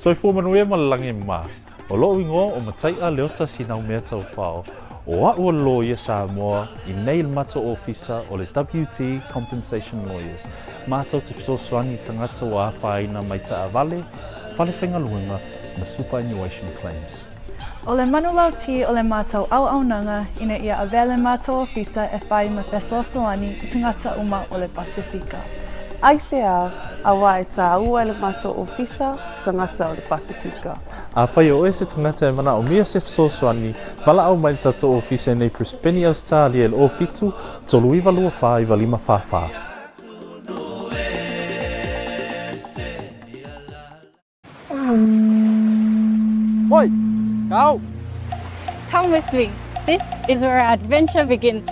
Soifua manuia ma le lagi e mama. O loʻu igoa ʻo Mataiʻa Leota Sinaumea Taufao. ʻO aʻu o le loia Samoa i nei le matou ofisa o le WT Compensation Lawyers. Matou te fesoasoani i tagata ua afaina mai taavale, fale faigaluega ma superannuation claims. ʻO le manulauti o le matou auaunaga ina ia avea le matou ofisa e fai ma fesoasoani i tagata uma o le Pasefika. Aisea, auā e tāua e le matou ofisa tagata o le Pasefika. Afai o oe se tagata e manaʻomia se fesoasoani, valaau mai le tatou ofisa i nei Brisbane, Ausetalia i le 07 39 24 95 44. Oi! Kau! Come with me. This is where our adventure begins.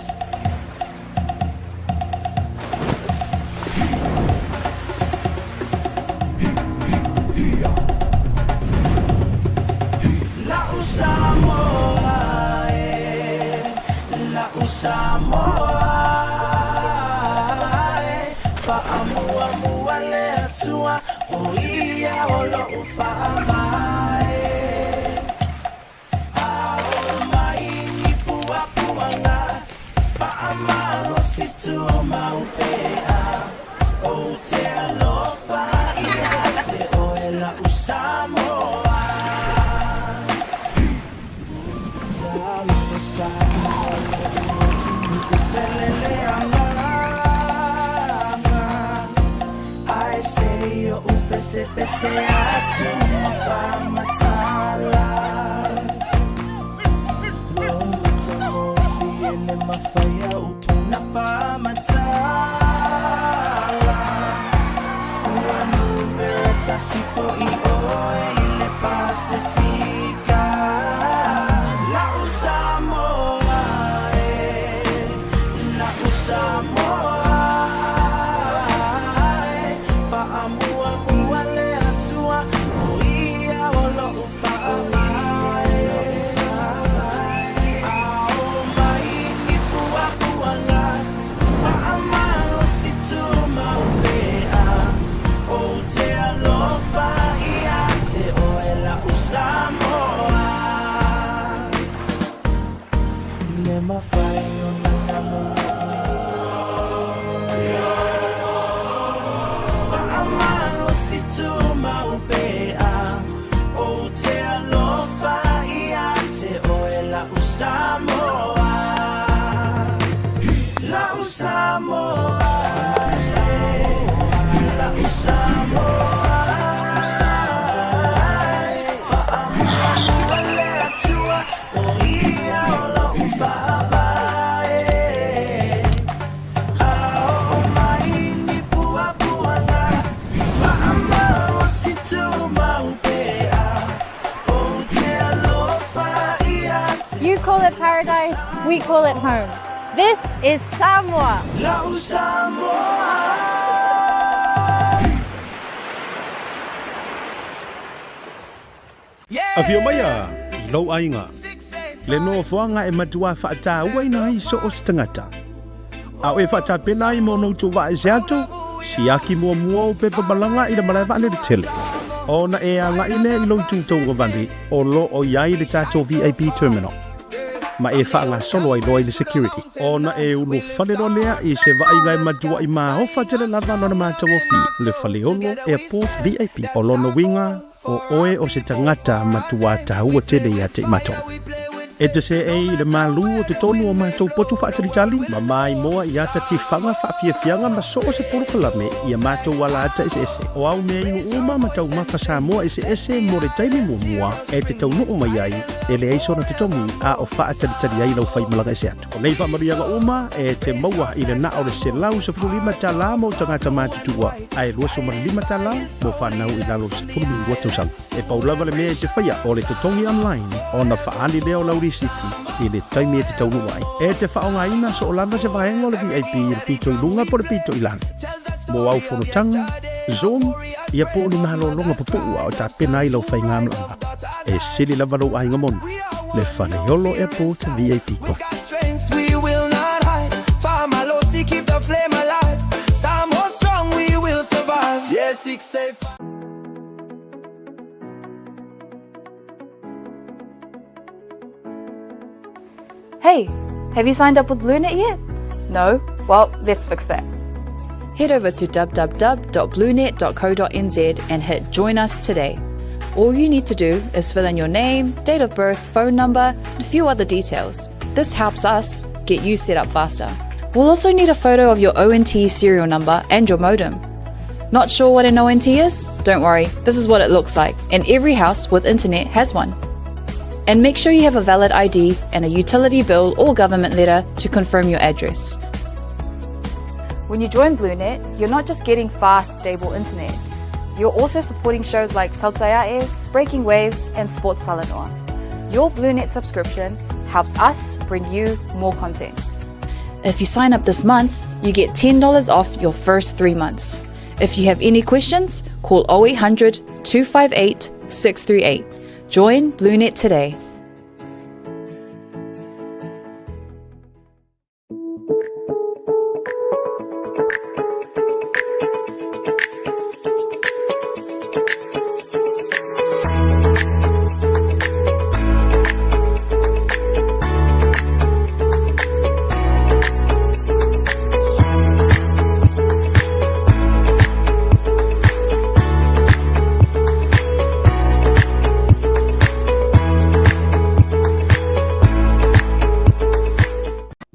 You call it paradise, we call it home. This is Samoa. Afio maia i lou aiga, le nofoaga e matua faatauaina ai so o se tagata. A o e faatapena ai mo ona outou vaa ese atu, siaki muamua ou pepa malaga i le malae vaalele tele, ona e agai lea i lou itu tauagavale o lo o i ai le tatou VIP terminal, ma e faagasolo ai loa i le security, ona e ulufale loa lea i se vaaiga e matuai maofa tele lava lona matagofie, le Faleolo Airport VIP. O lona uiga, O oe o se tagata matua taua tele ia te i matou. E te seei i le malū o totonu o matou potu faatalitali, ma maimoa i ata tifaga faafiafiaga ma so o se polokalame i a matou alaata eseese. O au mea inu uma ma taumafa Samoa eseese mo le taimi muamua e te taunuu mai ai, e leai sona totogi a o faatalitali ai lau faimalaga ese atu. O nei faamanuiaga uma e te maua i le na o le $115 mo tagata matutua ae $25 mo fanau i lalo o le 12 tausaga. E pau lava le mea e te faia o le totogi online ona faaali lea o lau risiti i le taimi e te taunuu ai. E te faaaogaina soo lava se vaega o le VIP i le pito i luga po o le pito i lalo. Mo au fonotaga, Zoom, ia po o ni malologa pupuu a o tapena ai lau faigamalaga. E sili lava lou aiga moni, le Faleolo Airport VIP Club. Hey, have you signed up with BlueNet yet? No? Well, let's fix that. Head over to www.bluenet.co.nz and hit Join Us today. All you need to do is fill in your name, date of birth, phone number, and a few other details. This helps us get you set up faster. We'll also need a photo of your ONT serial number and your modem. Not sure what an ONT is? Don't worry, this is what it looks like, and every house with internet has one. And make sure you have a valid ID and a utility bill or government letter to confirm your address. When you join BlueNet, you're not just getting fast, stable internet. You're also supporting shows like Tautaiae, Breaking Waves, and Sports Salanoa. Your BlueNet subscription helps us bring you more content. If you sign up this month, you get $10 off your first three months. If you have any questions, call 0800 258 638. Join BlueNet today.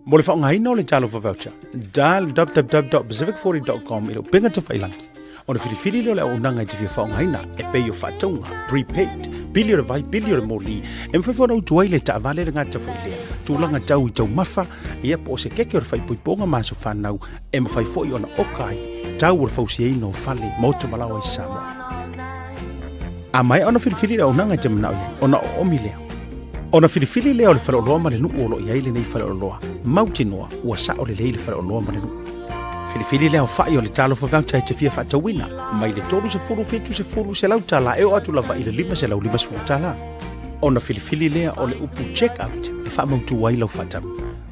Mo le faaaogaina o le Talofa Voucher, dial www.pacific40.com i le upega tafailangi. Ona filifili lea o le auaunaga e te fia faaaogaina e pei o faatauga, prepaid, pili o le vai, pili o le moli, e mafai foi ona utu ai le taavale le gata foi lea, tulaga tau i taumafa, ia po o se keke o le faaipoipoga ma aso fanau, e mafai foi ona oka ai tau o le fausiaina o fale, maota ma laoa i Samoa. A maea ona filifili le auaunaga e te manao i ai, ona oomi lea. Ona filifili lea o le faleoloa ma le nuu o lo o i ai lenei faleoloa, mautinoa ua sao lelei le faleoloa ma le nuu. Filifili le aofai o le Talofa Voucher e te fia faatauina, mai le 30, 70, 100 tala e oo atu lava i le 550 tala. Ona filifili lea o le upu check out e faamautu ai lau faatau.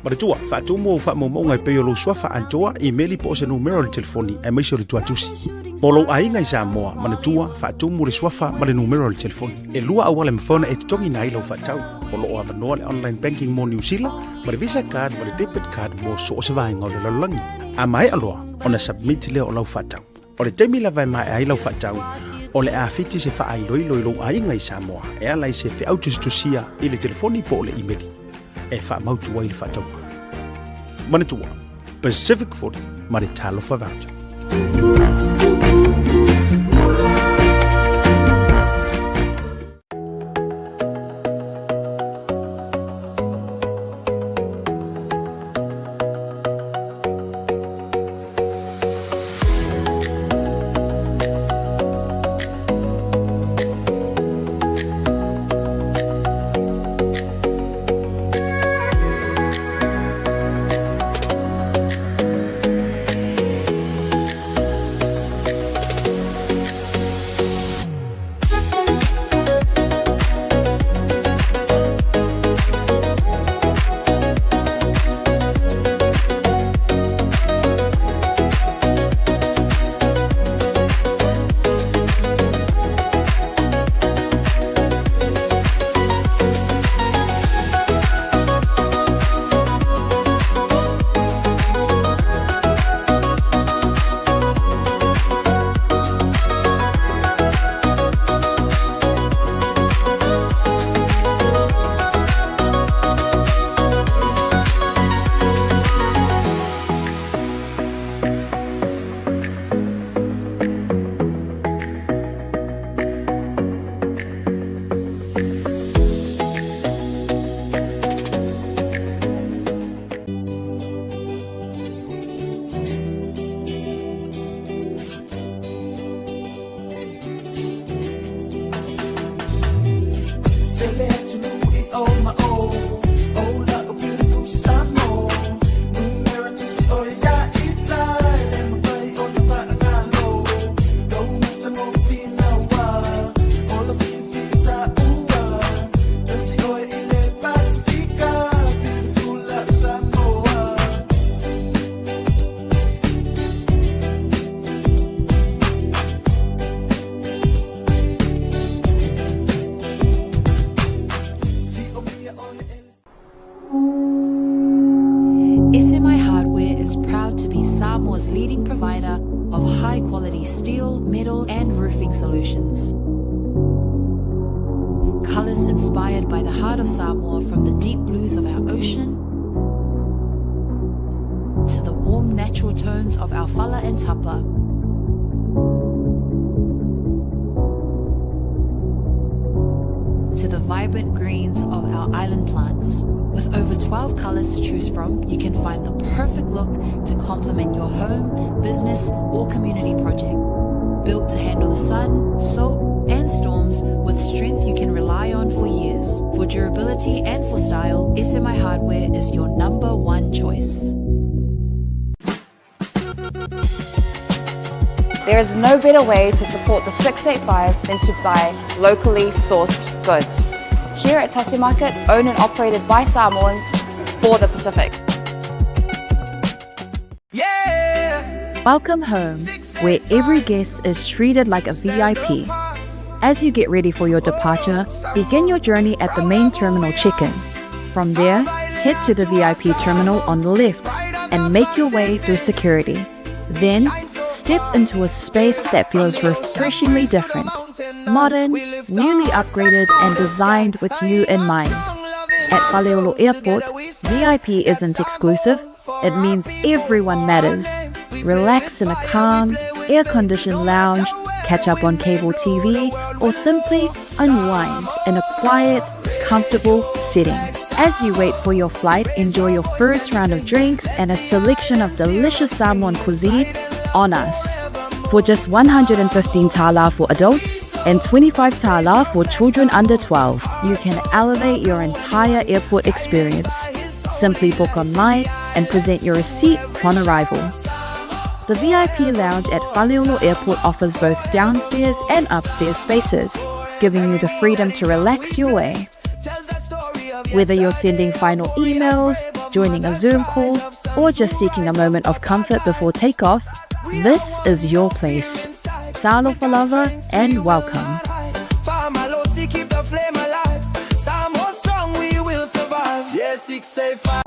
Manatua, faatumu ou faamaumauga e pei o lou suafa atoa, imeli po o se numera o le telefoni aemaise o le tuatusi. Mo lou aiga i Samoa, manatua, faatumu le suafa ma le numera o le telefoni. E lua auala e mafai ona e totogiina ai lau faatau. O lo o avanoa le online banking mo Niu Sila, ma le Visa card ma le debit card mo so o se vaega o le lalolagi. A maea loa ona submit lea o lau faatau. O le taimi lava e maea ai lau faatau, o le a fiti se faailoilo i lou aiga i Samoa e ala i se feau tusitusia i le telefoni po o le imeli e faamautu ai le faatauga. Manatua, Pacific 40 ma le Talofa Voucher. SMI Hardware is proud to be Samoa's leading provider of high quality steel, metal, and roofing solutions. Colors inspired by the heart of Samoa from the deep blues of our ocean to the warm natural tones of our fala and tapa. To the vibrant greens of our island plants. With over 12 colors to choose from, you can find the perfect look to complement your home, business, or community project. Built to handle the sun, salt, and storms with strength you can rely on for years. For durability and for style, SMI Hardware is your number one choice. There is no better way to support the 685 than to buy locally sourced goods. Here at Tasi Market, owned and operated by Samoans for the Pacific. Welcome home, where every guest is treated like a VIP. As you get ready for your departure, begin your journey at the main terminal check-in. From there, head to the VIP terminal on the left and make your way through security. Then, step into a space that feels refreshingly different. Modern, newly upgraded, and designed with you in mind. At Faleolo Airport, VIP isn't exclusive. It means everyone matters. Relax in a calm, air conditioned lounge, catch up on cable TV, or simply unwind in a quiet, comfortable setting. As you wait for your flight, enjoy your first round of drinks and a selection of delicious Samoan cuisine on us. For just 115 tala for adults and 25 tala for children under 12, you can elevate your entire airport experience. Simply book online and present your receipt upon arrival. The VIP lounge at Faleolo Airport offers both downstairs and upstairs spaces, giving you the freedom to relax your way. Whether you're sending final emails, joining a Zoom call, or just seeking a moment of comfort before takeoff, this is your place. Talofa lava and welcome. Famalosi, keep the flame alive. Samoa strong, we will survive. Yeah, 685.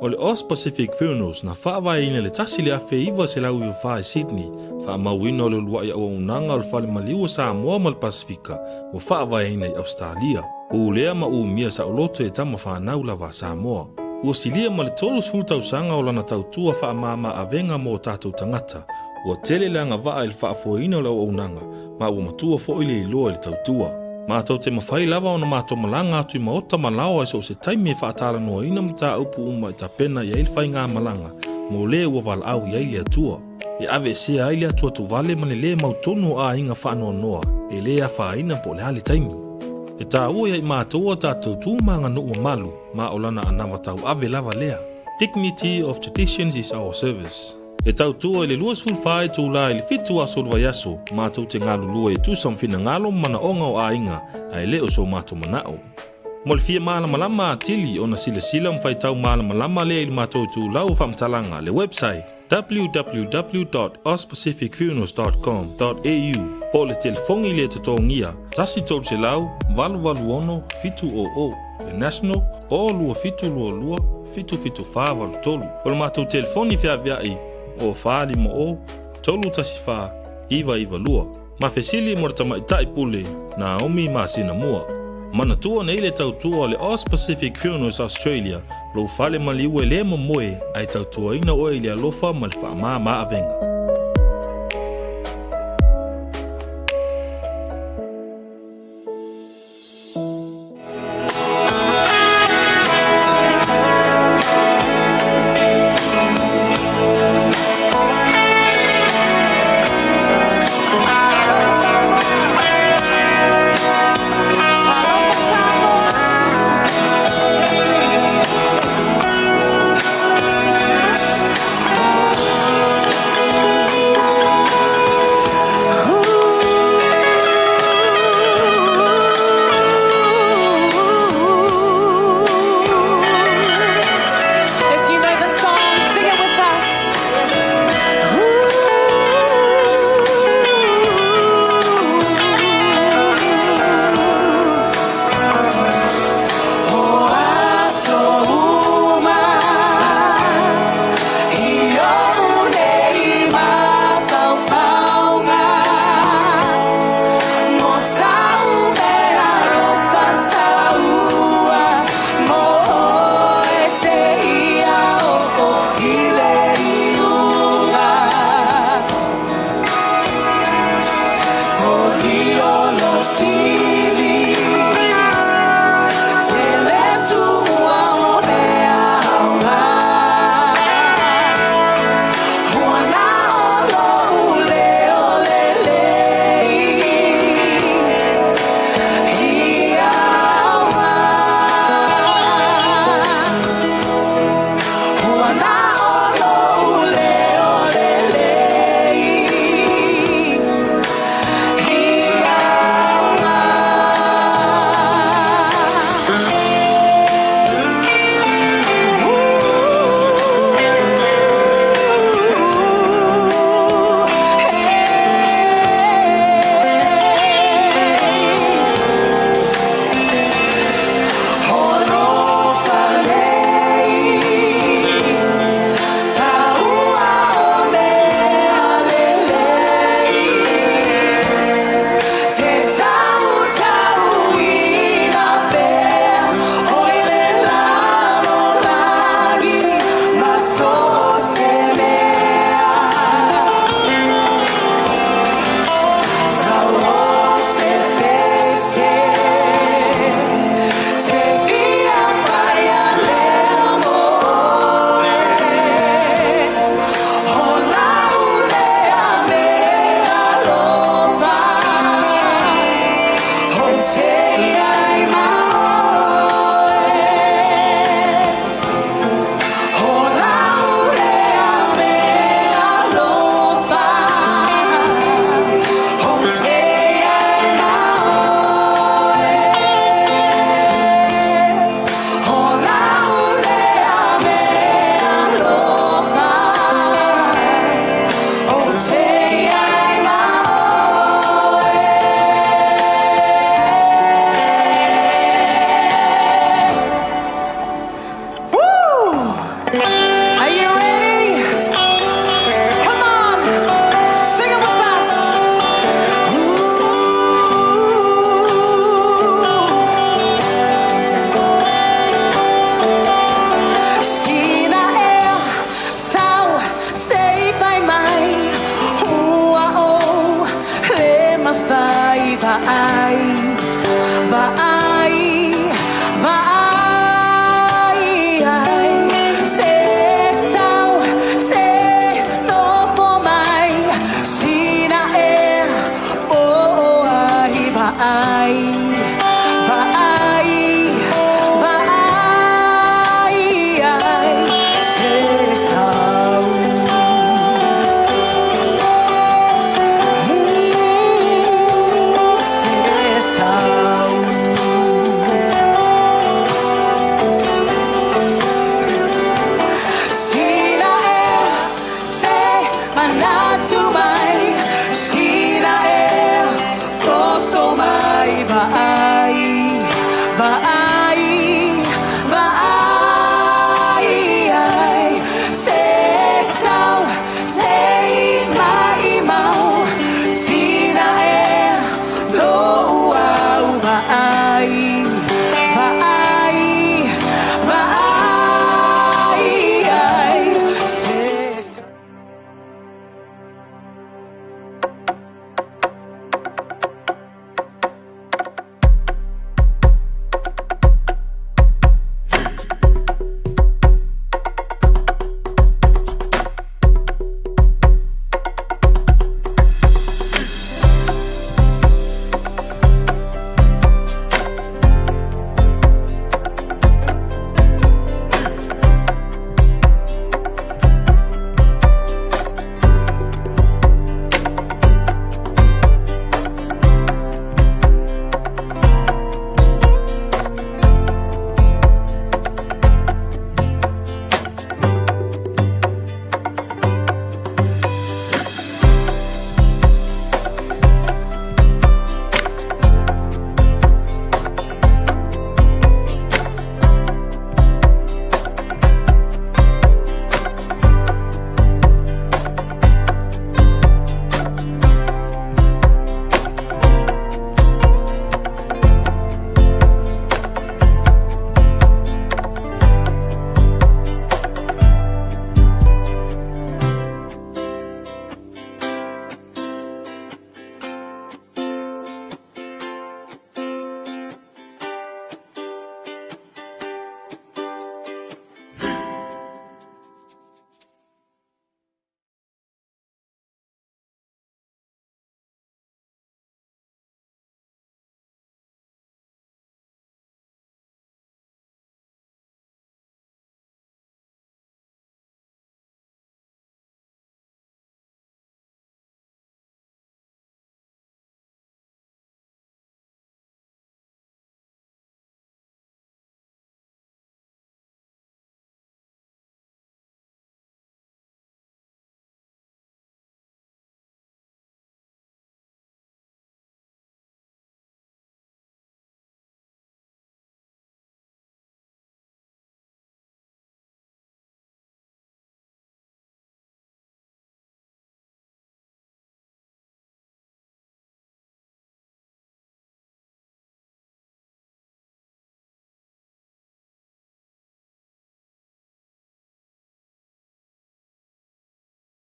O le Aus Pacific Funerals na faavaeina i le 1994 i Sydney, faamauina o le uluai auaunaga o le Fale Maliu o Samoa ma le Pasefika ua faavaeina i Ausetalia. Pulea ma umia saoloto e tama fanau lava a Samoa. Ua silia ma le 30 tausaga o lana tautua faamama avega mo o tatou tagata. Ua tele le agavaa i le faafoeina o le auaunaga, ma ua matua foi le iloa i le tautua. Matou te mafai lava ona matou malaga atu i maota ma laoa i so o se taimi e faatalanoaina mataupu uma e tapena i ai le faigamalaga mo le ua valaau i ai le Atua. E aveesea ai le atuatuvale ma le lē mautonu o aiga faanoanoa e lē afaina po o le a le taimi. E taua ia i matou a tatou tu ma aganuu mamalu ma o lana anava tauave lava lea. Dignity of traditions is our service. E tautua i le 24 itulā i le 7 aso o le vaiaso, matou te galulue e tusa ma finagalo ma manaoga o aiga, ae le o so matou manao. Mo le fia malamalama atili ona silasila ma faitau malamalama lea i le matou itulau o faamatalaga, le website, www.auspacificfunerals.com.au po o le telefoni le totogia, 1 300 886 700, le national, o 2722 77483. O le matou telefoni feaveai, o 450 314 992. Ma fesili mo le tamaitai pule Naomi masina mua. Manatua nei le tautua o le Aus Pacific Funerals Australia, lou fale maliu e lē momoe ae tautuaina oe i le alofa ma le faamāmā avega.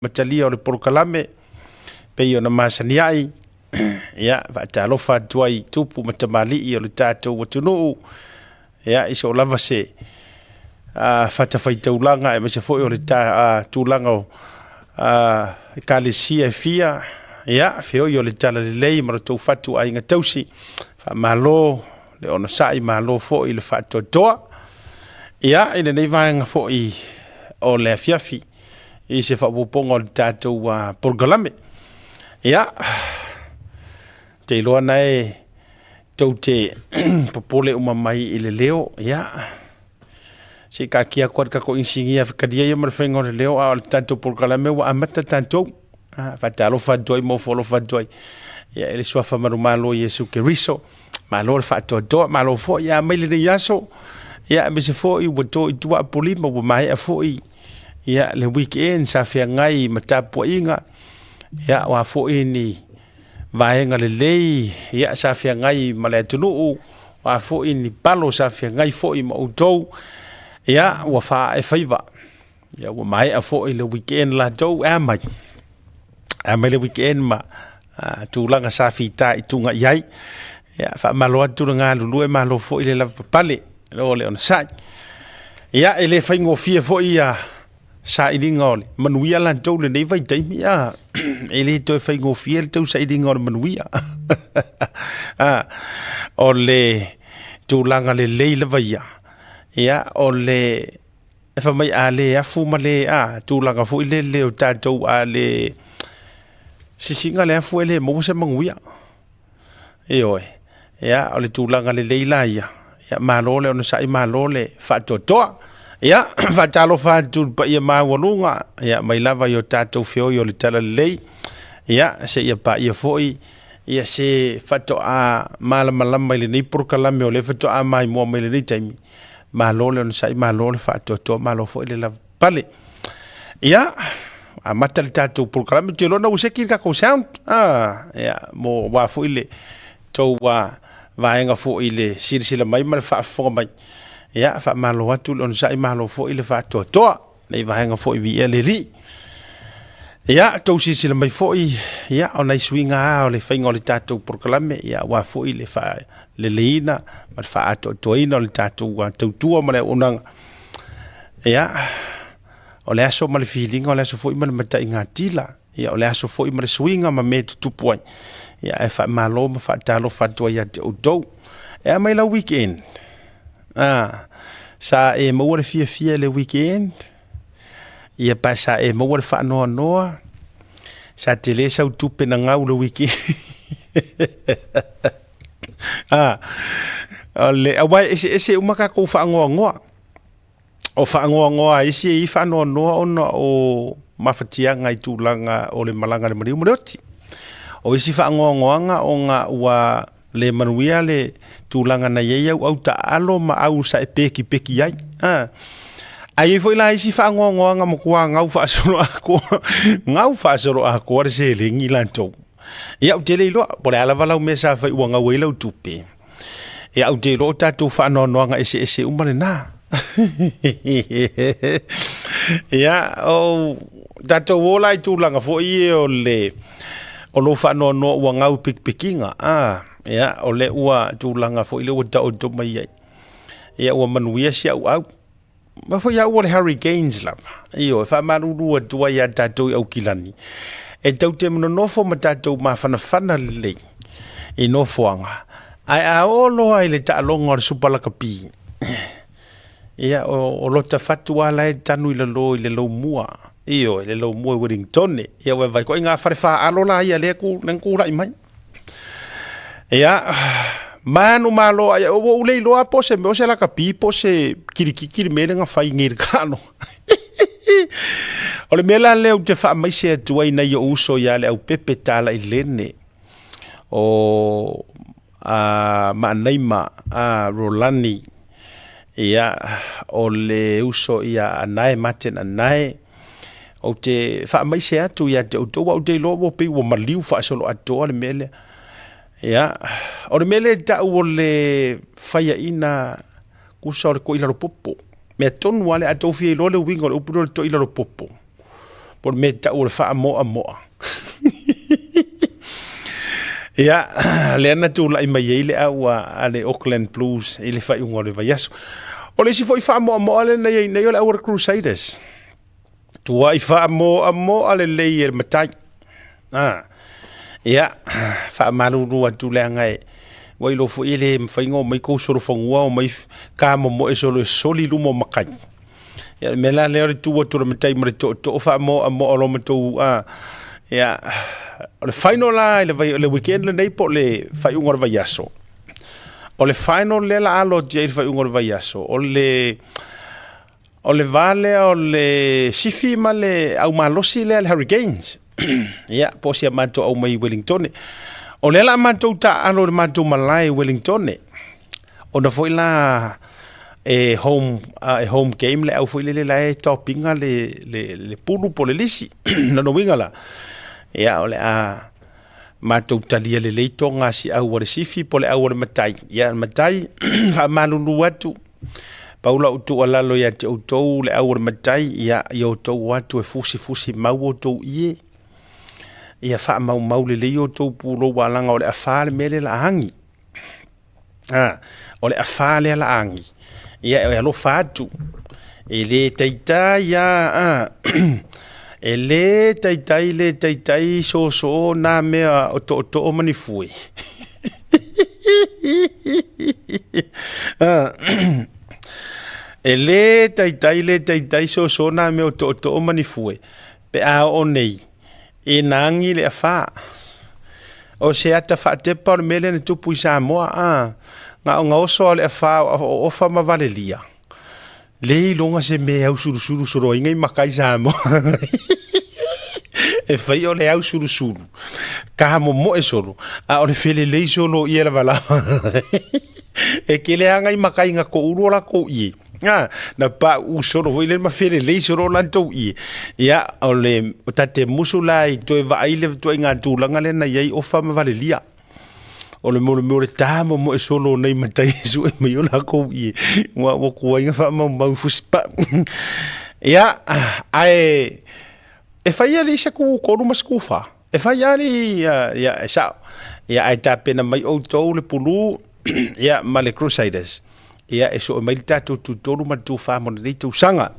Matalia o le polokalame pei ona masani ai, ia, faatalofa atu ai i tupu ma tamalii o le tatou atunuu, ia, i so o lava se fatafaitaulaga aemaise foi o le tulaga o ekalesia e fia, ia, feoi o le talalelei ma lo outou fatu aiga tausi, faamalo le onosai, malo foi le faatoatoa. Ia, i lenei vaega foi o le afiafi, i se faaopoopoga o le tatou polokalame. Ia, ou te iloa na e tou te popole uma mai i le leo, ia, se i taatia atu lava i le tatou inisinia e fetalia ia ma le faiga o le leo, a o le tatou polokalame ua amata tatou. Faatalofa atu ai ma ofo alofa atu ai ia, i le suafa manumalo o Iesu Keriso. Malo le faatoatoa, malo foi a mai lenei aso. Ia, aemaise foi ua to i tua Apolima, ua maea foi ia, le weekend sa feagai ma tapuaiga. Ia, o a foi ni vaega lelei ia, sa feagai ma le atunuu, o a foi ni palo sa feagai foi ma outou. Ia, ua faaee faiva. Ia, ua maea foi le weekend latou, e a mai. E a mai le weekend ma tulaga sa fita i tuga i ai. Ia, faamalo atu le galulue, malo foi le lavapapale, lo le onosai. Ia, e le faigofie foi ia sailiga o le manuia latou lenei vaitaimi, ia, e le toe faigofie le tau sailiga o le manuia. O le tulaga lelei lava ia, ia, o le E fai mai a le afu ma le a tulaga foi lele o tatou a le sisiga le afu e le maua se manuia. Ioe, ia o le tulaga lelei la ia, ia malo le onosai malo le faatoatoa. Ia faatalofa atu i le paia maualuga, ia mai lava i o tatou feoi o le talalelei, ia seia paia foi ia se faatoa malamalama i lenei polokalame o lea faatoa maimoa mai lenei taimi. Malo le onosai, malo le faatoatoa, malo foi le lavapapale. Ia, amata le tatou polokalame, ou te iloa na ua seki le tatou sound. Ah, ia, mo aua foi le tou vaega foi i le silasila mai ma le faafofoga mai. Ia, faamalo atu le onosai, malo foi le faatoatoa. Nei vaega foi viia le Alii. Ia, tou silasila mai foi, ia, o nai suiga lava o le faiga o le tatou polokalame, ia, aua foi le faaleleiina ma le faaatoatoaina o le tatou tautua ma le auaunaga. Ia, o le aso ma le filiga, o le aso foi ma le mataigatila, ia, o le aso foi ma le suiga ma mea e tutupu ai. Ia, ae faamalo ma faatalofa atu ai ia te outou. E a mai lau weekend? Ah, sa e maua le fiafia i le weekend? Ia pae sa e maua le faanoanoa? Sa tele sau tupe na gau le weekend? ah, o le, aua e eseese uma tatou faanoanoa. O faanoanoa a isi e i faanoanoa ona o mafatiaga i tulaga o le malaga a le maliu ma le oti. O isi faanoanoaga ona ua le manuia le tulaga na i ai au au taaalo ma au sa e pekipeki ai. A. Ae i ai foi la isi faanoanoaga matua gau faasoloatoa, gau faasoloatoa le seleni latou. Ia ou te le iloa, po o le a lava lau mea sa fai ua gau ai lau tupe. Ia ou te iloa o tatou faanoanoaga eseese uma lena. Ia, o tatou o la i tulaga foi ia o le o lou faanoanoa ua gau i pikipikiga, a, ia, o lea ua tulaga foi lea ua taoto mai ai. Ia, ua manuia si au au. Ma foi au o le Harry Gaines lava. Ioe, e faamalulu atu ai ia tatou i Aukilani, e tou te nonofo ma tatou mafanafana lelei i nofoaga, ae a oo loa i le taaloga o le Supa Lakapi, ia, o lota fatu lava la e tanu i lalo i le lomua, ioe, le lomua i Wellingtone. Ia ua vaai koe i ngā whare whāalo la ia lea ku, lea kūlaʻi mai. Ia, manu malo ai, ua ou le iloa po o se mea o se lakapi po o se kilikiki le mea lea na fai nei i le taaloga. O le mea la lea ou te faamaise atu ai nai ou uso ia Leaupepe Talailene o a Maanaima a Rolani, ia, o le uso ia Anae Martin Anae, ou te faamaise atu ia te outou, aua ou te iloa ua pei ua maliu faasoloatoa le mea lea. Ia, o le mea lea e tau o le faiaina kusa o le toilalopopo. Mea tonu lava lea, a tou fia iloa le uiga o le upu lea o le toilalopopo. Po o le mea e tau o le faamoamoa. Ia, lea na tulai mai ai le au a le Auckland Blues i le faaiuga o le vaiaso. O le isi foi faamoamoa lea na i ai nei o le au a le Crusaders. Tuai faamoamoa lelei e le matai. Ah. Ia, faamalulu atu leaga e ua iloa foi e le mafai ona omai kou solofanua omai kamomoe solo e soli luma o matai. Ia, le mea la lea o le tu atu o le matai ma le tootoo faamoamoa o lo matou a. Ia, o le final la i le, vai, le weekend lenei po o le faaiuga o le vaiaso. O le final lea la alo atu i ai le faaiuga o le vaiaso, o le O le va lea o le sifi ma le au malosi lea le Hurricanes. Ia, po o si a matou au mai Wellingtone. O lea la matou taaalo i le matou malae i Wellingtone. Ona foi la e home, uh, e home game le au foi lele la e topinga le, le, le pulu po le lisi. Lona uiga la, ia, o le a matou talia lelei toga a si au a le sifi po le au a le matai. Ia, le matai, faamalulu atu, Pau lau tuualalo ia te outou le au o le matai, ia, ia outou o atu e fusifusi mau outou ie, ia faamaumau lelei outou pulou alaga o le afā le mea lea la agi. A, o le afā lea la agi. Ia e alofa atu. E le taitai a, a e le taitai le taitai soso nā mea o tootoo ma ni fue. E lē taitai lē taitai soso nā mea o tootoo ma ni fue, pe a oo nei, e nāgi le afā. O se ata faatepa o le mea lea na tupu i Samoa, a, na o gaoso lava o le afā o Ofa ma Valelia, le iloga se mea e ausulusulu solo ai nei maka i Samoa. E fai o le ausulusulu, ka momoe solo, a o le felelei solo ia lava lava. E kele lava ngai maka i ngako ulu o lakou ie. A, na pauu solo foi le ma felelei solo o latou ie. Ia, o le o tate musu la i toe vaai le ituaiga tulaga lea na i ai Ofa ma Valelia. O le mea o le tā momoe solo o nei matai e sue mai o lakou ie. Ua, ua kuai nga faamaumau i fusipa. Ia, ae e fai ali se ku kolu ma se ku fa. E fai ali, ia, ia, e sao. Ia, ae tapena mai outou le pulu, ia, ma le Crusaders. Ia, e sue mai le tatou tutolu ma le tufa mo lenei tausaga.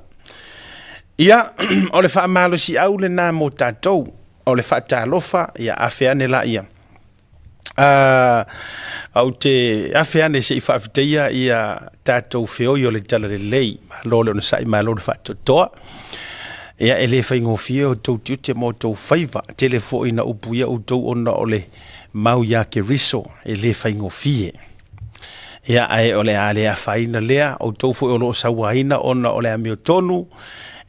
Ia, o le faamalosiau lena mo tatou. O le faatalofa, ia afe ane laia. Uh, ou te afe ane se i faafetaia ia tatou feoi o le Talalelei. Malo le onosai, malo le faatoatoa. Ia, e le faigofie outou tiute ma outou faiva. Tele foi na upu ia outou ona o le mau iā Keriso, e le faigofie. Ia, ae o le a le afaina lea, outou foi o lo o sauaina ona o le amiotonu,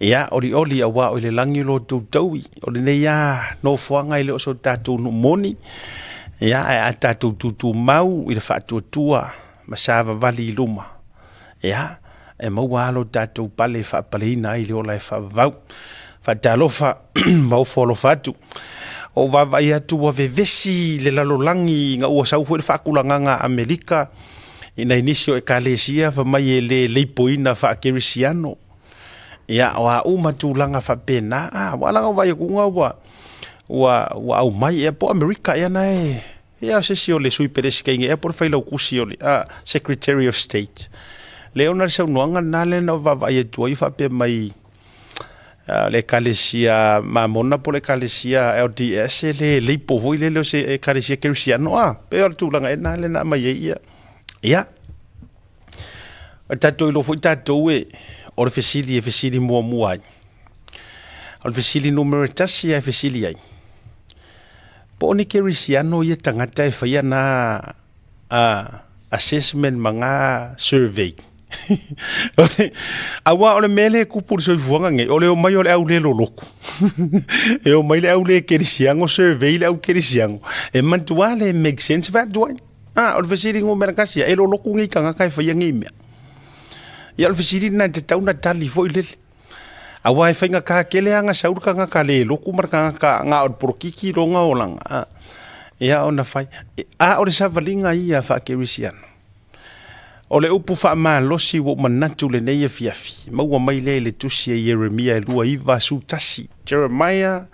ia, olioli auā o i le lagi lo outou taui. O lenei lava nofoaga e le o so tatou nuu moni, ia, ae a tatou tutumau i le faatuatua ma savavali i luma, ia, e maua lava lo tatou pale e faapaleina ai le ola e faavavau. Faatalofa ma ofo alofa atu. Ou vaavaai atu ua vevesi le lalolagi ina ua sau foi le faatulagaga a Amerika i nai nisi o ekalesia fai mai e le leipoina faakerisiano. Ia, o a uma tulaga faapena, a, ua ala ona vaai atu ua, ua, ua aumai ea po o Amerika ea na e, ia o se isi o le sui peresikeine ea po o le failautusi o le a, Secretary of State. Lea ona le saunoaga lena lea na ou vaavaai atu ai faapea mai, le Ekalesia Mamona po o le Ekalesia LDS e le leipo foi lele o se Ekalesia Kerisiano a, pei o le tulaga ea lena lea na aumai ai ia. Ia, o tatou iloa foi tatou e, o le fesili e fesili muamua ai. O le fesili numera tasi e fesili ai. Po o ni Kerisiano ia tagata e faia na a assessment ma ngā survey. Auā o le mea lea e kupu i le soifuaga nei, o le omai o le au le loloku. E omai le au le kerisiano, survey le au kerisiano. E manatua le make sense fai atu ai. Ah, o le fesili numera tasi ia, e loloku nei tagata e faia nei mea. Ia o le fesili lena e tatau ona tali foi lele. Aua e faigata tele lava ona sau le tagata le lotu ma le tagata na o le polokiki lona olaga, a, ia ona fai. A o le savaliga ia faakerisiano. O le upu faamalosi ua ou manatu lenei afiafi, maua mai lea i le tusi a Ieremia e 29:11, Jeremiah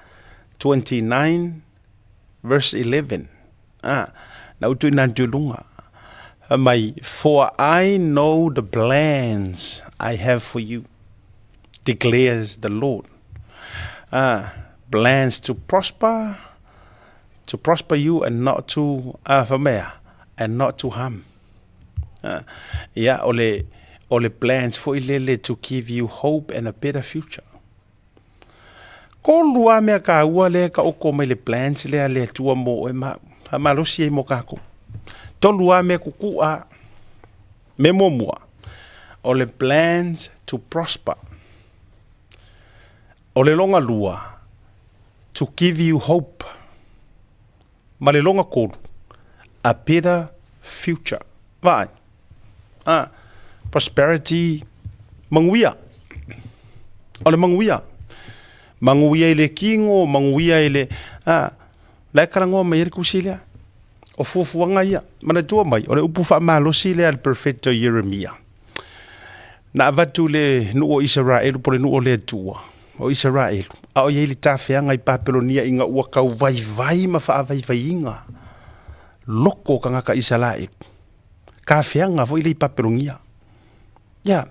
29 verse 11. Ah, na utu ina atu i luga. Fai mai, For I know the plans I have for you, declares the Lord. Ah, plans to prosper, to prosper you and not to, ah, fai mai a, and not to harm. Ah, ia, o le, o le plans foi lele to give you hope and a better future. Kolu lava mea kaua lea e taoto mai le plans lea a le Atua mo oe ma au. Faamalosi ai mo kakou. Tolu lava mea kuku'a. Mea muamua, o le plans to prosper. O le longa lua, to give you hope. Ma le longa kolu, a better future. Vaai. Ah, prosperity, manuia. O le manuia. Manuia i le kino, manuia i le... Ah, la e kalangoa mai ai le kusi lea. O fuafuaga ia. Manatua mai, o le upu faamalosi lea a le perofeta o Ieremia. Na avatu le nuu o Isaraelu po o le nuu o le Atua o Isaraelu, a o i ai le tafeaga i Papelonia ina ua tau vaivai ma faavaivaiga loko o tagata Isaraelu. Tafeaga foi lea i Papelonia. Yeah.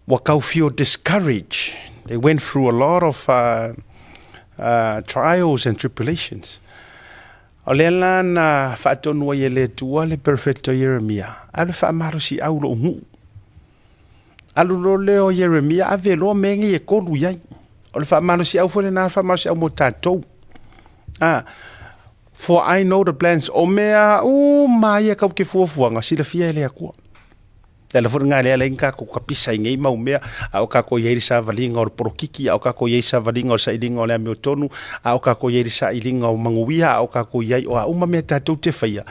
Ua tau feel discouraged. They went through a lot of uh, uh, trials and tribulations. O lea la na faatonu ai e le Atua le perofeta o Ieremia, alu e faamalosiau lou nuu. Alu loa lea o Ieremia ave loa mea nei e kolu i ai. O le faamalosiau foi lena, faamalosiau mo tatou. Ah, for I know the plans, o mea uma ia kau ke fuafuaga, silafia e le Atua. Le ala foi lena lea alai kakou kapisa i nei mau mea, a o kakou i ai le savaliga o le polokiki, a o kakou i ai le savaliga o le sailiga o le amiotonu, a o kakou i ai le sailiga o manuia, a o kakou i ai o a uma mea tatou te faia,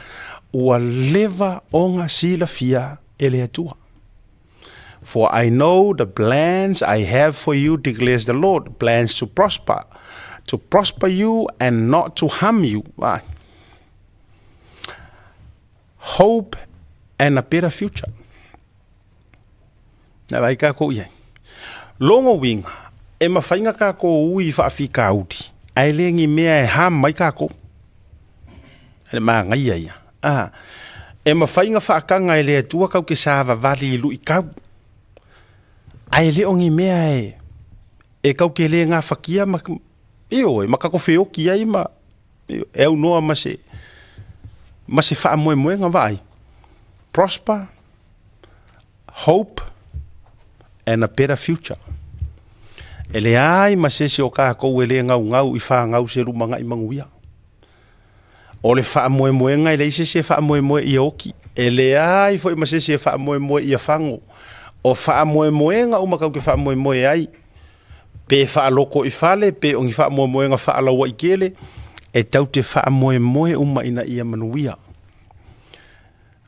ua leva ona silafia e le Atua. For I know the plans I have for you, declares the Lord, plans to prosper, to prosper you and not to harm you. Vai. Hope and a better future. Na vai kākou i ai. Logo uiga, e mawhai nga kākou ui i whaawhikauri, ae le ngi mea e ha mai kākou. E le māngaia ia. Ah, e mawhai nga whaakanga e le atua kau ke sāwawali i lui kau. Ae le o ngi mea e, e kau ke le ngā whakia ma, e oe, ma kako wheoki ai ma, E aunoa ma se, ma se faamoemoega vaai. Prosper, hope and a better future. E leai ma se isi o kākou e le gaugau i fāgau se lumanai manuia. O le faamoemoega e leai se isi e faamoemoe ia oki. E leai foi ma se isi e faamoemoe ia fago. O faamoemoega uma kau ke faamoemoe ai, Pe faaloko i fale, pe o ni faamoemoega faalauaitele, e tau te faamoemoe uma ina ia manuia.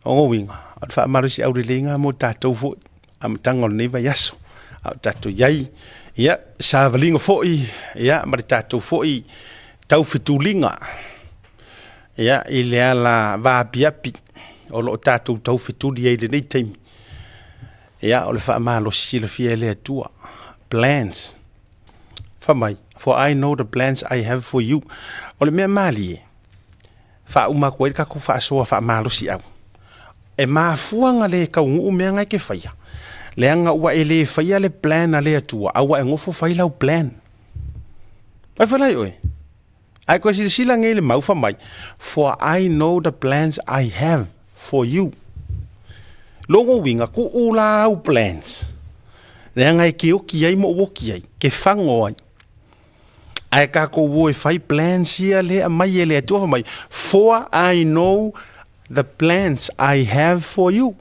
O lona uiga, o le faamalosiau lelei lena mo tatou foi, amataga o lenei vaiaso, a o tatou i ai, ia, savaliga foi, ia, ma le tatou foi taufetuliga, ia, i le ala vaapiapi o lo o tatou taufetuli ai i lenei taimi. Ia, o le faamalosi silafia e le Atua. Plans. Fai mai, for I know the plans I have for you. O le mea malie, faauma atu ai le tatou faasoa faamalosiau. E mafua na le taunuu mea na e te faia, leaga ua e le faia le plan a le Atua, a ua e nofo fai lau plan. Vai fai lai oe. Ae koe silasila nei le mau fai mai, For I know the plans I have for you. Lona uiga, kuu la au plans, leaga e ke oki ai ma ou oki ai, ke fago ai. Ae kakou o e fai plans ia le aumai e le Atua fai mai, For I know the plans I have for you.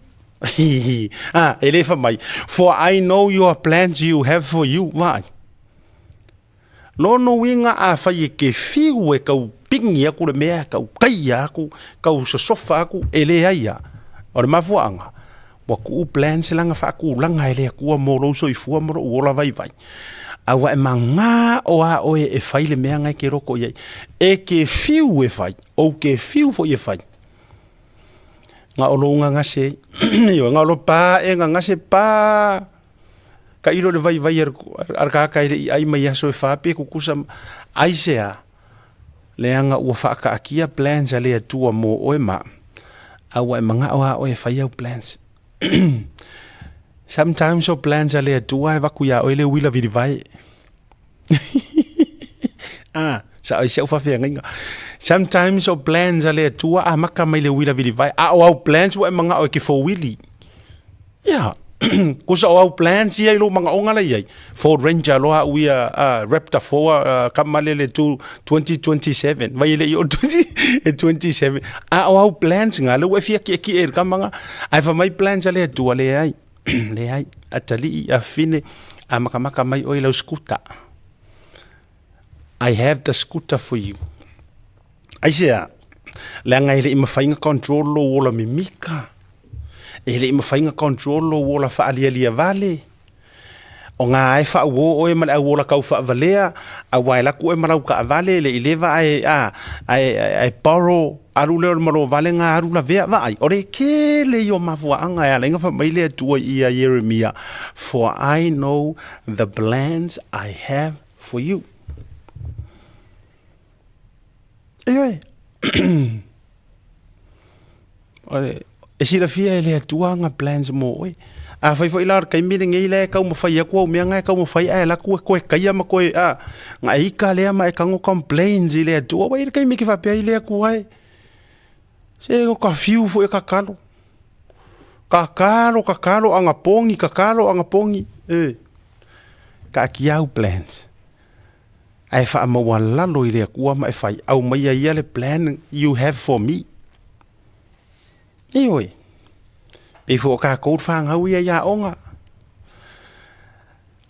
ah, e le fai mai, For I know your plans you have for you. Vaai. Lona uiga afai e ke fiu e kau pingi aku le mea, kau kaia aku, kau sosofa aku, e leai a. O le mafuaaga, ua kuu plan se laga faatulaga e le Atua mo lou soifua ma lou ola vaivai. A ua e magā o a oe e fai le mea na e ke loko i ai. E ke fiu e fai, ou ke fiu foi e fai. Na o lou gagase ai. Ioe, na o lo pa ae gagase pa tailo i le vaivai a le tagata e le i ai mai aso e fa pe kukusa ma, aisea? Leaga ua faataatia plans a le Atua mo oe ma a ua e manao lava oe e fai au plans. Sometimes o plans a le Atua e avatu ia oe le uila vilivae. Ah, sao i si au faafeagaiga. Sometimes o plans a le Atua amata mai le uila vilivae, a o au plans ua e manao e te fouili. Ia, kusa o au plans ia i lou manaoga la i ai. Ford Ranger loa au ia Raptor 4 kama lele 2027. Vai e le i o 20, e 27. A o au plans nga, le ua e fia kiekie i le kama nga. Ae fai mai plans a le Atua, leai, leai. Atalii, afine, a makamaka mai oe i lau scooter. I have the scooter for you. Aisea? Leaga e le i mafai ona control lou ola mimika. E le i mafai ona control lou ola faalialia vale. O ngā e faauo oe ma le au ola kau faavalea, aua e alu atu oe ma lau taavale, e le i leva ae, a, ae, ae borrow, alu lea o le malo vale ngā alu lavea, vaai, o le tele ia o mafuaaga e ala ai ona fai mai le Atua ia Ieremia, For I know the plans I have for you. Ioe. E silafia e le Atua ana plans mo oe. Afai foi la o le taimi lenei la e taumafai atu au mea na e taumafai ae alu atu e toe taia ma toe, a, na e ita lea ma e tago complains i le Atua. Ua i ai le taimi e te faapea ai le Atua e, se no ka fiu foi e tatalo. Tatalo, tatalo, anapogi, tatalo, anapogi, e. Taatia au plans. Ae faamaualalo i le Atua ma e fai, aumaia ia le plan you have for me. Ioe. Pei foi o tatou le fanau ia i aoga.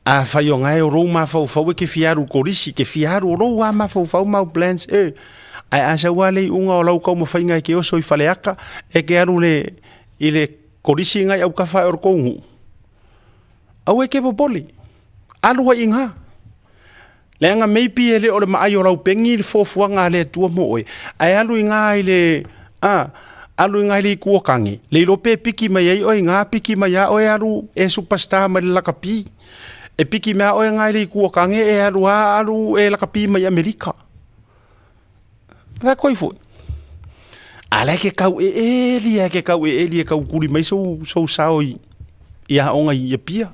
Afai o gae o lou mafaufau e ke fia alu i le kolisi, ke fia alu o lou lava mafaufau ma au plans, e. Ae a sau lava le iuga o lau taumafaiga e ke oso i Faleata, e ke alu i le kolisi lena i autafa ae o le tou nuu. Aua e ke popole. Alu ai i ina. Leaga maybe e le o le maai o lau pegi le fuafuaga a le Atua mo oe, ae alu i ina i le, a, alu i ina i le itu o Kage, le iloa pe piki mai ai oe i ina, piki mai lava oe alu e superstar mai le lakapi. E piki mai lava oe ina i le itu o Kage e alu lava alu e lakapi mai Amerika. Vaai atu ai foi. A la e ke kau eeli a ke kau eeli e kau kuli mai sou, sou sao i, i aoga i Apia.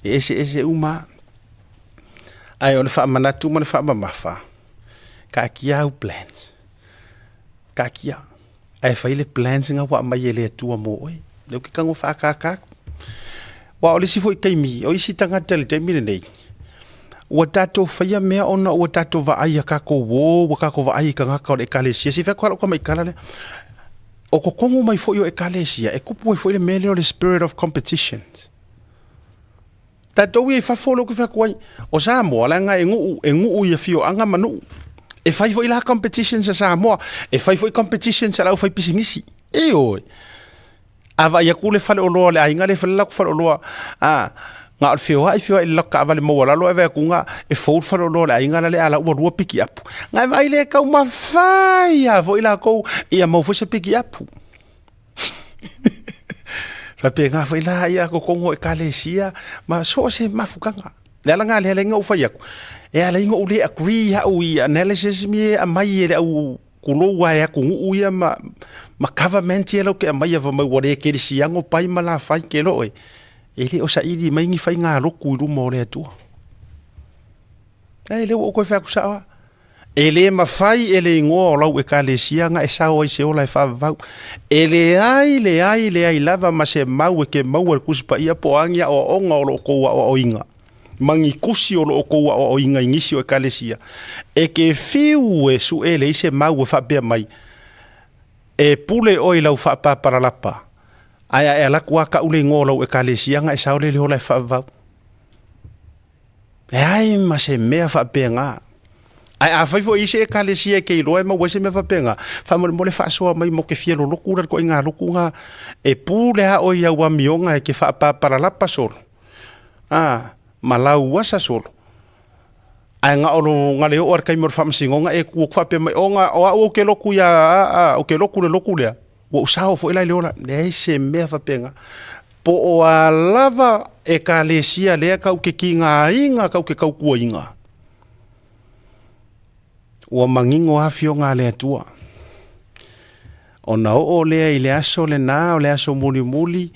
E eseese uma. Ae o le faamanatu ma le faamamafa, taatia au plans. Taatia. Ae fai le plans nga ua aumai e le Atua mo oe. Lea ou te tago faaataata atu. Aua o le isi foi taimi, o isi tagata i le taimi lenei, ua tatou faia mea ona ua tatou vaai ia tatou uo, ua tatou vaai i tagata o le Ekalesia. Se i fai atu lava lau tamaitala lea. O totonu mai foi o Ekalesia, e tupu ai foi le mea lea o le spirit of competitions. Tatou ia i fafo lea ou te fai atu ai, o Samoa leaga e nuu, e nuu i afioaga ma nuu. E fai foi la competitions a Samoa, e fai foi competitions a le aufaipisinisi. Ioe. A vaai atu le faleoloa o le aiga lea e fai le latou faleoloa, a, na o le feoai feoai i le latou taavale maualalo ae vaai atu na e fou le faleoloa o le aiga la le a la ua lua pikiapu. Na e vaai lea e taumafai lava foi latou ia maua foi se pikiapu. Faapena foi la ia totonu o Ekalesia ma so o se mafutaga. Le ala lena lea e ala ai ona ou fai atu, e ala ai ona ou le agree au i analysis e aumai e le au kulou ae atunuu ia ma, ma government ia latou te aumaia fai mai ua le kerisiano pai ma lafai ke loe. E le o saili mai ni faigalotu i luma o le Atua. E le ua ou toe fai atu sao lava. E le mafai e le igoa o lau Ekalesia na e sao ai se ola e faavavau. E leai, leai, leai lava ma se mau e ke maua i le Tusi Paia po o a ni aoaoga o lo outou aoaoina, ma ni tusi o lo outou aoaoina i nisi o Ekalesia. E ke fiu e suʻe leai se mau e faapea mai, E pule oe i lau faapapalalapa, ae a e alu atu a kau le igoa o lau Ekalesia na e sao lea i le ola e faavavau. Leai ma se mea faapena. Ae afai foi i se ekalesia e ke iloa e maua ai se mea faapena, faamolemole faasoa mai mo ke fia lolotu la le ituaiga lotu na e pule lava oe i au amioga e ke faapapalalapa solo, a, ma lau asa solo. Ae na o lo na le oo lava i le taimi o le faamasinoga e tu atu faapea mai, o na, o au ou te lotu ia, a, ou te lotu i le lotu lea. Ua ou sao foi la i le ola, leai se mea faapena. Po o a lava ekalesia lea kau ke kigaina, kau ke kaukuaina. Ua manino afioga a le Atua. Ona oo lea i le aso lena, o le aso mulimuli,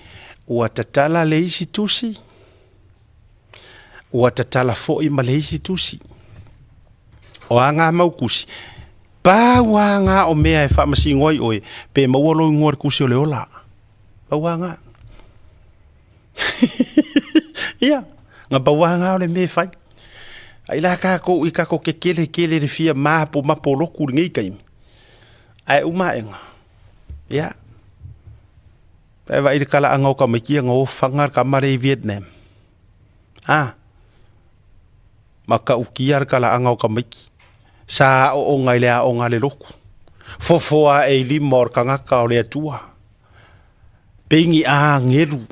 ua tatala le isi tusi, ua tatala foi ma le isi tusi. O a ngā mau kusi, pau a ngā o mea e faamasino ai oe, pe maua lou igoa i le kusi o le ola. Pau a ngā. Ia, na pau a ngā o le mea e fai. Ai la kākou i kako ke kele kele le fia mapo mapo loku lenei taimi. Ae uma aʻega. Ia. Ae vaai le kalaaga o tamaiti ia na ofaga le tama lea i Vietnam. A. Matautia le talaaga o tamaiti. Sa aooga i le aoga a le lotu. Fofo ae i lima o le tagata o le Atua. Pei ni agelu.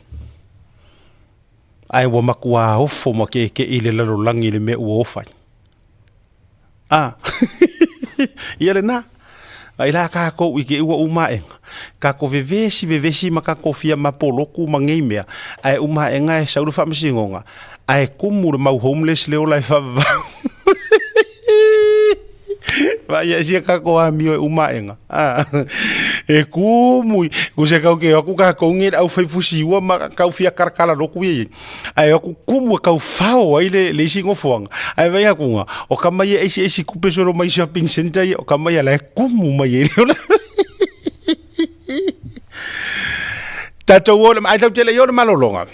Ae ua matua ofo ma keekee i le lalolagi i le mea ua ofa ai. A. Ia lena. Ai la kākou i ke ua uma aʻega. Kākou vevesi vevesi ma kākou fia mapoloku ma nei mea. Ae uma aʻega e sau le faamasinoga. Ae kumu le mau homeless le ola e faavavau. Vaai ae sia kākou amio e uma aʻega. A. E kumu i. Ku se kau ke aku kākou nge le au fai fusiua ma kau fia kalakala loku ia ia. Ae aku kumu e kau fao ai le, le isi nofoaga. Ae vaai aku nga, o ka mai e eisi eisi kupe solo mai shopping center ia, o ka mai ala e kumu mai e le ola. Tatou o le, ai tau tele i o le malologa.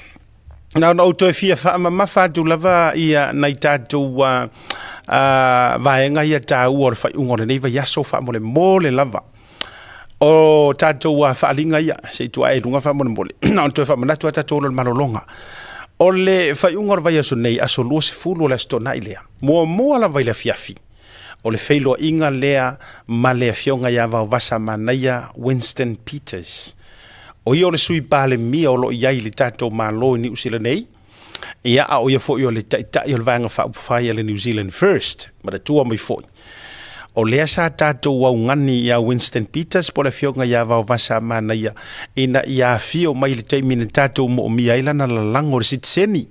Na ona ou toe fia faamamafa atu lava ia nai tatou uh, uh, vaega ia tāua o le faaiuga o lenei vaiaso faamolemole lava. O tatou faaaliga ia, se i tuu ae i luga faamolemole. Na ona toe faamanatu lava tatou ola o le malologa. O le faaiuga o le vaiaso nei, aso 20 o le Aso Toonai lea, muamua lava i le afiafi, o le feiloaiga lea ma le Afioga ia Vaovasa Manaia Winston Peters. O ia o le Sui Palemia o lo o i ai i le tatou Malo i Niu Sila nei, ia, a o ia foi o le Taitai o le Vaega Faaupufai a le New Zealand First, manatua mai foi. O lea sa tatou augani ia Winston Peters po o le afioga ia Vaovasa Manaia ina ia afio mai i le taimi na tatou moomia ai lana lalago i le sitiseni.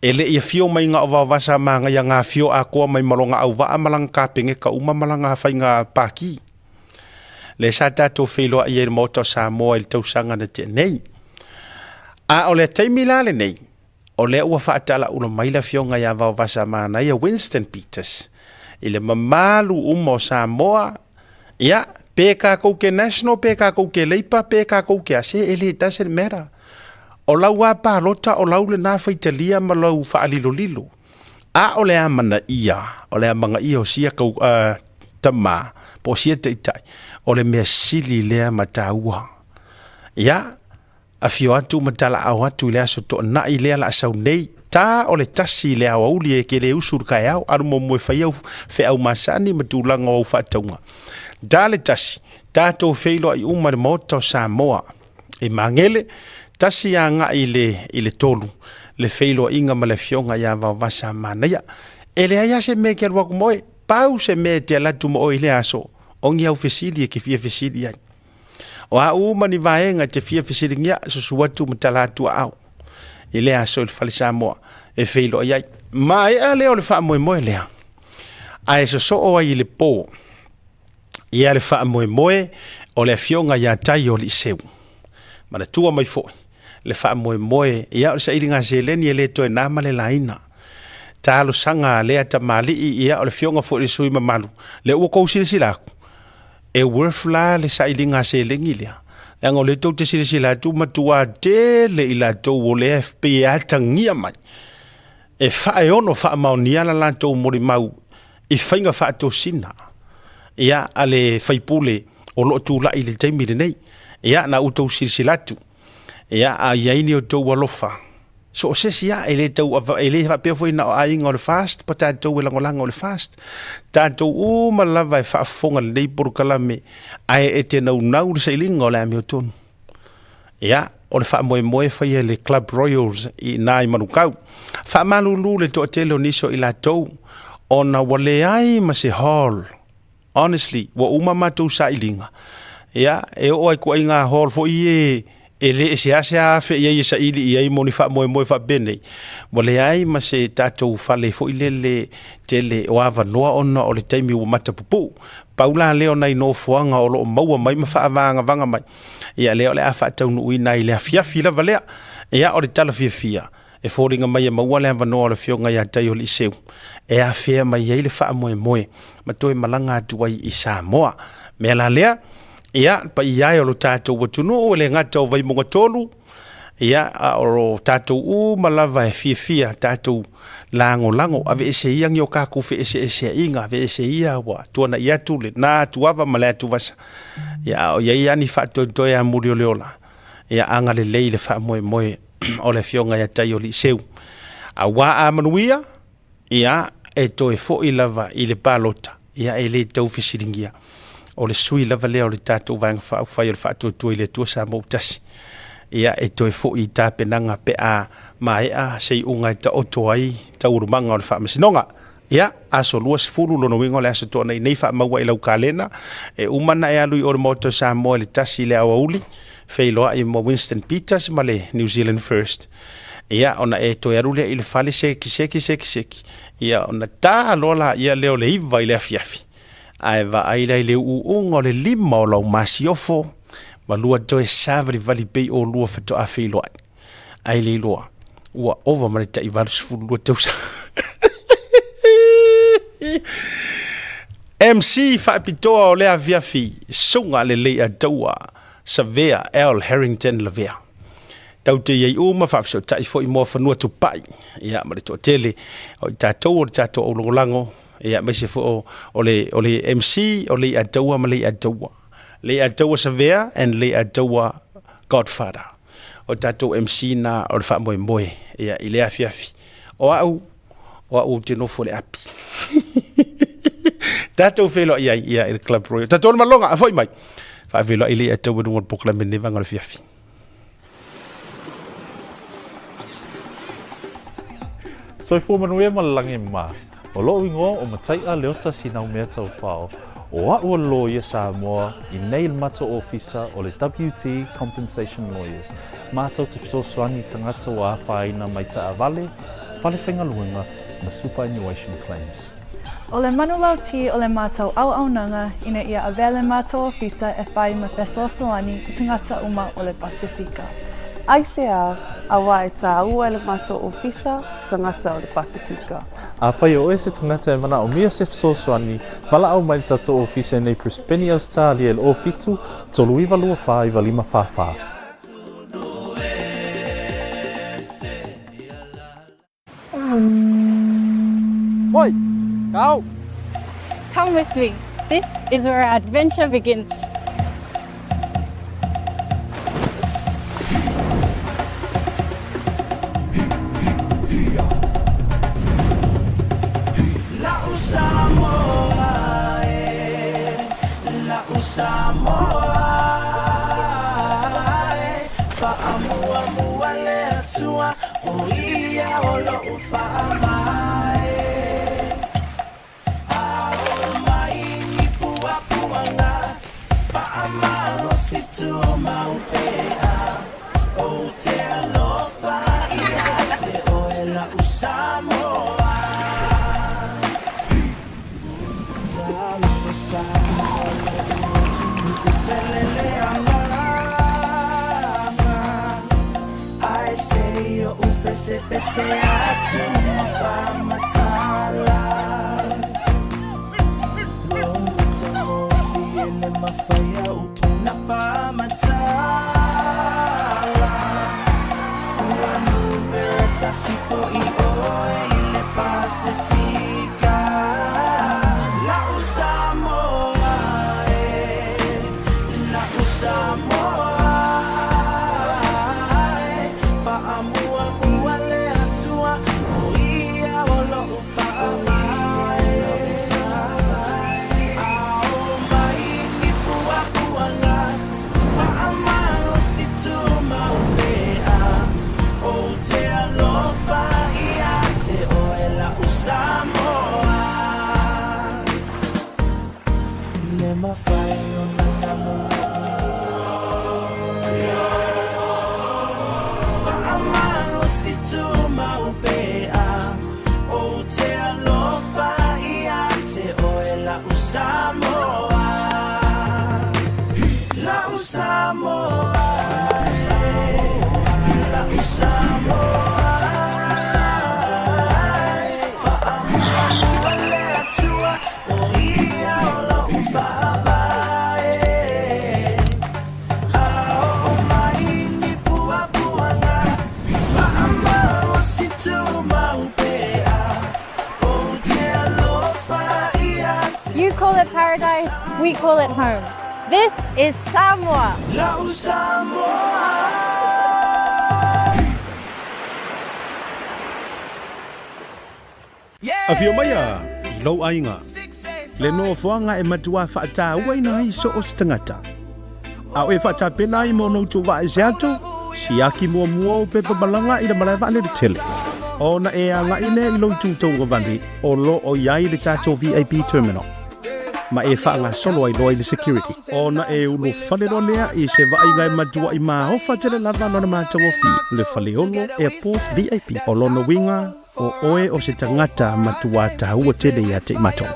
E le i afio mai na o Vaovasa Manaia na afio atoa mai ma lona auvaa ma lana kapeneta uma ma lana faiga pati. Lea sa tatou feiloai ai i le Maota o Samoa i le tausaga na tea nei. A o le taimi la lenei, o lea ua faatalaula mai le afioga ia Vaovasa Manaia Winston Peters i le mamalu uma o Samoa, ia, pe kakou ke National, pe kakou ke Labour, pe kakou ke a, se e le, doesn't matter. O lau lava palota, o lau lena faitalia ma lau faalilolilo. A o le amanaia, o le amanaia o sia kau, uh, tama, po o sia taitai, o le mea sili lea ma taua. Ia, afio atu ma talaau atu i le aso toonai lea la sau nei, ta o le tasi i le aoauli e ke le usu le kaeao, alu muamua e fai au feau masani ma tulaga o au faatauga. Ta le tasi, tatou feiloai uma i le Maota o Samoa. I Magele, tasi agai i le, i le tolu, le feiloaiga ma le afioga ia Vaovasa Manaia. E leai lava se mea e te alu atu ma oe, pau se mea e te alu atu ma oe i lea aso, o ni au fesili e te fia fesili ai. O a uma ni vaega e te fia fesiligia, susu atu ma tala atu aao i lea aso i le Fale Samoa e feiloai ai. Maea lea o le faamoemoe lea, ae sosoo ai i le po ia le faamoemoe o le afioga ia Taioliiseu. Manatua mai foi le faamoemoe ia o le sailiga seleni e le toe na ma le laina. Talosaga a lea tamalii ia o le afioga foi i le sui mamalu, lea ua tou silasila atu, e worth la le sailiga seleni lea. Leaga o lea tou te silasila atu matua tele i latou o lea e pei e atagia mai e faaeono faamaonia la latou molimau i faiga faatosina ia a le faipule o lo o tulai i le taimi lenei. Ia, na outou silasila atu, ia, a i ai ni outou alofa, so o se isi lava, e le tau, e le faapea foi na o aiga o le FAST po tatou e lagolago i le FAST. Tatou uma lava e faafofoga i lenei polokalame, ae e te naunau i le sailiga o le amiotonu. Ia, o le faamoemoe e faia e le Club Royals i ina i Manukau. Faamalulu le toatele o nisi o i latou, ona ua leai ma se hall. Honestly, ua uma matou sailiga. Ia, e oo ai ituaiga hall foi ia e le seasea afe i ai e saili i ai mo ni faamoemoe faapenei, ua leai ma se tatou fale foi lele tele o avanoa ona o le taimi ua matapupuu. Pau la lea o nai nofoaga o lo o maua mai ma faavagavaga mai, ia lea o le a faataunuuina ai i le afiafi lava lea. Ia, o le tala fiafia, e foliga mai e maua le avanoa o le Afioga ia Taioliiseu e afea mai ai le faamoemoe ma toe malaga atu ai i Samoa. Mea la lea, ia, le paia e o lo tatou atunuu e le gata o Vaimauga 3, ia, a o tatou uma lava e fiafia tatou lagolago, aveese ia ni o kakou feeseeseaiga, aveese ia ua tuanai atu lena atuava ma le atuvasa, ia, a o i ai lava ni faatoetoe amuli o le ola, ia agalelei i le faamoemoe o le Afioga ia Taioliiseu. Aua a manuia, ia, e toe foi lava i le palota, ia, e le tau fesiligia. O le sui lava lea o le tatou Vaega Faaupufai o le Faatuatua i le Atua Samoa ua Tasi. Ia, e toe foi i tapenaga pe a maea se iuga e taoto ai taualumaga o le Faamasinoga. Ia, aso 20, lona uiga o le aso Toonai nei faamaua i lau kalena, e uma ona e alu i o le Maota o Samoa i le 1 i le aoauli, feiloai ma Winston Peters ma le New Zealand First. Ia, ona e toe alu lea i le fale seki seki seki seki, ia ona ta loa laia lea o le 9 i le afiafi, ae vaai la i le uuuga o le 5 o lau masiofo, ma lua toe savalivali pei oulua faatoa feiloai. Ae le iloa, ua ova ma le tai 82 tausaga. MC faapitoa o le afiafi, Suga Lelei Ataua, Savea L. Harrington Lavea. Tau te i ai uma faafesootai foi mo fanua tupai, ia, ma le toatele o i tatou o le tatou aulagolago, ia, aemaise foi o, o, le, o le MC o Leiataua ma Leiataua. Leiataua Savea and Leiataua Godfather. O tatou MC na o le faamoemoe, ia, i le afiafi. O au, o au ou te nofo i le api. Tatou feiloai ai, ia, i le Club Royal. Tatou le maloga, a foi mai. Faafeiloai Leiataua i luga o le polokalame lenei vaega o le afiafi. Soifua manuia ma le lagi e mama. O lo'u igoa o Matai'a Leota Sinaumea Taufao, o a'u o le loia Samoa i nei le matou ofisa o le WT Compensation Lawyers, matou te fesoasoani i tagata ua afaina mai taavale, fale faigaluega ma superannuation claims. O le manulauti o le matou auaunaga ina ia avea le matou ofisa e fai ma fesoasoani i tagata uma o le Pasefika. Aisea, auā e tāua e le matou ofisa tagata o le Pasefika. Afai o oe se tagata e manaomia se fesoasoani, valaau mai le tatou ofisa i nei Brisbane, Ausetalia i le 07 39 24 95 44. Oi, kau! Come with me. This is where our adventure begins. we call it home. This is Samoa! Afio maia i lou aiga, le nofoaga e matua faatauaina ai so o se tagata. A o e faatapena ai mo noutou vaa ese atu, siaki muamua ou pepa malaga i le malae vaalele tele. Ona e agai lea i lou itu tauagavale o lo o i ai le tatou VIP Terminal, ma e faagasolo ai loa i le security. Ona e ulufale loa lea i se vaaiga e matuai maofa tele lava lona matagofie, le Faleolo Airport VIP. O lona uiga, O oe o se tagata matuā taua tele ia te i matou.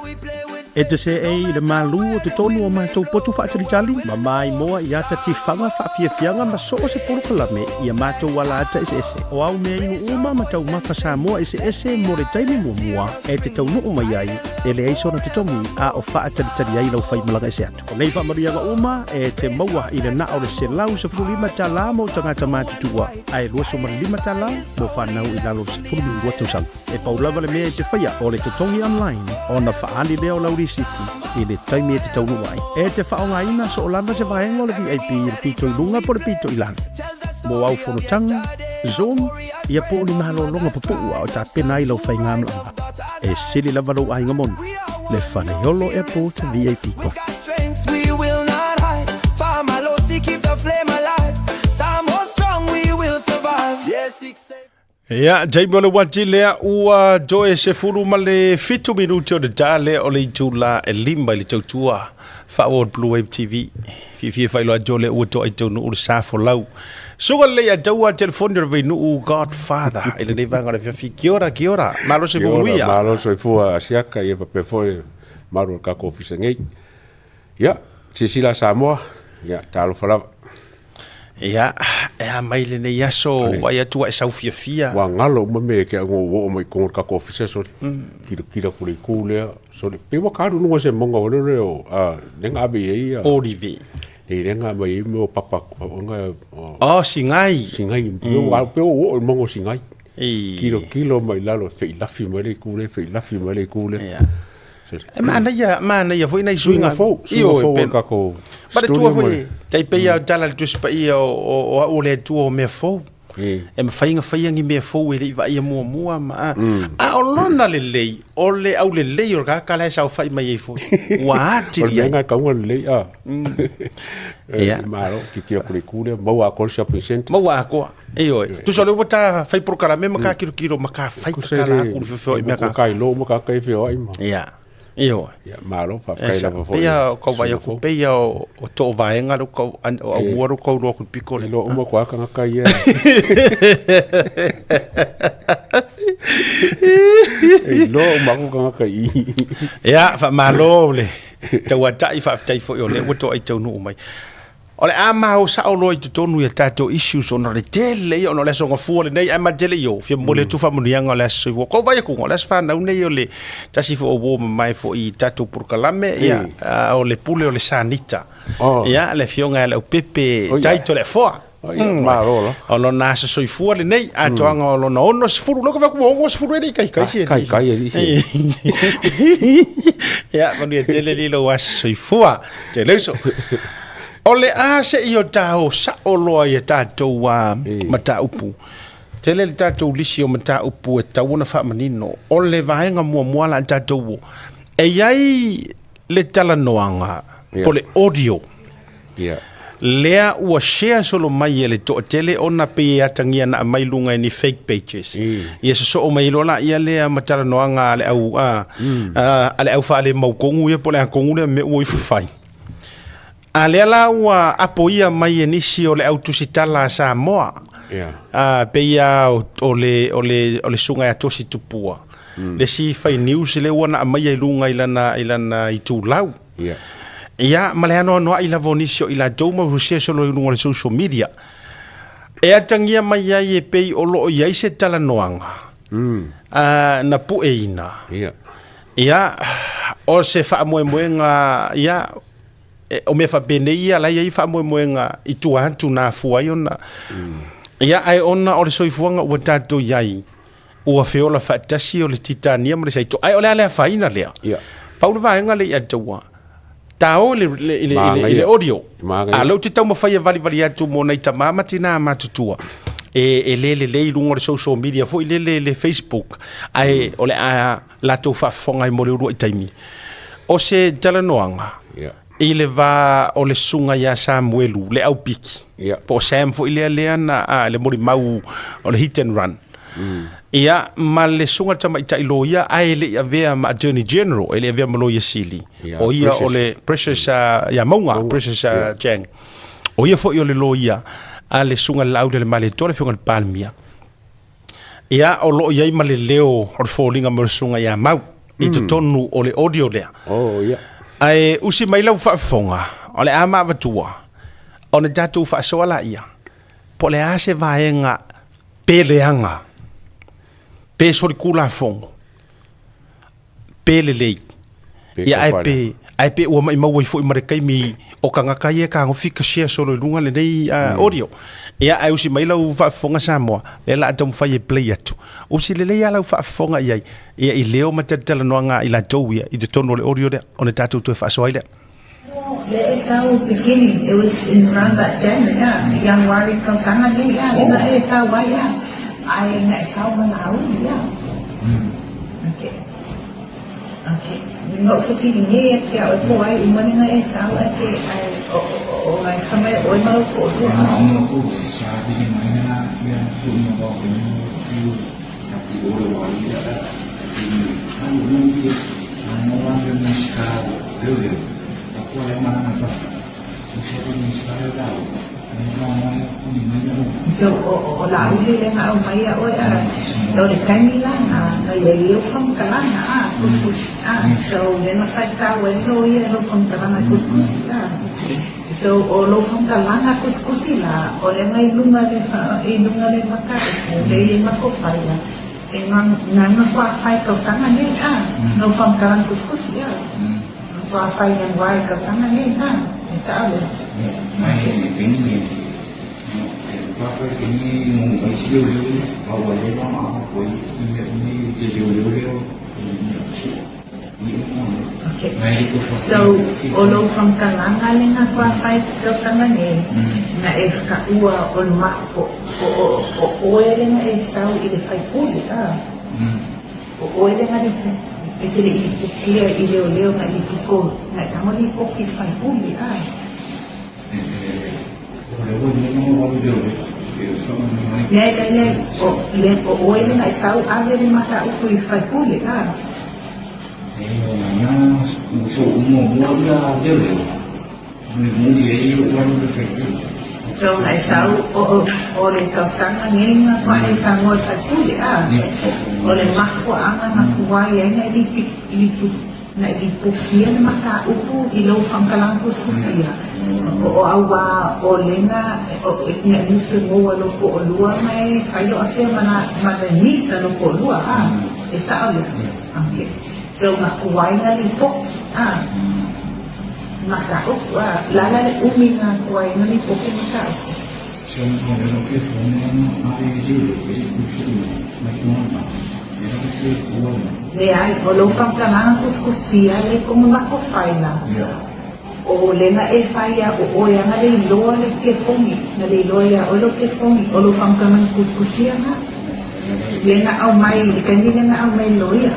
E te seei i le malū o totonu o matou potu faatalitali, ma maimoa i ata tifaga faafiafiaga ma so o se polokalame i a matou alaata eseese. O au mea inu uma ma taumafa Samoa eseese mo le taimi muamua e te taunuu mai ai, e leai sona totogi a o faatalitali ai lau faimalaga ese atu. O nei faamanuiaga uma e te maua i le na o le $115 mo tagata matutua ae $25 mo fanau i lalo o le 12 tausaga. E pau lava le mea e te faia o le totogi online ona faaali lea o lau risiti i le taimi e te taunuu ai. E te faaaogaina soo lava se vaega o le VIP i le pito i luga po o le pito i lalo. Mo au fonotaga, Zoom, ia po o ni malologa pupuu a o tapena ai lau faigamalaga. E sili lava lou aiga moni, le Faleolo Airport VIP Club. Ia, taimi o le uati lea ua toe 17 minuti o le ta lea o le itula e 5 i le tautua faaauau o le Blue Wave TV. Fiafia faailoa atu o lea ua toai taunuu le sa folau. Suka lelei a taua telefoni o le Vainuu Godfather i lenei vaega o le afiafi. Kia ora, kia ora. Malo soifua Kia ora, manuia. malo soifua Asiaka ia faapea foi malu o le tatou ofisa nei. Ia, silasila a Samoa, ia, talofa lava. Ia, e a mai lenei aso, vaai atu ua e sau fiafia. Ua galo uma mea ke au ua oo mai i totonu o le tatou ofisa sole. Kilokilo atu i le itu lea, sole. Pei ua ta alu i luga o se mauga foi lele o, lea na ave i ai ia. Olive. Nei, lea na aumai ai mea o papa, ona o. Oh, Singai. Singai, pei ua pei ua oo i le mauga o Singai. Kilokilo mai lalo, feilafi mai le itu lea, feilafi mai le itu lea. Ia. E manaia, manaia foi nai suiga fou, suiga fou o le tatou Ma le tua foi, tai pei lava o tala a le Tusi Paia o au o le Atua o mea fou. E mafai ona faia ni mea fou e le i vaaia muamua ma a. A o lona lelei, o le aulelei o le tagata la e saofai mai ai foi. Ua atili ai. O le mea lena e tatau ona lelei a. Ia. Malo, tilotilo atu i le itu lea, maua atoa le shopping centre. Maua atoa. Ioe. Tusa o lea ua ta fai polokalame ma ka kilokilo ma ka fai tatala atu le feofeoai mea ka. Ka iloa uma tagata ia e feoai ma. Ia. Ioe. Ia, malo, faafetai lava foi. Peia o kau vai aku, peia o too vaenga lo kau o au mua lo kau loa ku piko le. Iloa uma koa tagata ia. E iloa uma aku tagata i. Ia, faamalo le tauatai, faafetai foi o lea ua toai taunuu mai. O le a maua sao loa i totonu i a tatou issues ona o le tele ia ona o le aso gafua lenei ae matou te le i o fia momoli atu faamanuiaga o le aso soifua. Kou vaai atu o le aso fanau nei o le tasi foi o uo mamae foi i tatou polokalame ia o le pule o le Sanita. Ia le afioga ia Leaupepe Taito Leafoa. Malo la. O lona aso soifua lenei atoaga o lona 60 lea ua 60 e le i kaikai si alii. Kaikai alii si. Ia manuia tele alii lou aso soifua. Te uso. O le a se i o tāo sao loa i a tātou a mataupu. Tele le tātou lisi o mataupu e tatau ona faamanino. O le vaega muamua la a tātou o. E i ai le talanoaga po le audio. Lea ua share solo mai e le toatele ona pei e atagia na aumai luga i ni fake pages. Ia sosoo mai loa laia lea ma talanoaga a le au a, a le au faalemaukogu ia po o le akogu lea mea ua ifo fai. A lea la ua apoia mai e nisi o le au tusitala a Samoa. A pei lava o le o le o le susuga ia Tosi Tupua. Le isi fai news lea ua na aumaia i luga i lana i lana itulau. Ia, ma le anoanoai lava o nisi o i latou ma ua share solo i luga o le social media. E atagia mai ai e pei o lo o i ai se talanoaga na pueina. Ia, o se faamoemoega, ia, o mea faapenei ia la e i ai faamoemoega i tua atu na afua ai ona. Ia, ae ona o le soifuaga ua tatou i ai, Ua feola faatasi o le Titania ma le Saito. Ae o le a le afaina lea? Pau le vaega lea ia te ua. Tāo i le, le, i le, i le, i le audio. A lea ou te taumafai e valivali atu mo nai tamā ma tinā matutua e, e le lelei i luga o le social media foi lele le Facebook, ae o le a latou faafofoga ai mo le uluai taimi. O se talanoaga i le va o le susuga ia Samuelu, le aupiki, po o Sam foi lea lea na, a, le molimau o le hit and run. Ia, ma le susuga i le tamaitai loia, ae e le i avea ma Attorney General, e le i avea ma Loia Sili. O ia o le Precious ia Mauga, Precious Chang. O ia foi o le loia a le susuga i le Laaulialemalietoa, le Afioga i le Palemia. Ia, o lo o i ai ma le leo o le foliga mai o le susuga ia Mau i totonu o le audio lea. Oh, ia. Ae usi mai lau faafofoga, o le a ma avatua, ona tatou faasoa laia, po o le a se vaega pe leaga, pe solitulafono, pe lelei, Pe ia ae kapa pe, ae pe ua maimau ai foi ma le taimi o tagata ia e tagofi ka share solo i luga lenei audio. Ia ae usi mai lau faafofoga Samoa, lea la a taumafai e play atu. Usi lelei lava lau faafofoga i ai, ia i leo ma talatalanoaga a i latou ia i totonu o le audio lea, ona tatou toe faasoa ai lea. Lea e sau beginning, it was in around that January, yeah, January tausaga nei, yeah, lea na e sau ai, yeah. Ai na e sau ma Laauli, yeah. Okay. Okay. Na ou fesili nei atu ia oe po o ai uma lea na e sau ae ke ai o o o ngai fa mai oe ma lou toalua. So o o Laauli lea na aumai ia oe a o le taimi la na na iai ai ou faamatalaga a tusitusi a so lea na faitau ai loia i lou faamatalaga tusitusi a so o lou faamatalaga tusitusi la o lea na i luga le i luga le mataupu lea i ai matou faila E na kua whai tausaga nei, a, no faamatalaga kusikusi, a, na kua whai Januari tausaga nei, a, e sao lea. Okay. So, o lou faamatalaga lea na kua whai tausaga nei, na e whakaua o le ma, o, o, o, o oe lea na e sau i le faipule, a, o oe lea na e te le i lipokia i leoleo na i lipoko, na e tago lipoki i le faipule, a. Leai, leai, leai, o, le, o oe lea na e sau ave le mataupu i le faipule, a. So na e sau o, o, o le tausaga nei na pae i tagoa i faipule, a. O le mafuaaga na tuai ai na i lipi, lipu, Na i lipokia le mataupu i lou faamatalaga tusitusia, o auā o lena na i mufegoa lou toalua ma e fai lou afea ma la ma le niece a lou toalua a e sao lea ok so na tuai na lipoki a mataupu a lala le umi na tuai na lipoki mataupu. Leai, o lou faamatalaga kusikusia le komo lako faila. O lena e fai ia o oe ana le iloa le kefogi, na le iloa ia oe lou kefogi, o lou faamatalaga kusikusia na. Lena aumai, i le taimi lena aumai loia.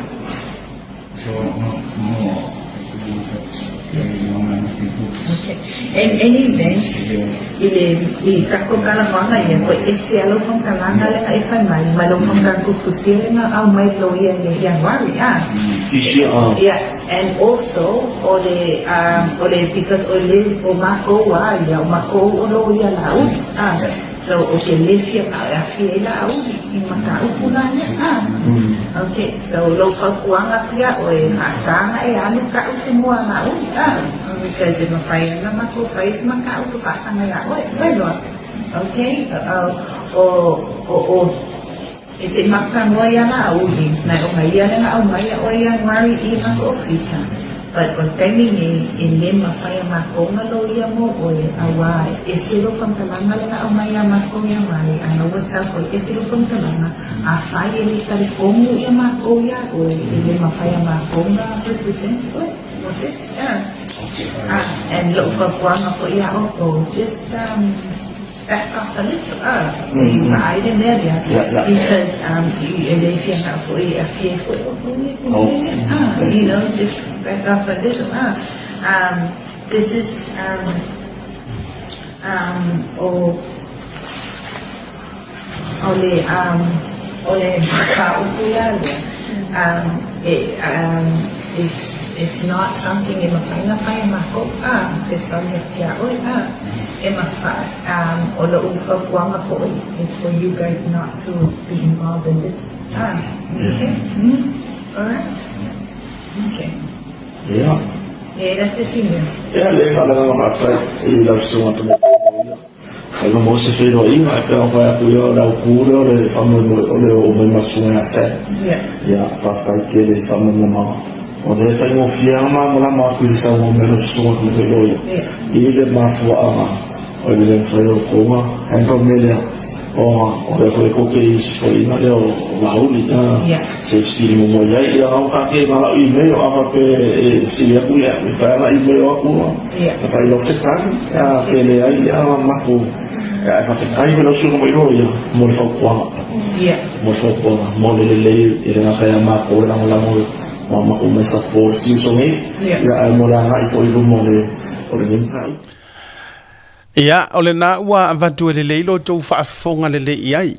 In any event, i le i tatou talanoaga ia, koe ese a lou faamatalaga lea na e fai mai, ma lou faamatalaga tusitusia lea na aumai loia i le Ianuari, a? Ia, and also, o le, o le, because o le, o matou a ia, o matou o loia Laauli, a? So, ou te le fia na e afi ai Laauli i mataupu la lea, a? Ok, so lou fautuaga atu ia oe, faasa na e alu ka'u se mua Laauli, a? Because e mafai ana matou fai se mataupu faasaga ia oe, oi loa. Ok, o, o, o, e se i matou ia Laauli, na e ona ia lea na aumai ia oe Ianuari i matou ofisa. But o le taimi nei, e le mafai a matou na loia mo oe, auā e ese lou faamatalaga lea na aumai ia matou ia mai, a na ua sau e ese lou faamatalaga, afai e le talitonu ia matou ia oe, e le mafai a matou na represent oe, mo se isi, ah. Ah, and lo'u fautuaga foi ia outou, just um, back off a little, ah, se i vaai le mea lea, because um, e le fia mana'o foi e aafia ai foi outou i le mea lea, ah, you know, just back off a little, ah. Um, this is um, um, o O le um o le mataupu la lea um e um it's it's not something e mafai ona fai e makou a fesoasoani atu ia oe a e mafai um o lo'u fautuaga foi is for you guys not to be involved in this a okay mm alright okay. Ia. E la se isi mea. Ia, le na o le agaga faafetai i lau susuga tamaitai loia. Fai ma maua se feiloaiga, e pei ona fai atu ia, o le autu lea o le faamoemoe o le oo mai ma susuga ia Sam. Ia, faafetai tele i faamalamalamaga. O lea e faigofie lava malamalama atu i le saunoa mai o lau susuga tamaitai loia i le mafuaaga o le le mafai o outou ona handle mea lea. Ona o lea foi tou te i isi foliga lea o Laauli se i fesili muamua i ai. Ia na ta na lau email a faapea e fesili atu ia e mafai ona email atu na fai lau se tali pe leai ia matou ae faafetai foi lau susuga mai loia mo le fautuaga mo le fautuaga mo le lelei e le gata ia matou e lagolago ma matou mai support si uso nei ia ae mo le agai foi i luma o lenei mataupu. Ia, o lena ua avatu e lelei lo outou faafofoga lelei i ai.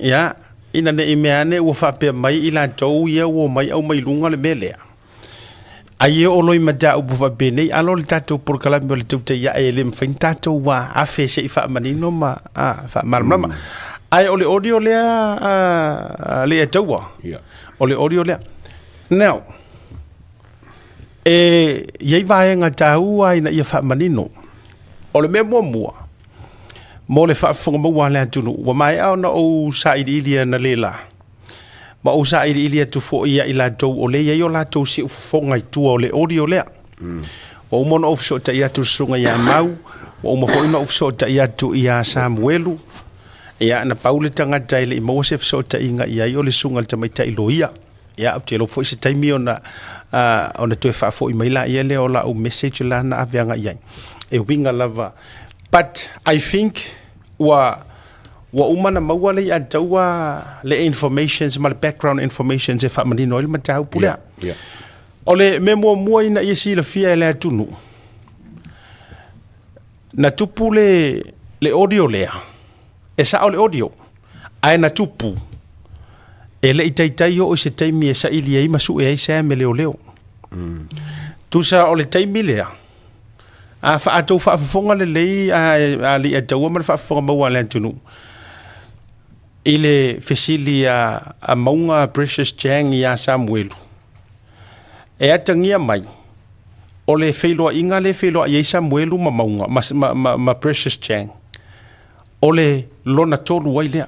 Ia, ina ne i mea ane ua faapea mai i latou ia ua omai aumai luga le mea lea. Ai e oo loa i mataupu faapenei, alo le tatou polokalame o le tautai ae e le mafai ona tatou ua afe se i faamanino ma faamalamalama. Ae o le audio lea a Leiataua. O le audio lea. Now, E i ai vaega taua ina ia faamanino. O le mea muamua, mo le faafofoga maua a le atunuu, ua maea ona ou sailiili analeila, ma ou sailiili atu foi ia i latou o lea e i ai o latou siufofoga i tua o le audio lea. Ua uma ona ou fesootai atu i le susuga ia Mau, ua uma foi ona ou fesootai atu ia Samuelu, ia na pau le tagata e le i maua se fesootaiga i ai o le susuga i le tamaitai loia. Ia, ou te iloa foi se taimi ona, ona toe faafoi mai laia lea o lau message la na ave agai i ai. E uiga lava. But I think ua, ua uma ona maua le ia taua le informations ma le background informations e faamanino ai le mataupu lea. Yeah, yeah. O le mea muamua ina ia silafia e le atunuu, na tupu le, le audio lea, E sao le audio, ae na tupu, e le i taitai oo i se taimi e saili ai ma sue ai Sam e leoleo. Tusa o le taimi lea, a outou faafofoga lelei a alii ataua ma le faafofoga maua a le atunuu, i le fesili a Mauga Precious Chang ia Samuelu, e atagia mai, o le feiloaiga lea e feiloai ai Samuelu ma Mauga, ma Precious Chang, O le lona tolu ai lea.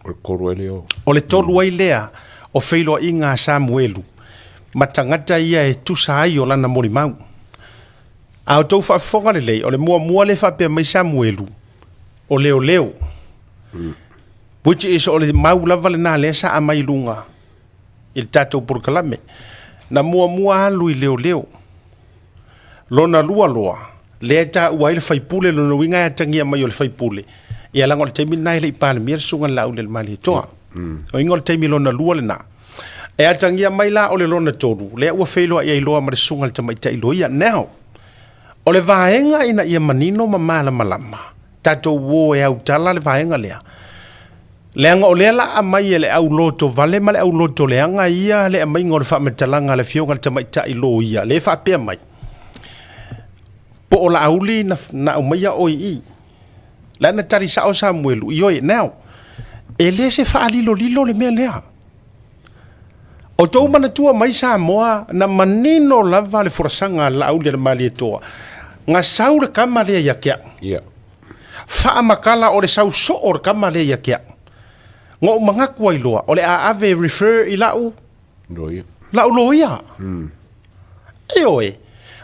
O le tolu ai lea o. O le tolu ai lea o feiloaiga a Samuelu ma tagata ia e tusa ai o lana molimau. A outou faafofoga lelei, o le muamua lea e faapea mai Samuelu, o leoleo. Which is o le mau lava lena lea sa aumai i luga i le tatou polokalame. Na muamua alu i leoleo. Lona lua loa, lea e taua ai le faipule, lona uiga e atagia mai o le faipule, ia leaga o le taimi lena e le i Palemia le Susuga i le Laaulialemalietoa. O uiga o le taimi lona lua lena. E atagia mai la o le lona tolu, lea ua feiloai ai loa ma le Susuga i le Tamaitai Loia. Now, o le vaega ina ia manino ma malamalama, tatou o e autala le vaega lea, Leaga o lea la aumai e le au loto vale ma le au loto leaga ia le aumaiga o le faamatalaga a le Afioga i le Tamaitai Loia, lea e faapea mai, po o Laauli na, na aumaia oe i i. La na tali sao Samuelu, ioe, now, e le se faalilolilo le mea lea. O tou manatua mai Samoa, na manino lava le folasaga a Laauli a le Malietoa, na sau le kama lea ia te au. Yeah. Faamatala o le sau soo o le tama lea ia te au. Na ou manatu ai loa, o le a ave e refer i lau Loia. Lau loia. Ioe.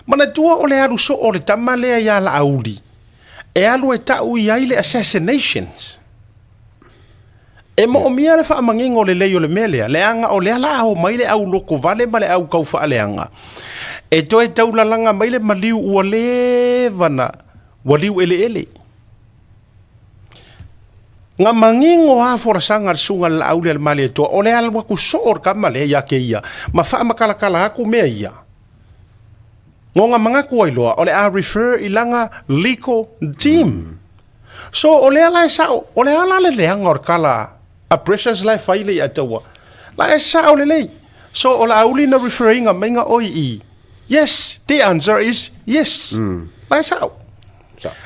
Manatua o le alu soo o le tama lea ia Laauli, e alu e tau i ai le assassinations. E moomia le faamanino lelei o le mea lea, leaga o lea la a omai le au lokovale ma le au kaufaaleaga, e toe taulalaga mai le maliu ua leva na ua liu eleele. Na manino lava folasaga a le susuga i le Laauli a le Malietoa, o le alu atu soo o le tama lea ia te ia ma faamatalatala atu mea ia. Na ona manatu ai loa o le a refer i lana legal team. So o lea la e sao, o le a la le leaga o le tala a Precious la e fai le ia taua. La e sao lelei. So o Laauli na refer ina mai na oi i. Yes, the answer is yes. La e sao.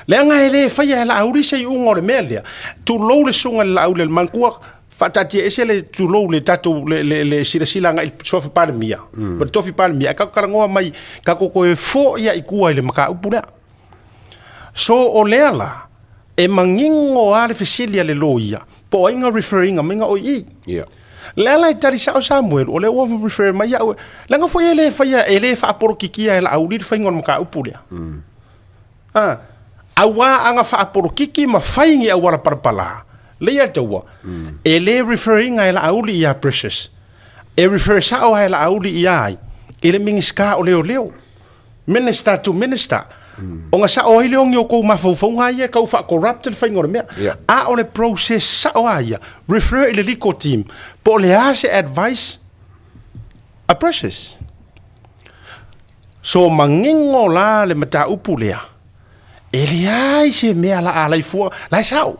Leaga e le faia e Laauli se iuga o le mea lea. Tulou le susuga i le Laauli a le Mantua, faataatia ese le tulou le tatou le, le, le silasila agai i le suafa Palemia, ma le tofi Palemia, ae tatou talanoa mai, tatou toe foi lava i tua i le mataupu lea. So o lea la, e manino lava le fesili a le loia, po o ai na refer ina mai na oi i. Yeah. Lea la e tali sao Samuel, o lea ua refer mai au, leaga foi e le faia, e le faapolokikia e Laauli le faiga o le mataupu lea. A, auā aga faapolokiki ma fai ni auala palapala, leia taua, e le refer ina e Laauli iā Precious, e refer sao lava e Laauli iā ai, i le Minisita o Leoleo, Minister to Minister. Ona sao ai lea o ni o kou mafaufauga ia e tau faa-corrupt le faiga o le mea. Yeah. A o le process sao lava ia, refer i le legal team, po o le a se advice a Precious. So manino la le mataupu lea, e leai se mea la alai fua, la e sao.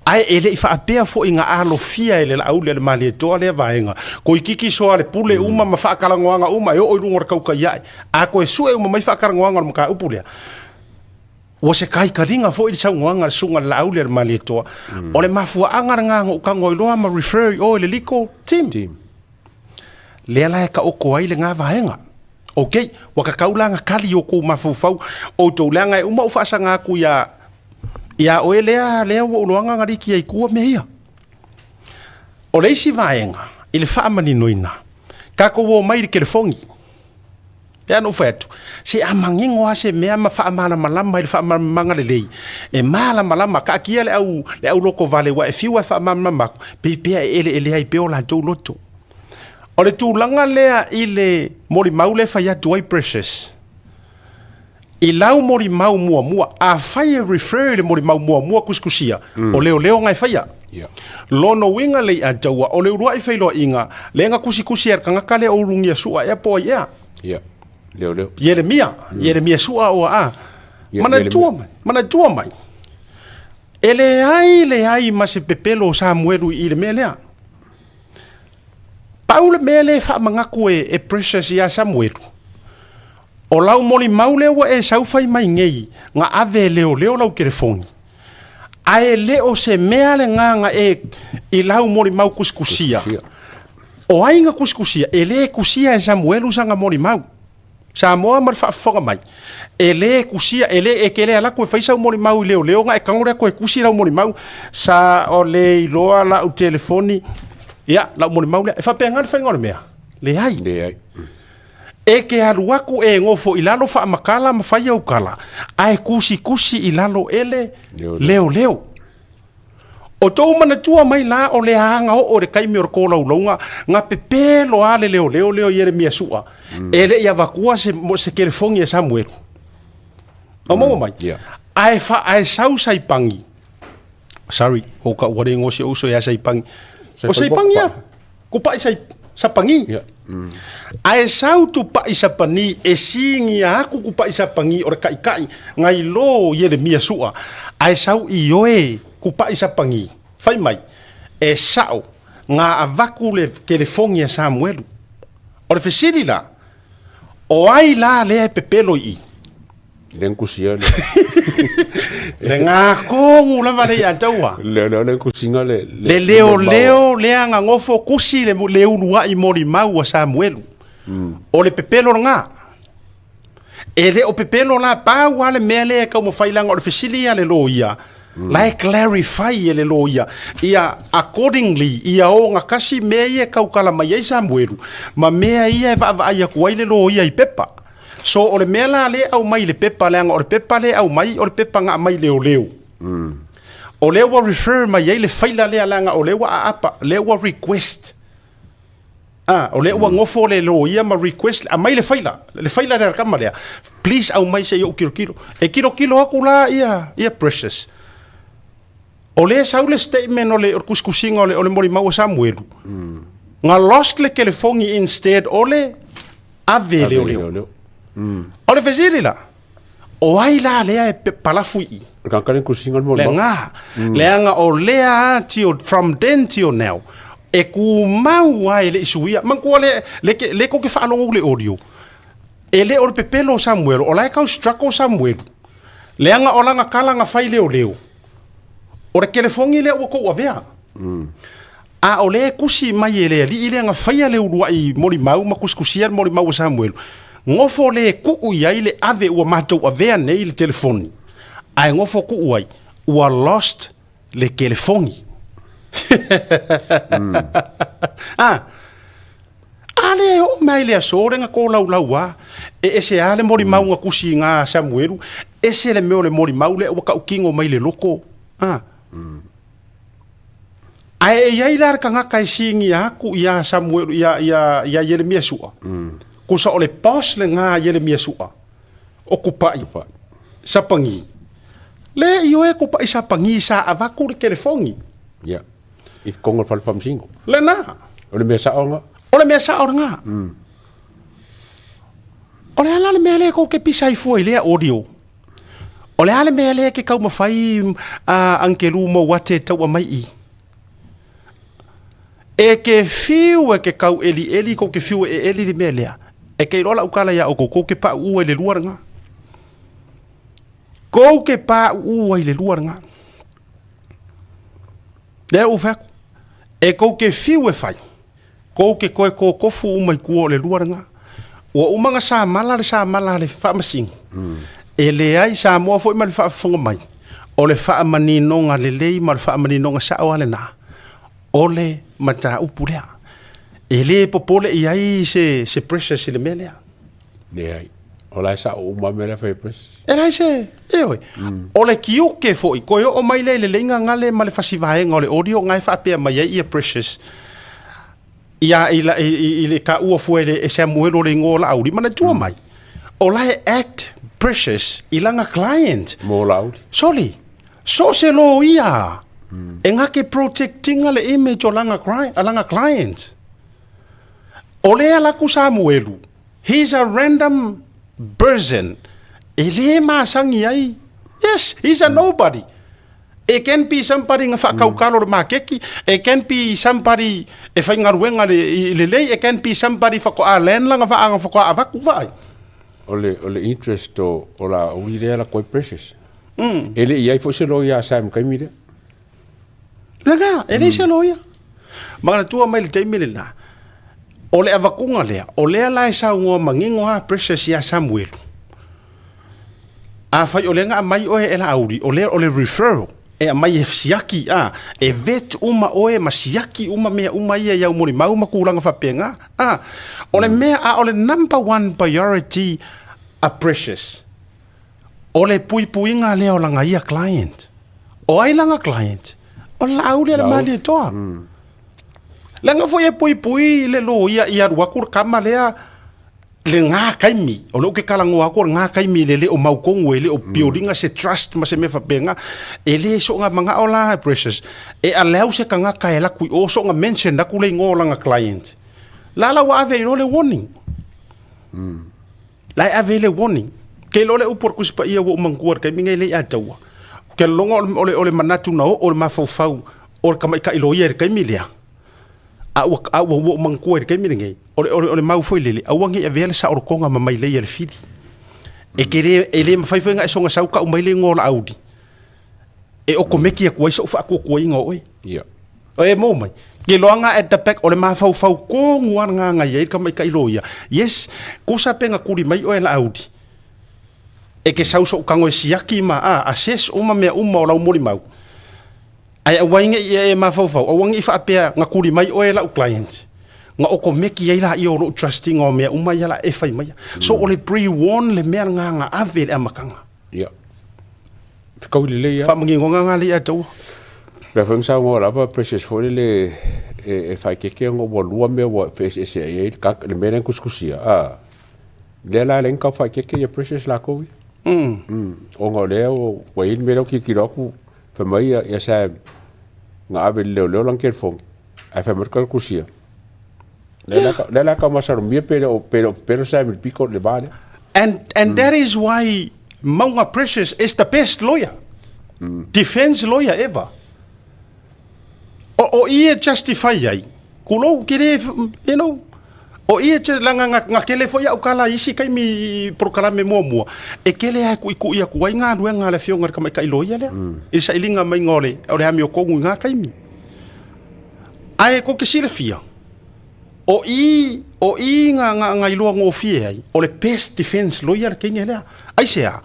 Ae e le i faapea foi na alofia e le Laauli a le Malietoa lea vaega. Koikiki soa le pule uma ma faakalagoaga uma e oo i luga o le kaukai ae. A toe sue uma mai faakalagoaga o le mataupu lea, ua se kaikaliga foi le saunoaga a le susuga i le Laauli a le Malietoa. O le mafuaaga lena na ou tago ai loa ma refer i o i le legal team. Lea la e taoto ai lena vaega. Ok, ua tatau la na tali i o kou mafaufau outou leaga e uma ou faasaga atu ia ia oe lea lea ua ou loaga na liki ai tua mea ia. O le isi vaega i le faamaninoina, tatou o mai i le telefoni. Pei ona ou fai atu, se a manino lava se mea ma faamalamalama i le faamalamalamaga lelei, e malamalama, taatia le au, le au lotovale ua e fiu lava e faamalamalama atu, pei pea e eleele ai pea o latou loto. O le tulaga lea i le molimau lea e fai atu ai Precious, i lau molimau muamua, afai e refer i le molimau muamua tusitusia, o leoleoga e faia. Yeah. Lona uiga le i'a taua, o le ulua'i feiloaiga, lea na tusitusi e le tagata lea o Ulugia Su'a ea po o ai ea. Yeah. Leoleo. Ieremia, Ieremia Su'a ua a. Yeah, Manatua mai, manatua mai. E leai, leai ma se pepelo o Samuelu i le mea lea. Pau le mea lea e faamanatu e, e Precious iā Samuelu, o lau molimau lea ua e sau fai mai nei, na ave e leoleo lau telefoni. Ae le o se mea lena na e i lau molimau tusitusia. O ai na tusitusia? E le tusia e Samuelu sana molimau. Samoa ma le faafofoga mai, e le tusia, e le, e te le alu atu e fai sau molimau i leoleo na e tago lea toe tusi lau molimau, sa o le iloa lau telefoni, ia, lau molimau lea. E faapena le faiga o le mea? Leai. Leai. E te alu atu e nofo i lalo faamatala ma fai au tala, ae tusitusi i lalo e le leoleo. O tou manatua mai la o le aga oo i le taimi o le tolaulauga, na pepelo lava le leoleo lea o Ieremia Su'a, e le i avatua se, se telefoni e Samuelu. O maua mai? Ae, fa, ae sau Saipangi, sorry, o ka ua le igoa si ou uso ia Saipangi. O Saipangi a, kupaʻi sai, Sapagi. Ae sau tupaʻi Sapani e sigia aku kupaʻi Sapagi o le kaʻikaʻi ngai lo Ieremia Su'a, ae sau ioe kupaʻi Sapagi, fai mai, e sa'o na avatu le telefoni a Samuelu. O le fesili la, o ai la lea e pepelo i i? Le nkusia le. Le ngakonu lava le ia taua. Le le le nkusinga le le leoleo lea nga ngofo kusi le le ulua'i molimau a Samuelu. O le pepelo lena. E le o pepelo la pau lava le mea lea e taumafai leaga o le fesili ia a le loia, la e clarify e le loia ia accordingly ia ogatasi mea ia e tautala mai ai Samuelu ma mea ia e vaavaai atu ai le loia i pepa. So o le mea la lea e aumai i le pepa leaga o le pepa lea e aumai o le pepa na aumai leoleo. O lea ua refer mai ai le faila lea leaga o lea ua aapa, lea ua request. A, o lea ua nofo le loia ma request, aumai le faila, le faila lea a le tama lea, please aumai se i ou tilotilo. E tilotilo atu la ia, ia Precious. O lea e sau le statement o le, o le tusitusiga o le, o le molimau a Samuelu, na lost le telefoni instead o le ave e leoleo. O le fesili la, O ai la lea e palafu i i? Le tagata lea tusina le molimau. Lena, leaga o lea till from then till now, e tumau lava e le i suia. Manatua le, le, le tou te faalogo i le audio, e le o le pepelo o Samuelu, o la e tau struggle Samuelu, leaga o lana tala na fai leoleo, o le telefoni lea ua tou avea. A o lea e tusi mai e le alii lea na faia le uluai molimau ma tusitusia le molimau a Samuelu, nofo le tuu i ai le ave ua matou avea nei le telefoni, ae nofo tuu ai, ua lost le telefoni. A, a lea e oo mai i le aso lea na tolaulau lava, e ese lava le molimau na tusi i na a Samuelu, ese le mea o le molimau lea ua tautino mai le loto. A. Ae e i ai la le tagata e sigia atu ia Samuelu, ia, ia, ia Ieremia Sua. Kusa o le boss lena a Ieremia Sua, o Kupa'i, Kupa'i. Sapagi. Le ioe Kupa'i Sapagi sa avatu le telefoni. Ia. I totonu o le fale faamasino. Lena. O le mea sa'o lena. O le mea sa'o lena. O le a la le mea lea tou te pisa ai fua i lea audio? O le a le mea lea ke taumafai a Angelu Mouate e taua mai i? E ke fiu e ke kau elieli, kou ke fiu e eli le mea lea. E ke iloa lau tala ia oukou, kou ke pauu ai le lua lena. Kou ke pauu ai le lua lena. Lea ua fai atu, e kou ke fiu e fai, Kou ke koe kokofu uma i kua o le lua lena. Ua uma na samala le samala a le faamasino. E leai Samoa foi ma le faafofoga mai, o le faamaninoga lelei ma le faamaninoga sao lava lena, o le mataupu lea. E le popole i ai se, se precious i le mea lea. Leai. O la e sao uma mea la e fai e Precious. E leai se, ioe. O le tiute foi, toe oo mai lea i le leiga gale ma le fasivaega o le audio na e faapea mai ai ia Precious ia i, i, i, i le taua fua e, le, e Samuel o le igoa o Laauli, manatua mai, o la e act Precious i lana client. Mo Laauli. Soli, so o se loia e na ke protectinga le image o lana, lana client. O lea laku Samuelu, He's a random person e le masani ai. Yes, he's a nobody. It can be somebody nga whaakaukalo le makeki, it can be somebody e whaingaruenga le, i lelei, it can be somebody whakoa land langa waanga whakoa avaku vaai. O le, o le interest o, o la uri lea la koe precious. E le i ai foi se loia a Sam kaimi lea. Lena, e leai se loia. Manatua mai le taimi lena, o le avakuga lea, o lea la e saunoa manino lava Precious ia Samuelu. Afai o lea na aumai oe e Laauli, o lea o le referral e aumai e siaki, a, e vet uma oe ma siaki uma mea uma ia i au molimau ma tulaga faapena. A, o le mea, a o le number one priority a Precious, O le puipuiga lea o lana ia client. O ai lana client? O le Laauli a le Malietoa. Leaga foi e puipui le loia i alu atu le kama lea lena taimi. O lea ou te talanoa atu o lena taimi le le o mautonu e le o building se trust ma se mea faapena. E le soona manao la Precious e allow se tagata e alu atu i o soona mention atu le igoa o lana client. La la ua ave ai loa le warning. La e ave ai le warning. Ke iloa le upu a le Tusi Paia ua ou manatua i le taimi nei e le i ataua. Ou te lagona o le, o le manatu na oo i le mafaufau o le tamaitai loia i le taimi lea, a ua, a ua, ua ou manatua i le taimi lenei, o le, o le, o le mau foi lele, aua ne i avea le saolotoga ma mailei a le fili. E te le, e le mafai foi ona e soona sau tau mai le igoa o Laauli, e okomeki atu ai sou faatuatuaina o oe. Ia. E mō mai. Ke loaga at the back o le mafaufau tonu lava lena na i ai le tamaitai loia. Yes, kusa pe na kuli mai oe Laauli. E ke sau so'u tago e siaki ma a, assess uma mea uma o lau molimau. Ae aua ai ne i e mafaufau, aua ne i faapea na kuli mai oe lau client. Na okomeki ai laia o lou trustinga o mea uma ia la e fai maia. So o le pre-warn le mea lena na ave i le amataga. Ia. Fekaui lelei lava. Faamaninoga na le ia te oe. O lea foi na saunoa lava Precious foi lele e faaeteete ona ua lua mea ua feeseeseai ai le mea lea na tusitusia, a. Lea la e alai ona tau faaeteete ia Precious latou ia. Ona o lea ua i ai le mea lea ua tilotilo atu fai mai ia Sam na ave i le leoleo lana telefoni ae fai mai le tautusia. Lea la e tau masalomia pe le o pepelo Sam i le pito i le va lea. And that is why Mauga Precious is the best lawyer. Defense lawyer ever. O i e justify ai, kulou ke le, you know, o i e leaga na kele foi au tala i isi taimi i polokalame muamua, e kele lava e kuikui atu ai galuega a le afioga i le tamaitai loia lea, i le sailiga maiga o le, o le amiotonu i na taimi. Ae tou te silafia, o i, o i na, na, na iloa gofie ai, o le best defense lawyer le teine lea. Aisea?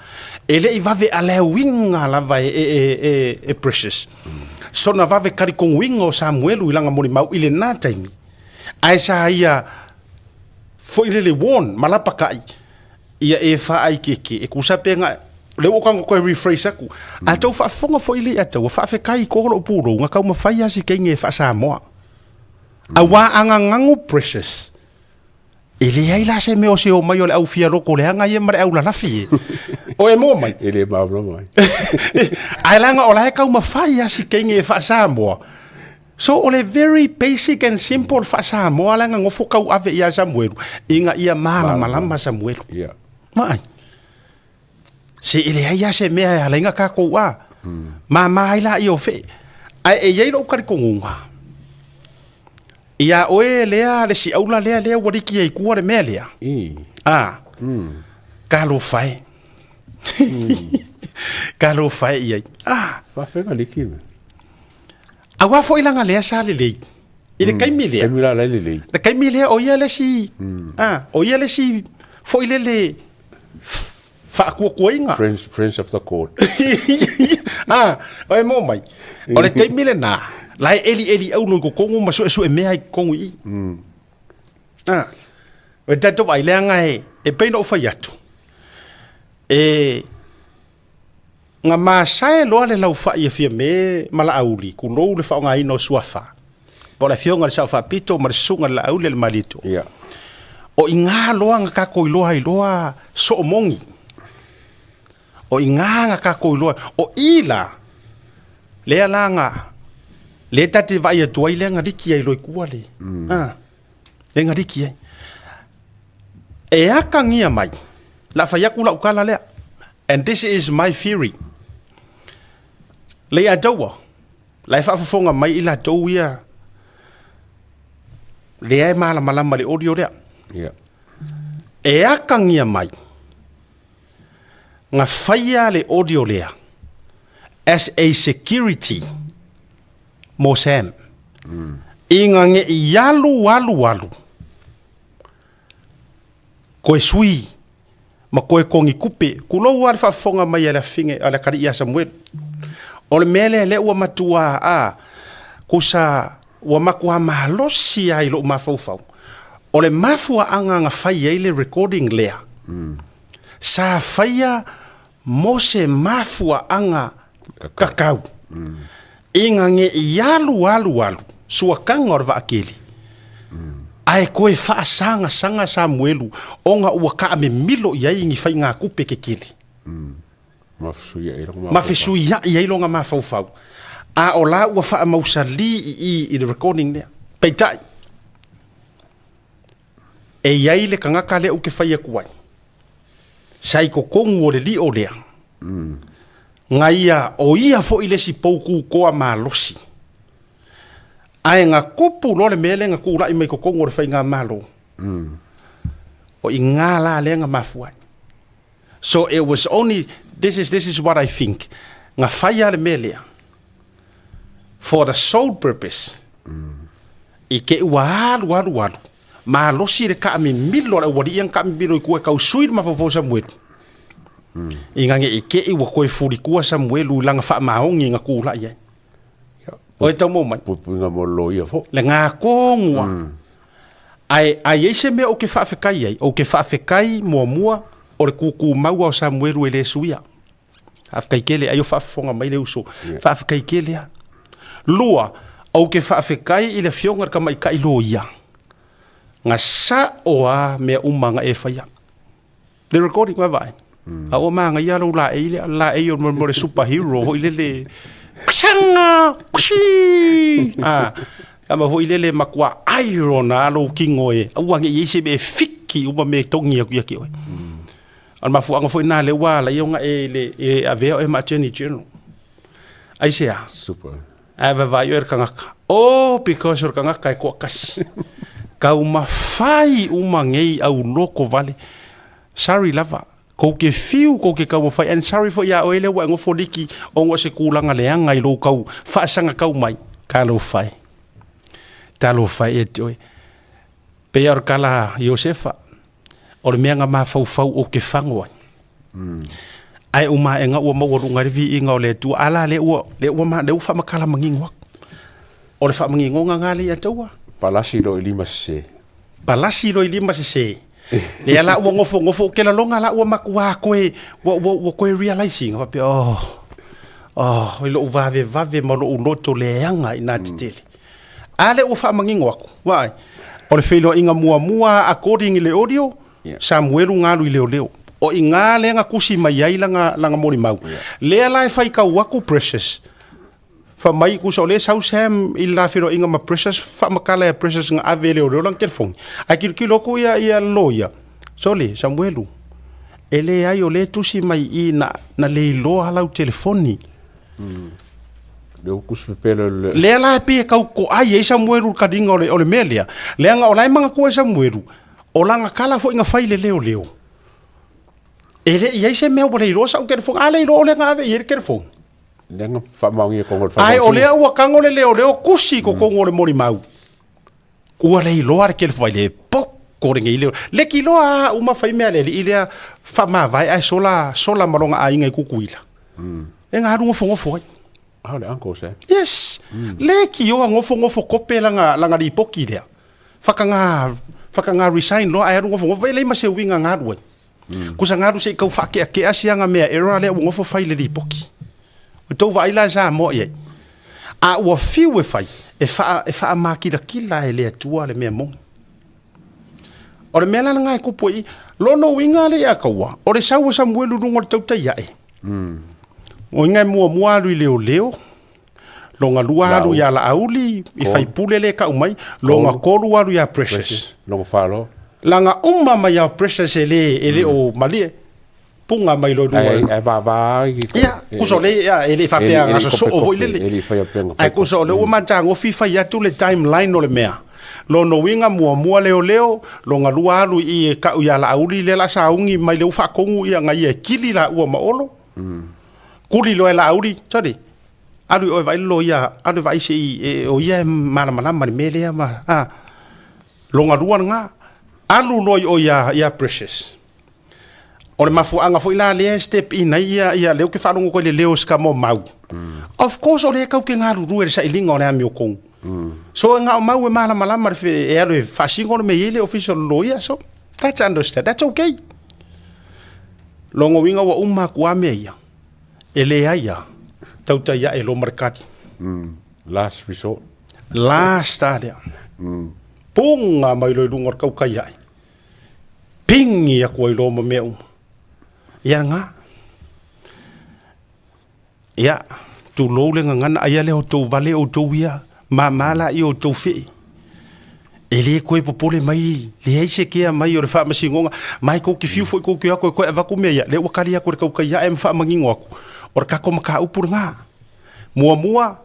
E le i vave alauina lava e, e, e, e, e Precious. Sona vave talitonuina o Samuelu i lana molimau i lena taimi, ae sa ia foi lele warn ma lapakai, ia e faaikeke, e tusa pe na, lea ua ou tago toe rephrase atu, a tou faafofoga foi lea ia te au, ua faafetai i ko lou pulou, na taumafai lava si teine e faa-Samoa. Aua a gagagu Precious, E leai la se mea o se omai o le au fia loko leaga ia ma le au lalafi e. O e moa mai. E le malamalama ai. Ae leaga o la e taumafai lava si teine e faa-Samoa. So o le very basic and simple faa-Samoa leaga nofo tauave ia Samuelu ina ia malamalama Samuelu. Yeah. Vaai. Se e leai lava se mea e ala ai na tatou a. Mama ai laia o fee. Ae e i ai lou talitonuga, ia oe lea le siaula lea lea ua liki ai i tua le mea lea. A. Talofa e. Talofa e i ai. A. Faafegai liki me. Aua foi laga lea sa lelei. I le taimi lea. Taimi la la e lelei. Le taimi lea o ia le isi, a, o ia le isi foi lele faatuatuaina. Friends, friends of the court. Ah, o e mō mai. O le taimi lenā, la e elieli aulo i totonu ma suesue mea i totonu i i. Ah, o e tatou vaai, leaga e, e pei ona ou fai atu, e, na masae loa le laufai a Fiame ma Laauli, tulou le faaaogaina o suafa, po o le afioga i le Sao Faapito ma le susuga i le Laauli a le Malietoa. Yeah. O i gā loa na tatou iloa ai loa soomogi. O i gā na tatou iloa, o i la, lea la na, lea ta te vaai atu ai lea na liki ai loa i tua le, ah, lea na liki ai. E akagia mai, la fai atu lau tala lea, and this is my theory. Leiataua, La e faafofoga mai i latou ia lea e malamalama i le audio lea. Yeah. E akagia mai na faia le audio lea as a security mo Sam. Ina ne i alu alu alu koe sui ma koe kogi kupe, kulou lava le faafofoga mai a le afine a le atalii ia Samuelu. O le mea lea lea ua matua a, kusa ua matua malosi lava i lou mafaufau. O le mafuaaga na fai ai le recording lea, sa faia mo se mafuaaga kakau, ina ne i alu alu alu suakaga o le vaakele, ae toe faasaga Samuelu ona ua taamemilo i ai ni faigatupe kekele. Ma fesuiai ai lona mafaufau. A o la ua faamausali i i i le recording lea. Peitai, e i ai le tagata lea ou te fai atu ai, sa i totonu o le lio lea, na ia, o ia foi le isi pou kukoa malosi. Ae na tupu loa le mea lea na tulai mai totonu o le faigamalo, o i ina la lea na mafua ai. So it was only, this is, this is what I think, na fai lava le mea lea, for the sole purpose, i te ua alu alu alu, malosi le taamimilo a le aualii ia na taamimilo i tua e tau sui le mafaufau o Samuelu. Ina ne i te i ua toe fulitua Samuelu i lana faamaoni na tulai ai. O e tau maua mai. Puipuiga mo le loia foi. Le gā tonu lava. Ae a i ai se mea ou te faafetai ai, ou te faafetai muamua o le tūtū maua o Samuelu e le suia. Faafetai tele, ai o faafofoga mai le uso. Faafetai tele lava. Lua, ou te faafetai i le Afioga i le Tamaitai Loia, na sao lava mea uma na e faia. Le recording vaavaai. A ua manaia lou laei lea, laei o le super hero foi lele. Ksanga! Kshi! Ah, ama foi lele matua iron a lou kino e aua ne i ai se mea e fiki uma mea e togi atu ia te oe. O le mafuaaga foi lena lea ua ala ai ona e le e avea oe ma Attorney General. Aisea? Super. Ae vaavaai oe i le tagata. Oh, because o le tagata e toatasi. Taumafai uma nei au loko vale. Sorry lava. Kou te fiu, kou te taumafai. And sorry foi ia oe lea ua e nofo liki ona o se tulaga leaga i lou tau faasagatau mai. Talofa e. Talofa e ia te oe. Pei lava o le tala a Iosefa, o le mea na mafaufau ou te fago ai. Ae uma aega ua maualuga ai le viiga o le Atua. A la lea ua, lea ua, lea ua faamatala manino atu. O le faamaninoga lena lea ia te ua. Palasi loa i lima sese. Palasi loa i lima sese. Lea la ua nofonofo, ou te lalona la ua matua koe, ua, ua, ua koe realize ina faapea, oh, oh, i lou vavevave ma lou loto leaga i na tetele. A lea ua faamanino atu, vaai, o le feiloaiga muamua according i le audio, Samuelu na alu i leoleo. O i ina lea na tusi mai ai lana, lana molimau. Lea la e faitau atu Precious, fai mai tusa o lea e sau Sam i le la feiloaiga ma Precious, faamatala ia Precious na ave e leoleo lana telefoni. Ae tilotilo atu ia, ia le loia, sole, Samuelu, e leai o lea e tusi mai i i na, na le iloa lau telefoni. Lea ua tusi pepelo le... Lea la e pei e tau toai ai Samuelu i le taliga o le, o le mea lea, leaga o la e manatua e Samuelu, o lana tala foi na fai i le leoleo, e le i ai se mea ua le iloa sau telefoni, a le iloa o lea na ave i ai le telefoni. Lea na faamaonia i totonu o le Ae o lea ua tago le leoleo tusi i totonu o le molimau, ua le iloa le telefoni, le poko lenei leo. Leki loa a uma fai mea a le alii lea faamavae ae sola, sola ma lona aiga i Tutuila. E galu nofonofo ai. Ah, o le uncle se. Yes. Leki oa nofonofo kope lana, lana lipoti lea. Whakangā, whakangā resign loa ae alu nofonofo, e leai ma se uiga galu ai. Kusa galu se i kau whaakeakea sianga mea error lea ua nofo fai le lipoti. O tou vaai la Samoa i ai. A ua fiu e fai, e wha, e whaamakilakila e le Atua le mea moni. O le mea la lena e kupu ai, lona uiga le ia kaua, o le sau o Samuelu i luga o le tautai ae. O uiga e muamua alu i leoleo, longa lua alu ia Laauli, i faipule le kau mai, longa kolu alu ia Precious. Longa whalo. Langa uma mai ia Precious e le, e le o malie, punga mai loa i luga. Ai, ai va va i ki. Ia, kusa o le, ia, e le faapea E le- e le ga sosoo kope foi kope, lele. e le fai a penga Ae kusa o le ua matagofi fai atu le timeline o le mea. Lona uiga muamua leoleo, lona lua alu i i e kau ia Laauli lea la sauni mai le ua faatonu ia na ia e kili laua ma Olo. Kuli loa e Laauli, sorry, alu i oe vaai le loia, alu e vaai se i, e, o ia e malamalama i le mea lea ma, a. Lona lua lena, alu loa i o ia, ia Precious. O le mafuaaga foi la lea e step in ai ia, ia lea ou te faalogo atu ai i le leo o si tama o Mau. Of course o lea e tau te galulue i le sailiga o le amiotonu. So e na o Mau e malamalama le fe, e alu e faasino le mea e i ai le ofisa o le loia. So that's understand, that's okay. Lona uiga ua uma atu lava mea ia, e leai lava, tautai ae loa ma le kali. Last resort. Last lava lea. Puga mai loa i luga o le tautai ae. Pingi atu ai loa ma mea uma. Ia lena. Ia, tulou le gagana, ai a lea o outou vale outou ia, mama laia o outou fee. E le toe popole mai, leai se kea mai o le faamasinoga, ma e tou te fiu foi tou te o atu e toe avatu mea ia, lea ua kali atu e le tautai ae ma faamanino atu, o le tatou mataupu lena. Muamua,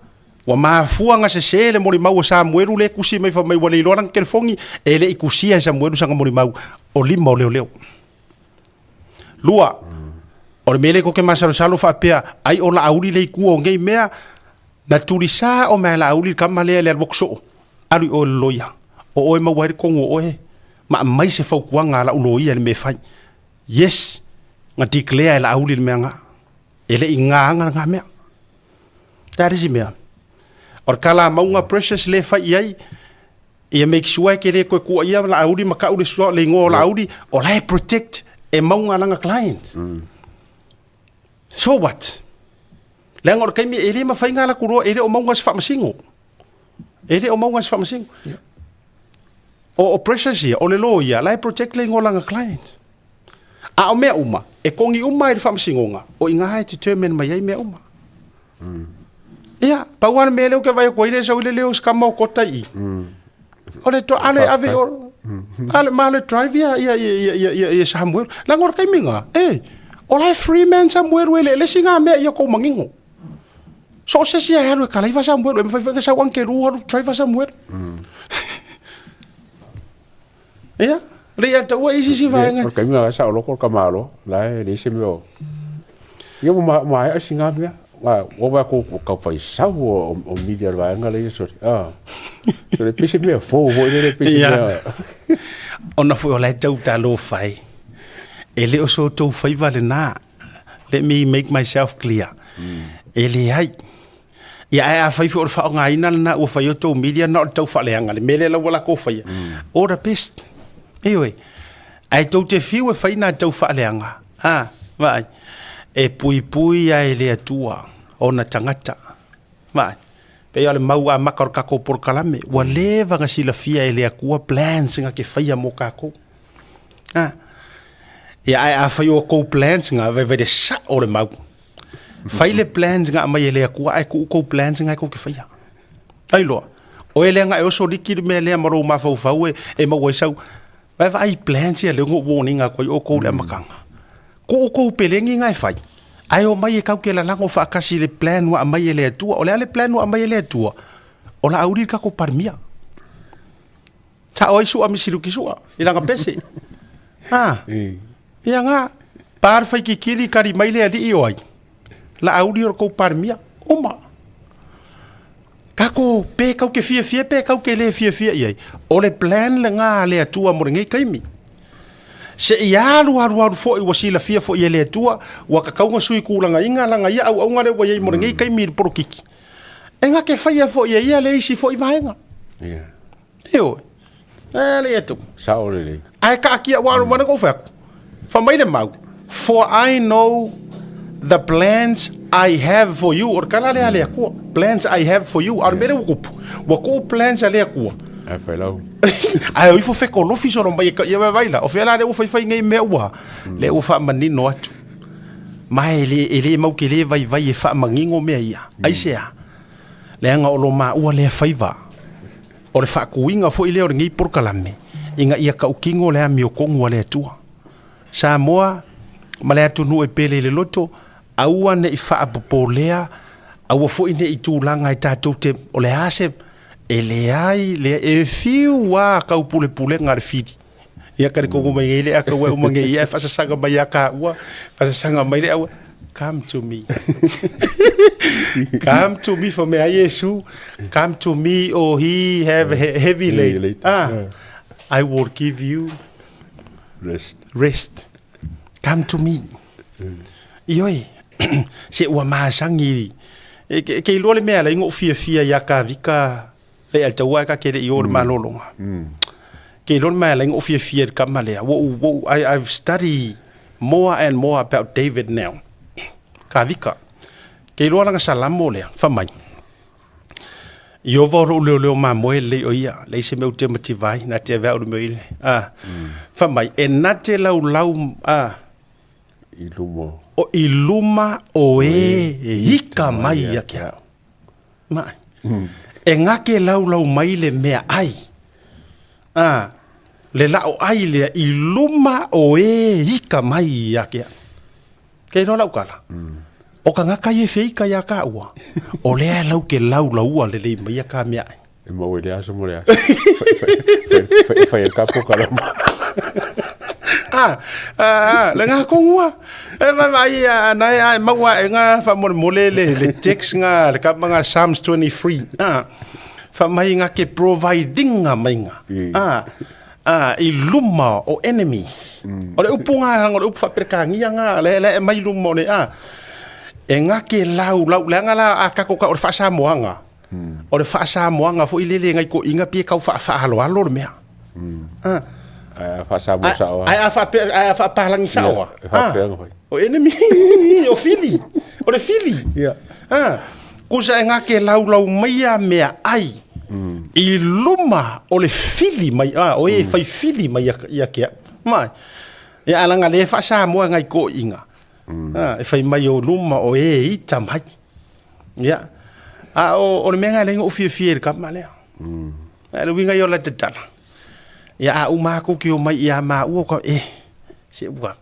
Ua mafua ona sese le molimau o Samuelu lea e tusi mai fai mai ua le iloa lana telefoni, e le i tusia e Samuelu sana molimau, o lima o leoleo. Lua, o le mea lea tou te masalosalo faapea, ai o Laauli le itu o nei mea, na tulisa o mea Laauli le tama lea i le alu atu soo, alu i o i le loia, o oe maua ai le tonu o oe, ma aumai se fautuaga a lau loia i le mea e fai. Yes, na declare e Laauli le mea na. E le i gaga lena mea. Le a le isi mea? O le kalamauga precious lea e fai i ai, ia make sure e te le toe tuuaia Laauli ma tau le sua, le igoa o Laauli, o la e protect e mauga lana client. So what? Leaga o le taimi e le mafai ona alu atu loa, e le o maua se faamasino. E le o maua se faamasino. O, o pressures ia, o le lawyer, la e protect le igoa o lana client. A o mea uma, e kogi uma i le faamasinoga, o i ina e determine mai ai mea uma. Ia, pau lava le mea lea ou te vaai atu ai le sau i le leo o si tama o Kota i i. O le to, ale ave o, ale ma le drive ia, ia, ia, ia, ia, ia, ia Samuel. Leaga o le taimi lena, e, o la e free man Samuel e le, le isi ngā mea ia kou manino. So o se isi e alu e kalaiva Samuel, e mawhai whai sau anke ru alu driver Samuel. Ia, le ia taua isi si vaenga. O le taimi la sa o loko ka malo, la e le se mea o. Ia mo ma ma e singa mea. Ma o va ko ka fai sau o o media le vaenga le so. Ah. So le pese mea fo ho le pese mea. Ona foi o la e tau talofa e. E le o so tou faiva lena. Let me make myself clear. E leai. Ia ae afai foi o le faaaogaina lena ua fai ai tou media na o le tau faaleaga le mea lea la ua latou faia. All the best. Ioe. Ae tou te fiu e fai nā tau faaleaga. A, vaai. E puipui lava e le Atua ona tagata. Vaai. Pei o le mau amata o le tatou polokalame, ua leva ona silafia e le Atua plans na te faia mo tatou. A. Ia ae afai o tou plans na, vaivai le sao o le mau. Fai le plans na aumai e le Atua ae tuu tou plans na e tou te faia. Ai loa, oe lea na e oso liki le mea lea ma lou mafaufau e, e maua ai sau. Vae vaai plans ia lea na ou warning atu ai outou i le amataga. Tuu tou peleni na e fai, ae omai e kau ke lalago faatasi i le plan ua aumai e le Atua. O le a le plan ua aumai e le Atua? O le a uli le tatou Palemia. Sao ai sua misi luki sua i lana pese. Ha. Ia nga pa le faikikili kali mai le alii o ai. La auli o le kou Palemia. Uma. Kako pe kau ke fiafia pe kau ke le fiafia i ai. O le plan le nga le Atua mo lenei taimi. Se i alu alu alu foi ua silafia foi e le Atua ua tatau ona sui tulagaina lana ia auauna lea ua i ai mo lenei taimi i le polokiki. E na te faia foi e ia le isi foi vaega. Yeah. Ioe. E le atu. Sao lelei. Ae kaatia ua alu mai na fai atu. Fai mai le mau. For I know the plans I have for you. O le tala lea a le Atua. Plans I have for you. A o le mea lea ua tupu. Ua tuu plans a le Atua. Ae fai lau. Ae o ifo fekolofi solo mai e ka ia vaai la. O fea la lea ua faifai nei mea ua. Lea ua faamanino atu. Ma e le, e le mau tele vaivai e faamanino mea ia. Aisea? Leaga o lo maua lea faiva. O le faatuina foi lea o lenei polokalame, ina ia tautino le amiotonu a le Atua. Samoa ma le atunuu e pele i le loto, aua ne i faapopolea, aua foi ne i tulaga e tatou te, o le a se, e leai, leai, e fiu lava taupulepulega a le fili. Ia ka le kongo mai nei le aka ua uma nei ia e whasasanga mai a ka ua, whasasanga mai le aua, come to me. Come to me for me a Yesu, come to me oh he have heavy laden. Ah, I will give you rest. Rest. Come to me. Ioe, se ua masangi, e, ke, ke iloa le mea la ingo fiafia ia ka vika Le al taua ka kere i o le malologa. Ke iloa le mea la ingo fiafia i le kama lea. Ua ou, ua ou, I, I've studied more and more about David now. Ka vika. Ke iloa lana salamo lea, fai mai. Ieova o lou leoleo mamoe lelei o ia, leai se mea ou te mativa ai, na te ave au i le mea o ile. Ah. Fai mai, e na te laulau, ah, I luma. O i luma o e ika mai ia ke au. Mai. E gake laulau mai le mea ai. A, le la'o ai lea i luma o e ika mai ia ke au. Ke iloa lau tala? O ka gaka ia e feika iā kāua, o lea e lau ke laulaua lelei mai ia ka mea ai. E mau i le aso mo le aso. Fai e kapo ka lama. Ah, ah, le ngā kongua. E vai vai a nai ai maua e ngā whamolemole le le text ngā le kapa ngā Psalms 23. Ah, wha mai ngā ke providing ngā mai ngā. Ah, ah, i luma o enemies. O le upu ngā ranga, o le upu whaperekangia ngā, le le e mai luma o le, ah. E ngā ke lau lau, le anga la a kako ka o le whaasamoanga. O le faasamoaga foi lele ngai toeaiina pei e tau faafaaloalo le mea. Ae a faa-Samoa sao lava. Ae a faapea, ae a faapalagi sao lava. Ia, e faapefea ona fai? O enemy, o fili, o le fili. Ia. A, kusa e gake laulau mai a mea ai i luma o le fili mai, a, o e fai fili mai ia ke au. Mai. Ia, a laga le faa-Samoa ngai toeaiina. A, e fai mai o luma o e ita mai. Ia. A o le mea lena e ala ai ona ou fiafia i le kama lea. A o le uiga ia o la tatala. Ia a uma atu ki o mai ia maua ka e se ua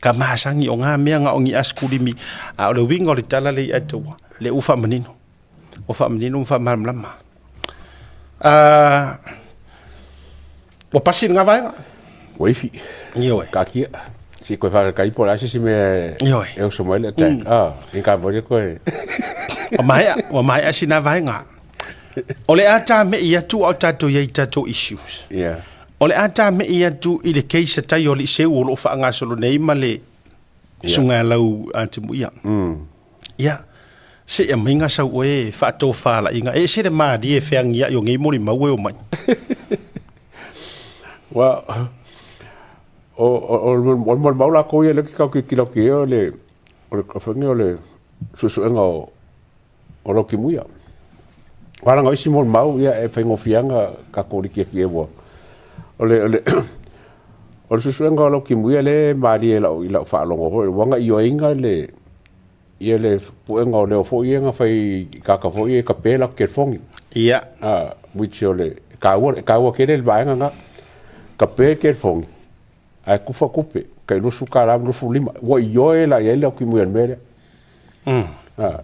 ka masani o ngā mea nga o ni askulimi a o le uiga o le tala le i atua le u faamanino o faamanino ma faamalamalama. A ua pasi lena vaega. Ua ifi. Ioe. Kaatia. Se i koe faalakai po o le a se isi mea Ioe. e oso mai le attack. Ah, i ka vole koe. Ua maea, ua maea sina vaega. O le a tāme'i atu a o tatou i ai i tatou issues. Yeah. O le a tāme'i atu i le case a tai o Aliiseu o lo o faagasolo nei ma le yeah. suga lau a Timuia. Ia, se i aumai ga sau oe e faatofalaiga. E ese le malie e feagiai o nei molimau e omai. Well, o, o, o, o le molimau lakou ia lea ke kau kilokilo atu i ai o le, o le, o le suesuega o, o Laukimuia. O ala o isi molimau ia e faigofie lava ona tatou liki atu i ai ua. O le, o le, o le suesuega o Laukimuia lea e malie i lau, i lau faalogo foi, ua na ioeina le, ia le puega o leo foi ia na fai i tagata foi ia e kape latou telefoni. Ia. A, which o le, e taua, e taua tele le vaega lena. Kape le telefoni, ae tufa tupe, tai $20 ma 25. Ua ioe la i ai le Laukimuia i le mea lea. A,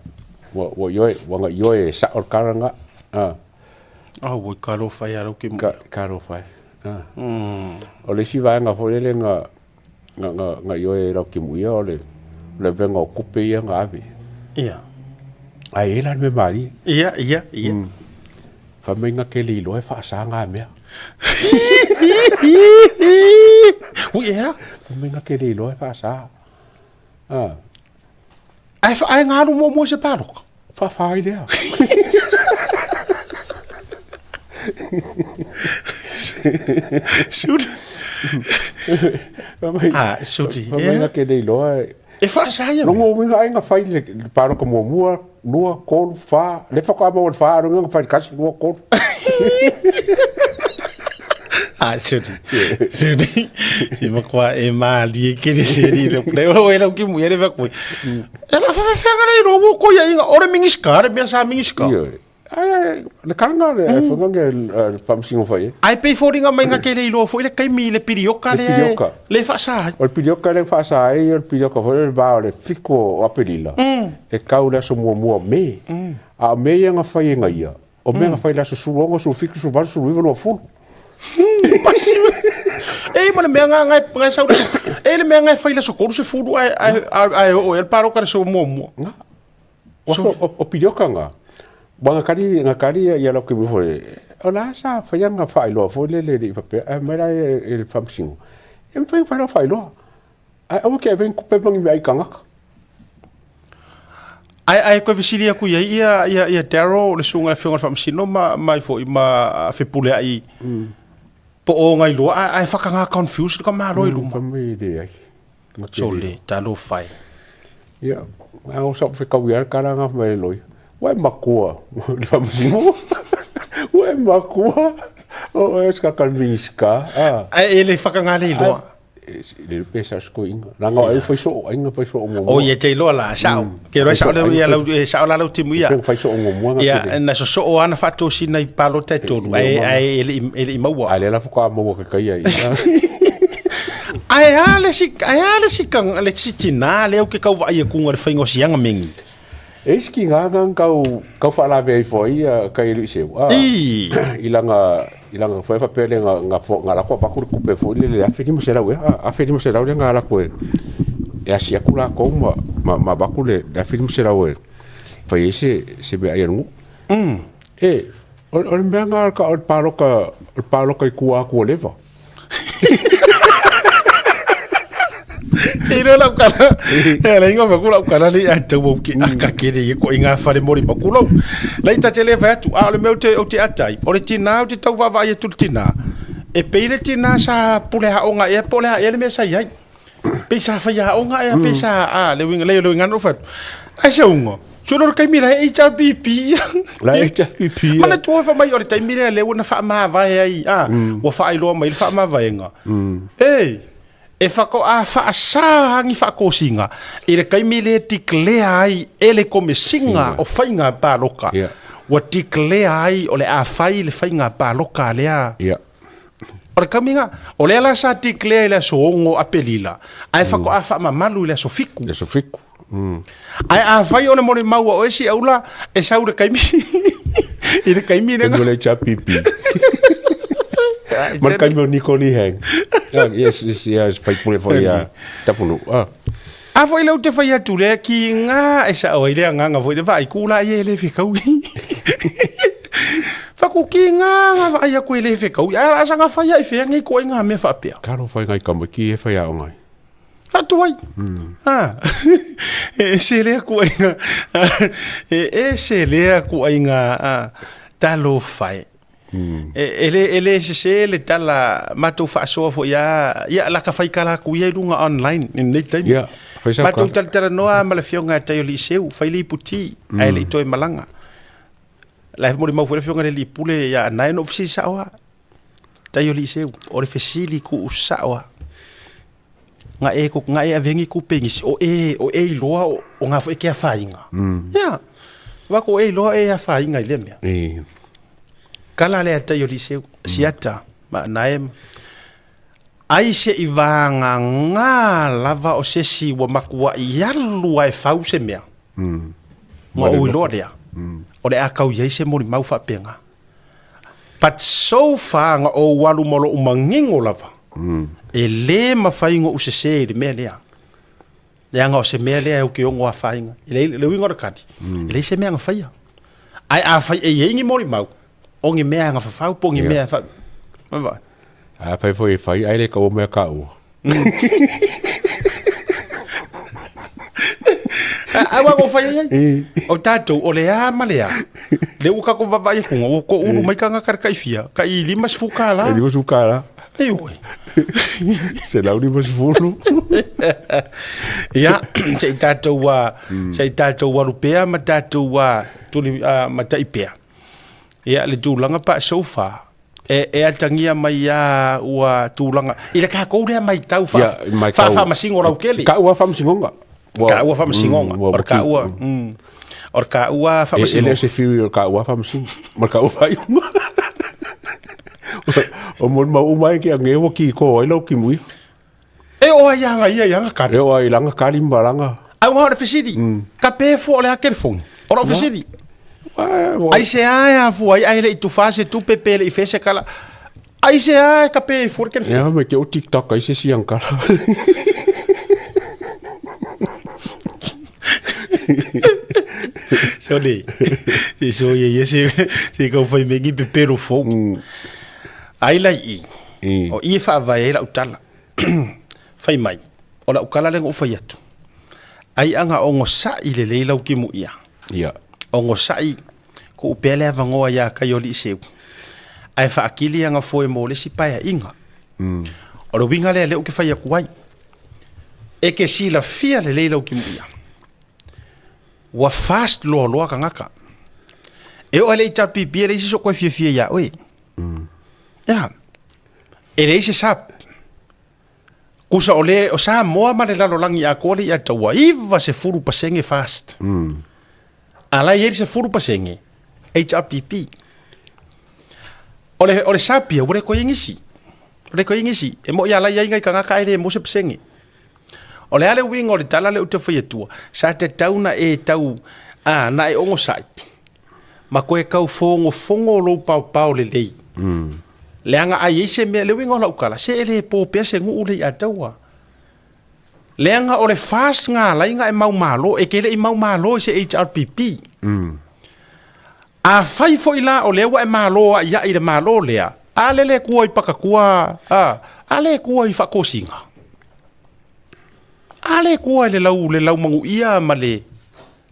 ua, ua ioe, ua na ioe e sao le tala lena. A. Auoi, talofa ia Laukimuia. Ka, talofa e. A. O le isi vaega foi lele na, na, na, na ioe e Laukimuia o le, o le avega o tupe ia na ave. Ia. Ae i ai la le mea malie. Ia, ia, ia. Fai mai na te le iloa e faasa ngā mea. Ui ea? Fai mai na te le iloa e faasa. Ah. Ae, ae ngā alu muamua i se pāloka? Whawhai ai lea. Suri. Ah, suri. Fai mai na te le iloa e... E faasa ia mea. Lona uiga ai na fai le pāloka muamua, lua, tolu, fa. Le faatoa maua le fa, a lona uiga na fai le tasi, lua, tolu. Ah, suri. Suri. I makoa e mālie kere seri le play. O e lau ki mu ere whakui. E la whawhawhanga nei ro wo koia inga ore mingiska, are mea sa mingiska. Ioe. Ai, le karanga le mm. whanga le whamsingo whai. Ai pei fōringa mai ngā kere i roa foi le kaimi le pirioka le, pirioka. le whaasa ai. O le pirioka le whaasa ai, o le pirioka foi le vā o le fiko o Aperila. E kau le aso muamua me. A o me ia nga whai e nga ia. O mea nga whai le aso 16, 17, 18, 19, 20. Pasi. E ma le mea nga ngai ngai sau le e le mea ngai fai le aso 30 ai ai ai o el paro ka le so muamua. Nga. O, o, o pirioka nga. Wa nga kari, nga kari ia lau ki foi. O la sa whai nga whailoa foi le le le whapea. Ai mai la e, e le whamsingo. E mwhai whai la whailoa. Ai aua ke ave kupe mangi me ai kangaka. Ai ai koe fesili aku iai ia ia ia Daryl le susuga le afioga i le faamasino ma mai foi ma Fepuleai po o Ngailoa ae ae whakangā confuse le ka malo i luma. Fai mai le ai. Sole, talofa e. Ia, a o sa whekau ia kara ngā mai loi. Ua e makua, le faamasino. Ua e makua. O e ska ka minska. Ai e le whakangā le iloa. Le pe sa sko inga. Ranga e fai so inga fai so mo. O ia te iloa la sao. Ke roi sao le ia lau e sao la lau timu ia. Fai so mo mo nga. Ia na so so ana faatosina i palota e tolu. Ai ai e le e le maua. Ai le la fuka maua ke kai ai. Ai a le si ai a le si kang le si tina le au ke kau vai e kunga le whainga o sianga mengi. E isi ki ngā ngang kau kau whaalave ai fo ia kai lui seu. Ah, I. I langa i langa fo e whapea le nga nga fo nga lako apaku le kupe fo le le 1500 e. Ah, 1500 le nga lako e. E asi aku la kou ma ma ma baku le le 1500 e. Fai e se se mea ai ngu. E o o le mea nga ka o le paloka o le paloka i kua aku o leva. I ro lau kala, e ala inga fa lau kala le a tau au ke aka ke le ko inga whare mori ma kulau. Lei ta te le whai atu, a o le mea o te, o te atai, o le tina, o te tau vaavaai atu le tina. E pei le tina sa pule aoga ea po o le a ea le mea sa i ai. Pei sa fai aoga ea pei sa a le uiga le le uiga na fai. Ai se uga. Solo le taimi la e HRPP ia. La HRPP ia. Manatua fai mai o le taimi lea lea ua na faamavae ai a ua faailoa mai le faamavaega. E e faatoa faasa ni faatosina i le taimi lea e declare ai e le Komesina o Faiga Palota, ua declare ai o le a fai le faiga palota lea. O le taimi lena, o lea la sa declare i le aso 6 Aperila, ae faatoa faamamalu i le aso 7. Le aso 7. Ae afai o le molimau a oe Siaula e sau i le taimi i le taimi lea. Taimi o le HRPP. Ma le taimi o Nico Lee Hang. Ah, yes, yes, yes, faipule foi ia Tapunuu. Ah. A foi lea ou te fai atu lea ki ngā e sao ai le agaga foi le vaai ku la ia e le fekaui. Faku ki ngā ngā vaai aku e le fekaui. Ai la sanga fai ai fea ngai ko ai ngā mea faapea. Kalo fai ngai kama ki e fai ao ngai. Faatuai. Ah. E ese lea kuaiga. E ese lea kuaiga talofa e. E, e le, e le sese le tala matou faasoa foi a ia la ka fai kala aku ia i luga online i lenei taimi. Ia, fai sau Matou kala. talatalanoa ma le afioga ia Taioli Iseu, fai le iputi, ae le i toe malaga. La e molimau foi le afioga i le alii pule ia Anae na ou fesili sao lava. Taioli Iseu, o le fesili kuu sao lava. Nga e ko nga e ave ngi ku pengisi o e o e iloa o, o nga foi ke afainga. Ia. Wa ko e iloa e afainga i le mea. E. Kala le atai o Liseu, siata, ma nae ai se i vāngā ngā lava o se si ua makua i alu ai fau se mea. Nga o iloa lea. O le a kau iai se molimau faapenga. But so far nga ou alu ma lou manino lava, e le mafai ona ou sese i le mea lea. Leaga o se mea lea e ou te ono afaina. E leai, le uiga o le kali, e leai se mea na faia. Ae afai e i ai ni molimau, o ni mea na fafau po o ni mea e fa... Vaai. Afai foi e fai, ai le kaua mea kaua. Aua ko fai ai. O tatou o le a ma le a. Le ua kako vavaai atu ua ko ulu mai kanga kare kai fia ka i 50 kala. E 50 kala. E oi. 150. Ia, se i tatou a se i tatou alu pea ma tatou a tuli ma tai pea. Ia le tulaga pa so far e, e atagia mai a ua tulaga i le tatou lea maitau fa, Ia, maitau. fa, faamasino lautele. Ka ua faamasinoga. Ua- Ka ua faamasinoga. ua O le ka ua, o le ka ua E, e le faamasinoga. o se whiri o ka ua faamasino. Ma ka ua faaiuga. O mo mau uma e ke ange ua ki ko ai lau ki mui. E o ai anga ia i anga kali. E o ai langa kali ma langa. Ai ua o le fesili. Ka pe fua o le a telefoni. O lau fesili. Ai se a e afua ai, ai le i tufa se tupe pe le i fese kala. Ai se a e ka pe fua le telefoni. Ia me ke o TikTok ai se si ang kala. Sole. E so ia ia se se kau fai me ngi pepelo fou. Ai lai i. O i e faavae ai lau tala. Fai mai, o lau kala lea na ou fai atu. Ai aga ogosaʻi lelei lau timuia. Ia. Ogosaʻi kuʻu pea le avanoa iā Kaioliʻiseu. Ae faakili aga foe mo le isi paeaiga. O le uiga lea lea ou te fai atu ai. E te silafia lelei lau timuia. Ua fast loaloa tagata. E oo lava i le HRPP e leai se isi o toe fiafia iā oe. Ia. E leai se sub. Kusa o le o Samoa ma le lalolagi atoa le ia taua 90% fast. A la e i ai le 10% HRPP. O le o le sub ia ua le toe i ai nisi. Ua le toe i ai nisi. E moi a la i ai nai tagata ae le maua se pasene. O le a le uiga o le tala lea ou te fai atua, sa tatau na e tau a na e onosai ma koe tau fogofogo lou paopao lelei. Leaga a i ai se mea, le uiga o lau tala, se e le po pea se nuu le i ataua. Leaga o le fast nga alai nga e mau malo, e ke le i mau malo i se HRPP. Afai foi la o lea ua e malo aʻiaʻi i le malo lea, a le le kua i pakatua, a, a le kua i faatosina. A le kua i le lau, le lau manuia ma le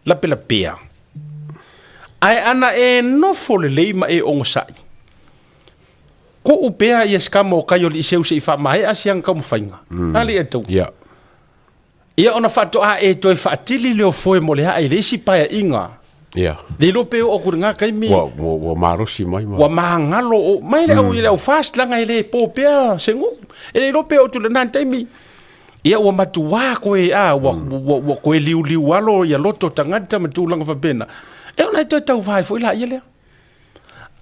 lapelapea. Ae ana e nofo lelei ma e onosai. Tuu pea ia si tama o kai o alii Seu se i faamaea si ana taumafaiga. A le ia tau. Ia ona faatoa e toe faatili lea o foe mo le aa i le isi paeaiga. Le iloa pe oo atu i lena taimi. Ua, ua, ua malosi mai ma. Ua magalo o mai le au i le au FAST leaga e le po pea se nuu. E le iloa pe oo atu i lena taimi. Ia ua matuā koe a, ua, ua, ua koe liuliu alo ia loto tagata ma tulaga faapena. E ona e toe tauva ai foi laia lea.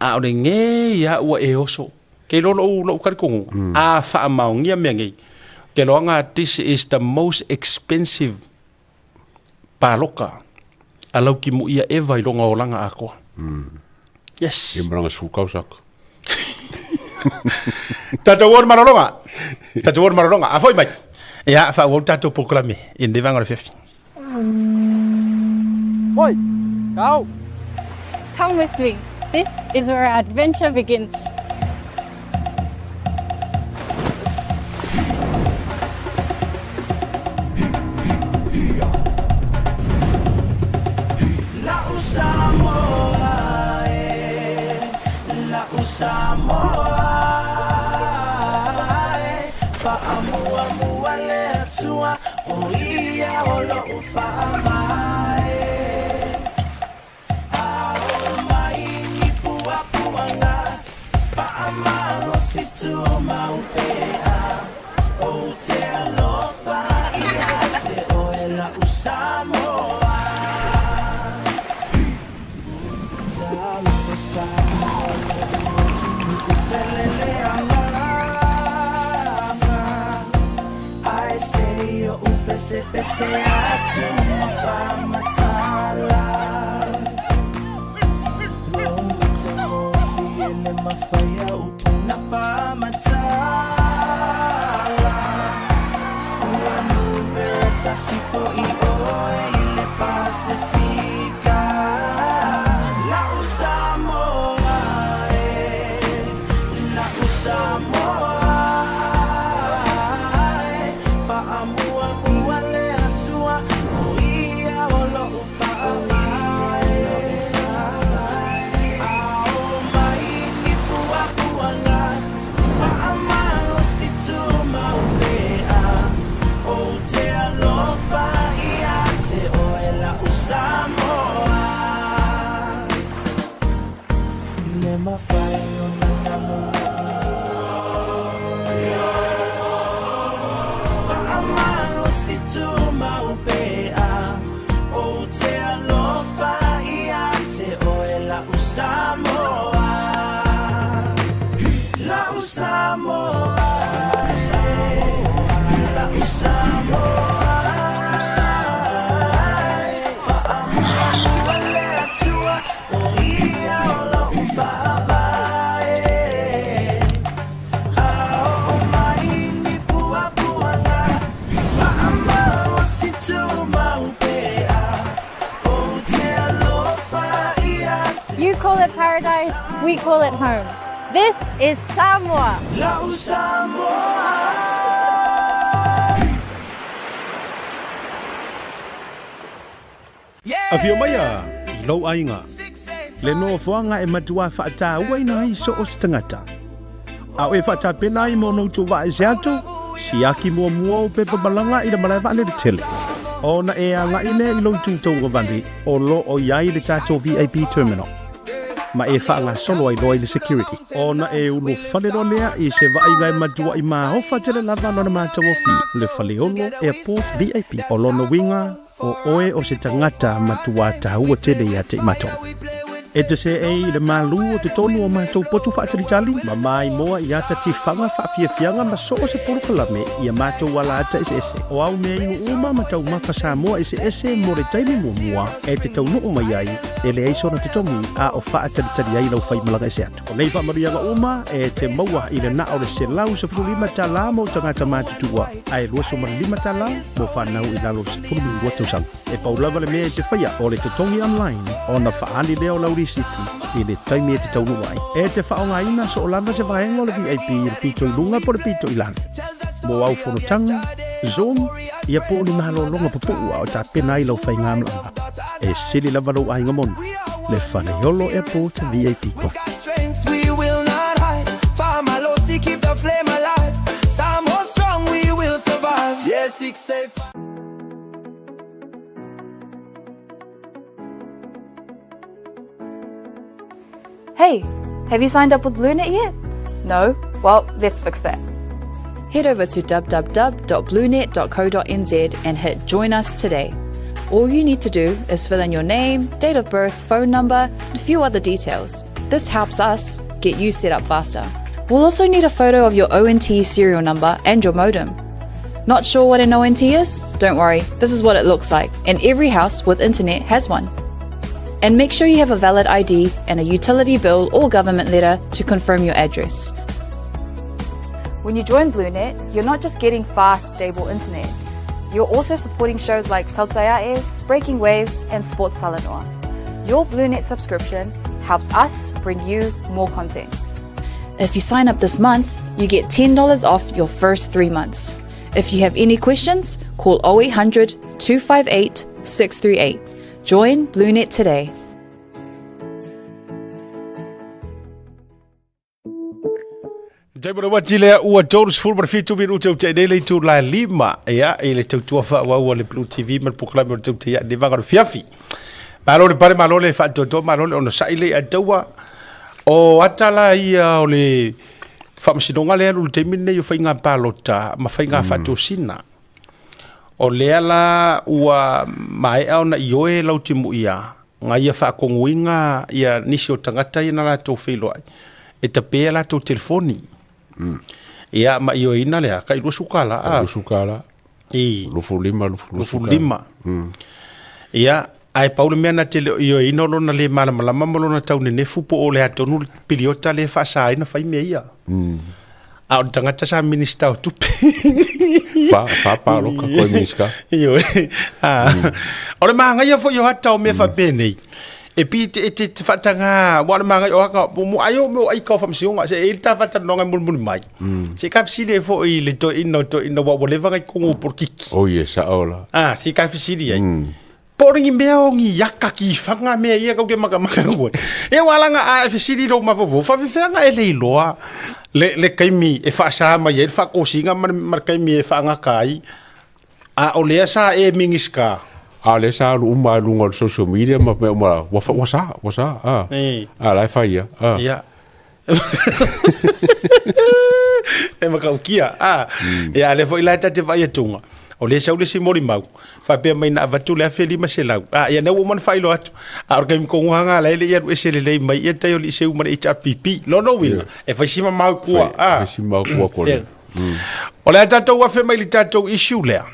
A o lenei a ua e oso. Ke iloa lou, lou talitonuga, a faamaonia mea nei, ou te iloaga this is the most expensive paloka a Laukimuia ever i lona olaga atoa. Yes. Ia ma lana 10 tausaga. Tatou o le malologa. Tatou o le malologa. A foi mai. Ia, faaauau le tatou polokalame i lenei vaega o le afiafi. Oi, kau. Come with me. This is where our adventure begins. You call it paradise, we call it home. This is Samoa. Afio mai a i lou aiga, le nofoaga e matua faatauaina ai so o se tagata. A o e faatapena ai mo ona utu vaa ese atu, siaki muamua ou pepa malaga i le malae vaalele tele. Ona e agai lea i lou itu tauagavale o lo o i ai le tatou VIP terminal ma e faagasolo ai loa i le security. Ona e ulufale loa lea i se vaaiga e matuai maofa tele lava lona matagofie, le Faleolo Airport VIP. O lona uiga, o oe o se tagata matua taua tele ia te i matou. E te seei i le malū o totonu o matou potu faatalitali ma maimoa i ata tifaga faafiafiaga ma so o se polokalame i a matou alaata eseese. O au mea inu uma ma taumafa Samoa eseese mo le taimi muamua e te taunuu mai ai, e leai sona totogi a o faatalitali ai lau faimalaga ese atu. O nei faamanuiaga uma e te maua i le na o le $115 mo tagata matutua ae $25 mo fanau i lalo o le 12 tausaga. E pau lava le mea e te faia o le totogi online ona faaali lea o lau risiti i le taimi e te taunuu ai. E te faaaogaina soo lava se vaega o le VIP i le pito i luga po o le pito i lalo. Mo au fonotaga, Zoom, ia po o ni malologa pupuu a o tapena ai lau faigamalaga. E sili lava lou aiga moni, le Faleolo Airport VIP Coffee. Hey, have you signed up with BlueNet yet? No? Well, let's fix that. Head over to www.bluenet.co.nz and hit Join Us today. All you need to do is fill in your name, date of birth, phone number, and a few other details. This helps us get you set up faster. We'll also need a photo of your ONT serial number and your modem. Not sure what an ONT is? Don't worry, this is what it looks like, and every house with internet has one. And make sure you have a valid ID and a utility bill or government letter to confirm your address. When you join BlueNet, you're not just getting fast, stable internet. You're also supporting shows like Tautaiae, Breaking Waves, and Sports Salanoa. Your BlueNet subscription helps us bring you more content. If you sign up this month, you get $10 off your first three months. If you have any questions, call 0800 258 638. Join BlueNet today. Tai mo wati lea ua 37 minute o te nei le itu la lima ia i le tautua faaauau a le Blue TV ma le polokalame o le tautia ia ne vaga o le fiafi. Malo le pale malo le faatoatoa malo le onosai le ataua o ata la ia o le faamasinoga lea alu i le taimi lenei o faiga palota ma faiga faatosina. O lea la ua maea ona ioe lau timuia nga ia faakoguina ia nisi o tagata ia na latou feiloai e tape a latou telefoni. Ia ma ioeina lea kai 20 kala a. 20 kala. I. 25 25. Ia ae pau le mea na te le o ioeina o lona le malamalama ma lona taunenefu po o le a tonu le piliota lea e faasa ai ona fai mea ia. A o le tagata sa Minista o Tupe. Fa, fa paloka koe Minista. Ioe. O le magaia foi o ata o mea faapenei, e pi te, e te, te faataga, ua o le magaia o aka, mo, mo ai o mea o aika o faamasinoga, se e i le ta faatalanoaga e mulimuli mai. Se ka fesili ai foi i le toeaina o toeaina, ua ua leva ona i totonu o polokiki. Oi e sao la. Ah, se ka fesili ai. Po o ni mea o ni aka ki whanga mea ia kau ke makamaka koe. E ua langa a e fesili lou mafaufau, faafefeaga e le iloa le, le taimi e faasa mai ai le faatosina ma le, ma le taimi e faagata ai, a o lea sa e Minisita. A o lea sa alu uma i luga o le social media ma mea uma, ua, ua sa, ua sa, a. E. A la e fai ia, a. Ia. E matautia, a. Ia, a lea foi la e ta te vaai atuga, o lea e sau le isi molimau, faapea mai na avatu le 1500, a, ia lea ua uma ona faailoa atu. A o le taimi tonu lava lena la e le i alu ese lelei mai ia tai o le Iseu ma le HRPP. Lona uiga, e fai si mamao i tua, a. Fai si mamao i tua ko le. O le a tatou afe mai i le tatou issue lea,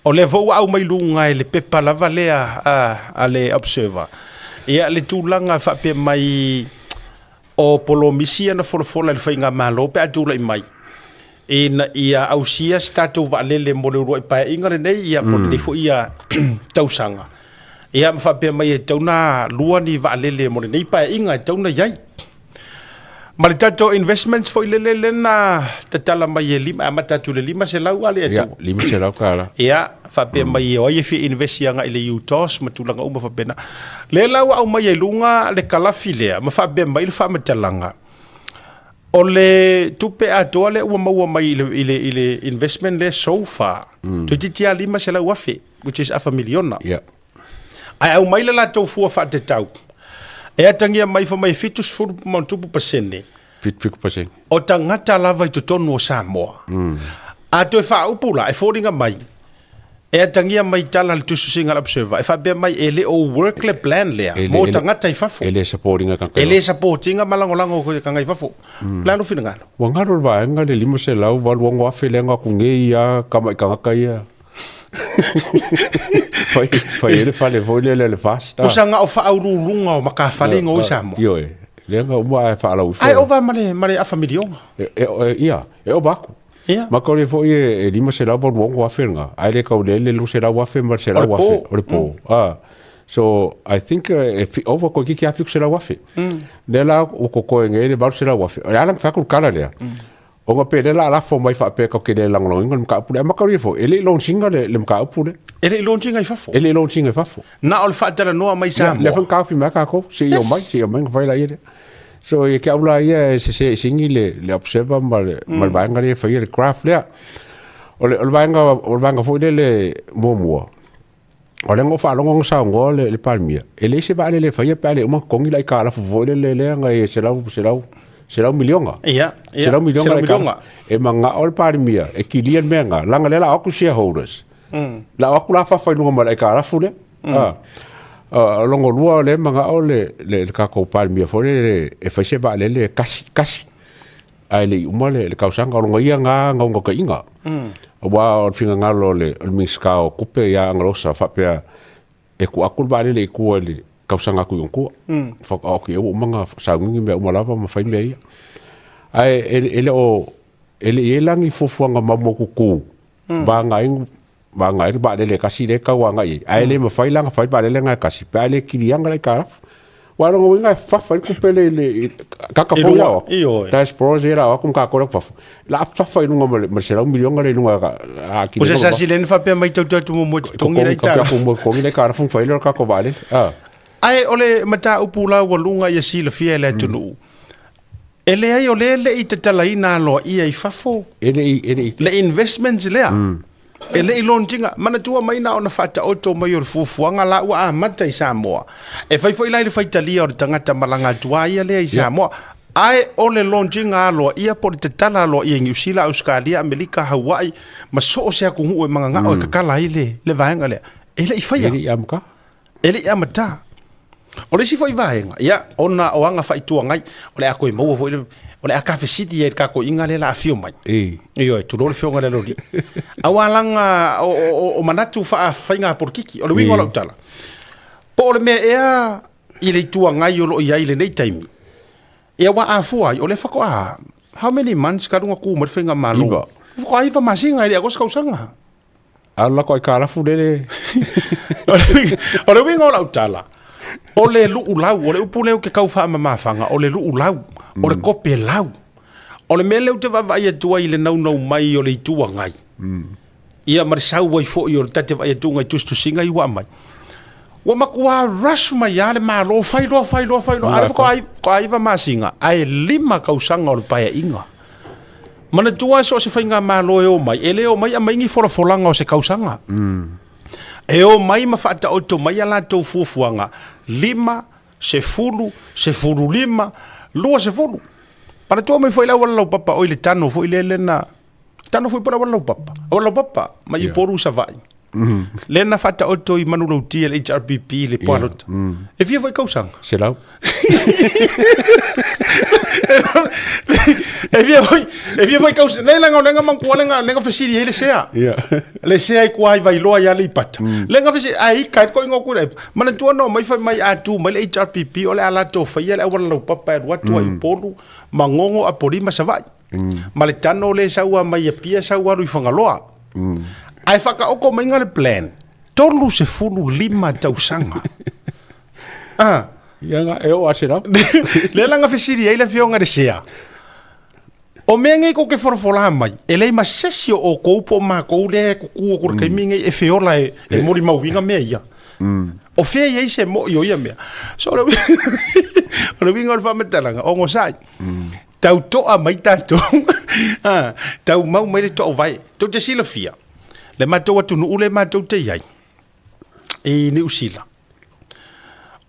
o lea foi ua aumai luga e le pepa lava lea a le Observer, ia le tulaga faapea mai o polomisi ia na folafola e le faigamalo pe a tulai mai ina ia ausia se tatou vaalele mo le uluai paeaiga lenei ia po o lenei foi ia tausaga. Ia ma faapea mai e tatau ona lua ni vaalele mo lenei paeaiga e tatau ona i ai. Ma le tatou investments foi lele lea na tatala mai e lima, amata atu i le 500 a le Ia, 500 tala. Ia, faapea mai e o ai e fia invest agai i le UTOS ma tulaga uma faapena. Lea la ua aumai ai luga le kalafi lea ma faapea mai le faamatalaga, o le tupe atoa lea ua maua mai i le, i le, i le investment lea so far, toeitiiti lava 500,000, which is afa miliona. Ia. Ae aumai le latou fua faatatau e atagia mai fai mai e 70 ma pasene. 77%. O tagata lava i totonu o Samoa. A toe faaupu la, e foliga mai, e atagia mai tala le tusitusiga a le Observer, e faapea mai e le o work le plan lea mo tagata i fafo. E le support ina tagata. E le support ina ma lagolago i tagata i fafo. O le a lou finagalo? Ua galo le vaega le 586,000 lea na aku nei a tamai tagata ia. Fai, fai ai le fale foi lele le fast. Pusa nga o faauluuluga o matafale i Samoa. Ioe, lea na uma ae faalau ifo. Ae ova ma le, ma le afa miliona. E, e, e, ia, e ova aku. Ia. Ma kaule foi e, e 586,000 lena, ae le kaule le 200,000 ma le 100,000 o le po. Ah. So, I think e fi, ova koe kiki a 700,000. Lea la ua kokoe nei le 800,000. O le a la na fai atu le kala lea. Ona pe lea la lafo mai faapea kau ke le lagolagoina le mataupu lea. Amata ia foi, e le i launch ina le, le mataupu lea. E le i launch ina i fafo. E le i launch ina i fafo. Na o le faatalanoa mai Samoa. Lea foi na taofi mai a tatou, se i omai, se i omai ona fai laia lea. So ia te au la ia e sese sigi le, le observer ma le, ma le vaega lea e faia le graph lea. O le, o le vaega, o le vaega foi lele muamua. O lea na ou faalogo na saunoa le, le Palemia, e leai se vaalele e faia pe a le uma totogi le aitalafu foi lele lea na i 100, 100 miliona. Ia, ia, 100 miliona 100 le aitalafu. miliona. E manao le Palemia e kilia le mea lena, leaga lea o le a o atu shareholders. La o atu la fafa i luga ma le aitalafu lea. Ah. Ah, lona lua o lea e manao le, le, le tatou Palemia foi lele e fai se vaalele e tasi, tasi. Ae le i uma le, le tausaga, o lona ia na naunautaiga. Aua o le finagalo o le, o le Minisita o Tupe ia Agalosa faapea e tuu atu le vaalele i tua i le tausaga atu i ona tua. Faatoa oti ea ua uma ona sauniuni mea uma lava ma fai mea ia. Ae e, e le o e le i ai la ni fuafuaga maumaututu vaega ai vaega ai le vaalele e tasi lea e tau agai i ai. Ae le mafai la ona fai le vaalele lena e tasi pe a le kiliaga le aitalafu. Aua o lona uiga e fafa ai le tupe lea i le i tagata I fou luga, ia o atu. ioe. Diasporas ia la o atu ma tatou lea fafo. La a fafa i luga ma le 100 miliona lea i luga a O se sasi lea na faapea mai tou te o atu muamua e totogi le aitalafu. Totogi totogi le aitalafu ona fai lea o le tatou vaalele. Ah. Ae o le mataupu laualuga ia silafia e le atunuu, e leai o lea e le i tatalaina aloaia i fafo E le i, e le i. le investments lea. E le i launch ina. Manatua mai na ona faataoto mai o le fuafuaga la ua amata i Samoa. E fai foi la i le faitalia o le tagata malaga atu a ia lea i Samoa. Ae o le launch ina aloaia po o le tatala aloaia i Niu Sila, Ausetalia, Amerika, Hawaii ma so o se atunuu e mananao e tatala ai le, le vaega lea. E le i faia. E le i amata. E le i amata. O le isi foi vaega, ia, ona o aga faa-Itu Agai, o le a toe maua foi le, o le a tafesili ai i le tatou iga lea o le a afio mai. E. Ioe, tulou le afioga i le Aloalii. Aua leaga o, o, o manatu faa-faiga polokiki, o le uiga o lau tala, po o le mea ea i le Itu Agai o lo o i ai i lenei taimi, ia aua a fua ai, o lea faatoa, how many months talu ona tu mai le faigamalo? Iva. Faatoa 9 masina, e le atoa se tausaga. A lako aitalafu lele. O le uiga o lau tala, o le luulau, o le upu lea ou te tau faamamafaga, o le luulau, o le kopelau. O le mea lea ou te vaavaai atu ai i le naunau mai o le Itu Agai, ia ma le sau ai foi o le ta te vaai atu i tusitusiga ia ua aumai, ua matua rush mai lava le Malo, fai loa, fai loa, fai loa, a o lea faatoa 9 masina, ae 5 tausaga o le Paeaiga. Manatua so o se faigamalo e omai, e le omai aumai ni folafolaga o se tausaga. E omai ma faataoto mai a latou fuafuaga, 5, 10, 15, 20. Manatua mai foi le auala laupapa, oi le tano foi lea lea na, tano foi po o le auala laupapa, auala laupapa mai Upolu i Savaii. Lea na faataoto i Manulauti e le HRPP i le Palota. E fia foi tausaga? 100. E fia foi, e fia foi tausaga. Nei leaga o lea na manatua lea na, lea na fesili ai le sea. Le sea i tua i Vailoa i Aleipata. Lea na fesili, ai ika ai koe ngoku le. Manatua na omai fai mai a tu mai le HRPP o le a latou faia le auala laupapa e alu atu ai i Upolu, Magogo, Apolima, Savaii. Ma le tano lea e sau lava mai Apia sau alu i Fagaloa. Ae faataoto mai le plan, 35 tausaga. Ah. Ia na, e oo a 100. Lea la na fesili ai le afioga i le sea, o mea nei tou te folafola mai, e leai ma se isi o outou po o matou lea e tutu atu i le taimi nei e feola e, e molimauina mea ia. O fea i ai se moi o ia mea? So, o le o le uiga o le faamatalaga, onosai. Tau toa mai tatou, ah, tau mau mai le toauvae. Tou te silafia, le matou atunuu lea matou te i ai, i Niu Sila,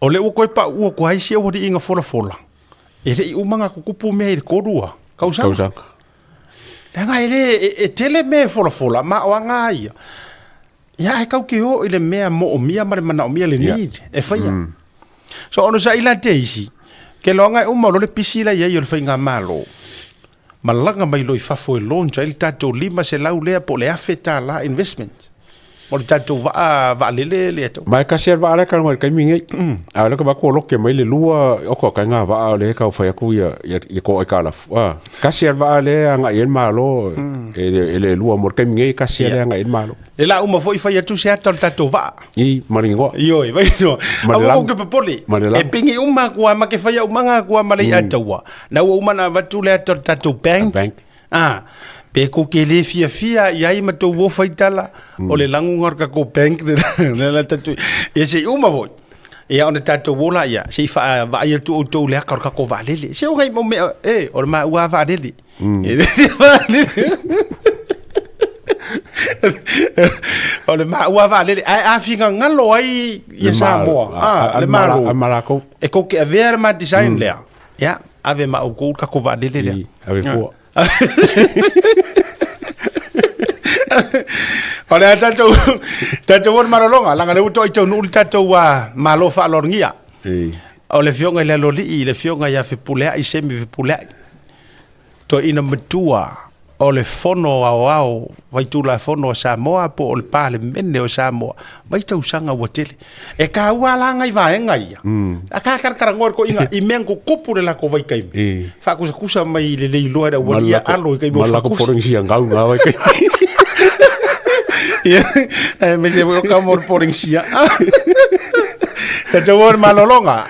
o lea ua toe pauu atu ai si aualiiga folafola, e le i uma ona tutupu mea i le 3 lava tausaga. Tausaga. Leaga e le, e tele mea e folafola, ma o aga lava ia. Ia ae tau te o i le mea moomia ma le manaomia le need e faia. So onosai la te isi, ke loaga e uma loa le pisi la i ai o le faigamalo, malaga mai loa i fafo e launch ai le tatou 500 lea po o le $1,000 investment mo le tatou vaa vaalele lea tau. Ma e tasi lava le vaa la e talanoa i le taimi lenei. A o lea ka vaai atu ua loke mai le lua, oka kai ngā vaa o lea e tau fai atu ia, ia, ia ko aitalafu. Ah, tasi lava le vaa lea e agai i ai le Malo, e le, e le lua mo le taimi nei, tasi lava lea e agai i ai le Malo. Le la uma foi fai atu se ata o le tatou vaa. I, ma le igoa. Ioe, vai igoa. Ma le Aua lamu. kou te popole. Ma le lamu. E pigi uma atu lava ma ke faia umaga atu lava ma le i'a taua. Na ua uma ona avatu le ata o le tatou bank. Bank. Ah, pe kou te le fiafia i ai ma tou o fai tala, o le laguga o le tatou bank le le la tatou. Ia se i uma foi. Ia ona tatou o laia, se i faavaai atu outou i le ata o le tatou vaalele. Se o ngai mau mea, e, o le maua lava vaalele. O le maua vaalele ae a finagalo ai ia Samoa, a le Malo a ma lakou. E kou te avea le ma design lea. Ia, ave ma outou le tatou vaalele lea. Ave fua. O le a tatou tatou o le malologa, leaga o lea ua toai taunuu le tatou Malo faaaloalogia. O le afioga i le Aloalii, le afioga ia Fepuleai Semi Fepuleai, toeaina matua o le Fono Aoao Faitulafono a Samoa po o le Palemene o Samoa, mai tausaga ua tele. E taua la nai vaega ia. A ka karakaranoa le toeaina i mea na tutupu i le latou vaitaimi. Faakusakusa mai i le le iloa e le aualii ia alo i taimi o Ma lako faakusa. poreng sia ngau ngā wai kai. Ia, aemaise foi o kamo o le poreng sia. Tatou o le malologa.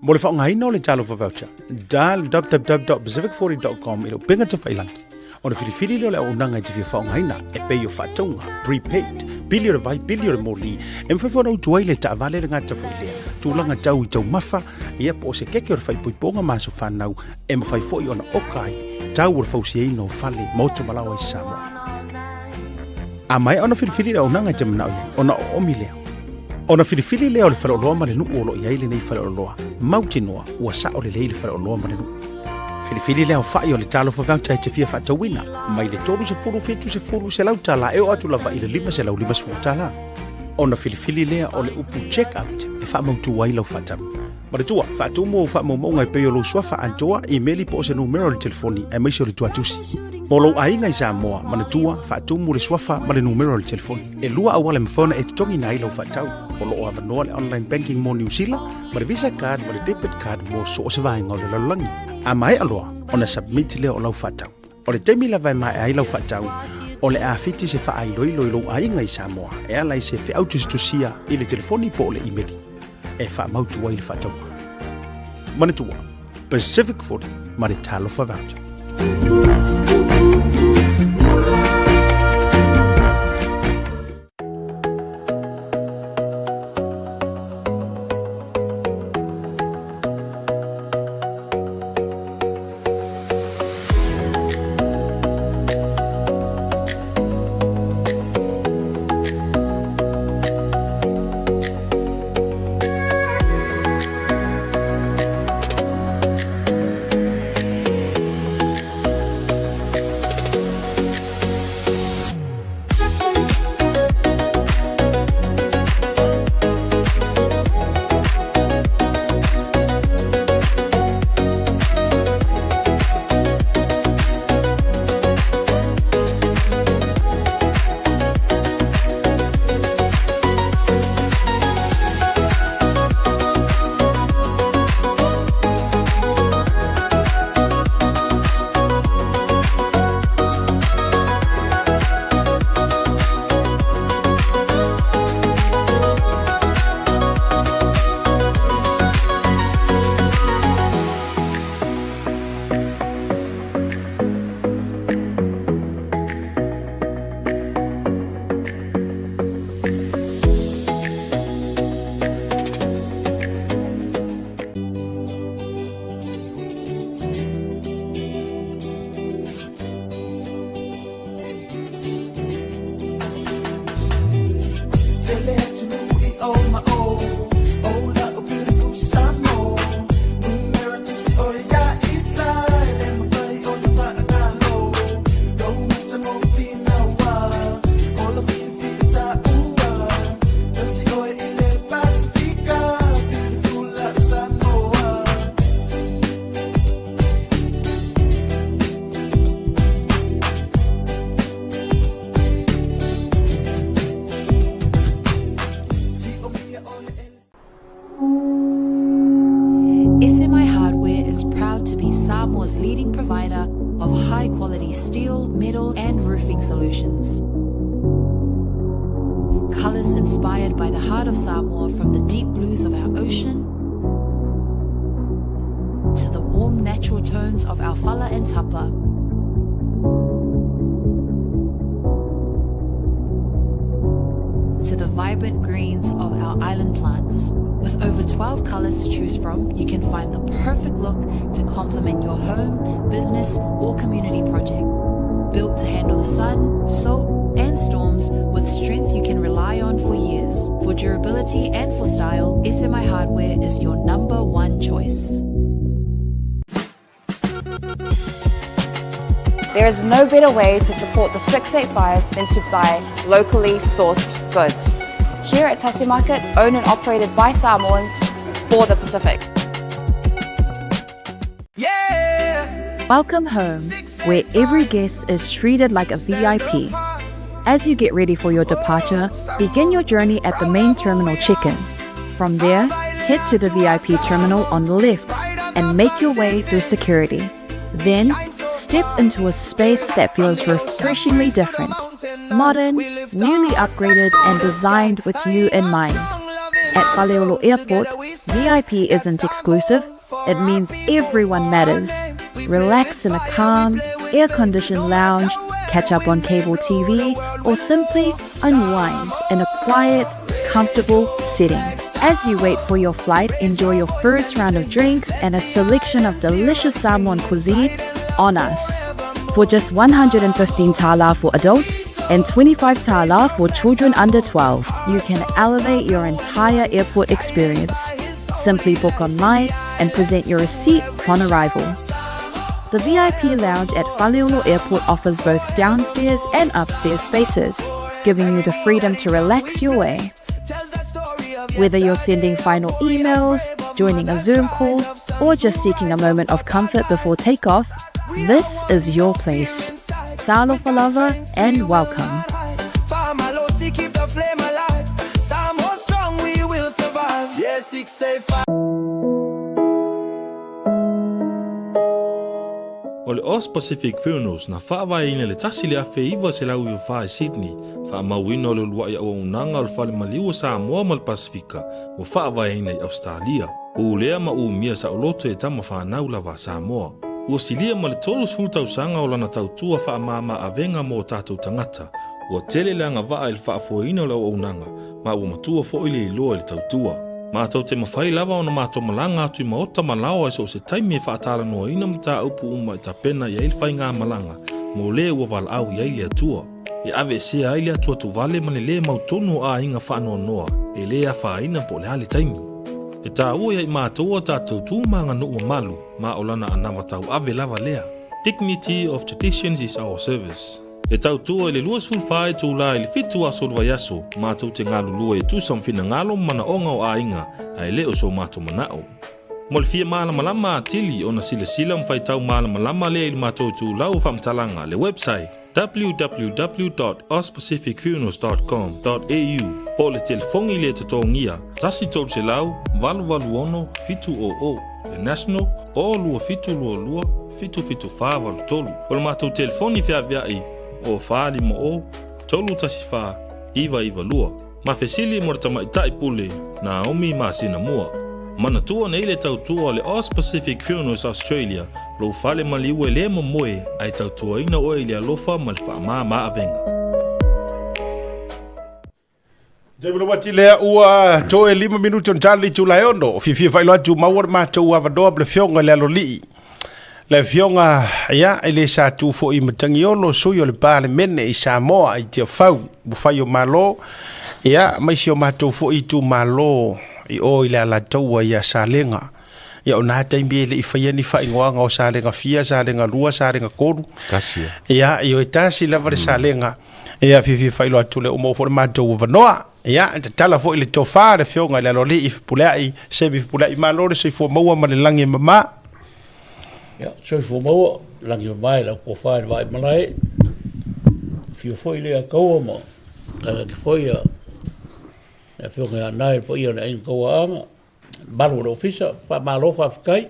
Mo le faaaogaina o le Talofa Voucher, dial www.pacific40.com i le upega tafailangi. Ona filifili lea o le auaunaga e te fia faaaogaina e pei o faatauga, prepaid, pili o le vai, pili o le moli, e mafai foi ona utu ai le taavale le gata foi lea, tulaga tau i taumafa, ia po o se keke o le faaipoipoga ma aso fanau, e mafai foi ona oka ai tau o le fausiaina o fale, maota ma laoa i Samoa. A maea ona filifili le auaunaga e te manao i ai, ona oomi lea. Ona filifili lea o le faleoloa ma le nuu o lo o i ai lenei faleoloa, mautinoa ua sao lelei le faleoloa ma le nuu. Filifili le aofai o le Talofa Voucher e te fia faatauina, mai le 30, 70, $100 e oo atu lava i le $550. Ona filifili lea o le upu Check Out e faamautu ai lau faatau. Manatua, faatumu ou faamaumauga e pei o lou suafa atoa, imeli po o se numera o le telefoni aemaise o le tuatusi. Mo lou aiga i Samoa, manatua, faatumu le suafa ma le numera o le telefoni. E lua auala e mafai ona e totogiina ai lau faatau. O lo o avanoa le online banking mo Niu Sila, ma le Visa card ma le debit card mo so o se vaega o le lalolagi. A maea loa ona submit lea o lau faatau. O le taimi lava e maea ai lau faatau, o le a fiti se faailoilo i lou aiga i Samoa e ala i se feau tusitusia i le telefoni po o le imeli e faamautu ai le faatauga. Manatua, Pacific 40 ma le Talofa Voucher. Colors inspired by the heart of Samoa from the deep blues of our ocean to the warm natural tones of our fala and tapa. To the vibrant greens of our island plants. With over 12 colors to choose from, you can find the perfect look to complement your home, business, or community project. Built to handle the sun, salt, and storms with strength you can rely on for years. For durability and for style, SMI Hardware is your number one choice. There is no better way to support the 685 than to buy locally sourced goods. Here at Tasi Market, owned and operated by Samoans for the Pacific. Welcome home, where every guest is treated like a VIP. As you get ready for your departure, begin your journey at the main terminal check-in. From there, head to the VIP terminal on the left and make your way through security. Then, step into a space that feels refreshingly different. Modern, newly upgraded, and designed with you in mind. At Faleolo Airport, VIP isn't exclusive, it means everyone matters. Relax in a calm, air conditioned lounge, catch up on cable TV, or simply unwind in a quiet, comfortable setting. As you wait for your flight, enjoy your first round of drinks and a selection of delicious Samoan cuisine on us. For just 115 tala for adults and 25 tala for children under 12, you can elevate your entire airport experience. Simply book online and present your receipt upon arrival. The VIP lounge at Faleolo Airport offers both downstairs and upstairs spaces, giving you the freedom to relax your way. Whether you're sending final emails, joining a Zoom call, or just seeking a moment of comfort before takeoff, this is your place. Talofa lava and welcome. O le Aus Pacific Funerals na faavaeina i le 1994 i Sydney, faamauina o le uluai auaunaga o le Fale Maliu o Samoa ma le Pasefika ua faavaeina i Ausetalia. Ulea ma umia saoloto e tama fanau lava a Samoa. Ua silia ma le 30 tausaga o lana tautua faamama avega mo o tatou tagata. Ua tele le agavaa i le faafoeina o le auaunaga, ma ua matua foi le iloa i le tautua. Matou te mafai lava ona matou malaga atu i maota ma laoa i so o se taimi e faatalanoaina mataupu uma e tapena i ai le faigamalaga mo le ua valaau i ai le Atua. E aveesea ai le atuatuvale ma le lē mautonu o aiga faanoanoa e lē afaina po o le a le taimi. E taua ia i matou a tatou tu ma aganuu mamalu ma o lana anava tauave lava lea. Dignity of traditions is our service. E tautua i le 24 itulā i le 7 aso o le vaiaso, matou te galulue e tusa ma finagalo ma manaoga o aiga, ae le o so matou manao. Mo le fia malamalama atili ona silasila ma faitau malamalama lea i le matou itulau o faamatalaga, le website, www.auspacificfunerals.com.au po o le telefoni le totogia 1 300 886 700, le national, o 2722 77483. O le matou telefoni feaveai o 450 314 992. Ma fesili mo le tamaitai pule Naomi masina mua. Manatua nei le tautua o le Aus Pacific Funerals Australia, lou fale maliu e le momoe ae tautuaina oe i le alofa ma le faamama avega. Taimi lava ati lea ua toe 5 minuti ona tala le itula e 6. Fiafia faailoa atu maua le matou avanoa ma le afioga i le Aloalii. Le afioga ia e le sa tu foi i Matagiolo, sui o le Palemene i Samoa i Tiafau, upufai o Malo, ia ma isi o matou foi itumalo i o i le Alataua ia Salega. Ia o na taimi e le i faia ni faaigoaga o Salega fia, Salega 2, Salega 3. Tasi. Ia, ioe tasi lava le Salega. Ia, fiafia faailoa atu le uma foi le matou avanoa. Ia, tatala foi le tofa le afioga i le Aloalii Fepuleai, Semi Fepuleai, malo le soifua maua ma le lagi e mama. Ia, soifua maua, lagi e mama i lau tofa i le vaai malae. Afio foi le Kaua ma tainane foi ia le afioga ia Nae le paia o le Aiga Kauaanga. Malu o le ofisa, faamalo faafetai.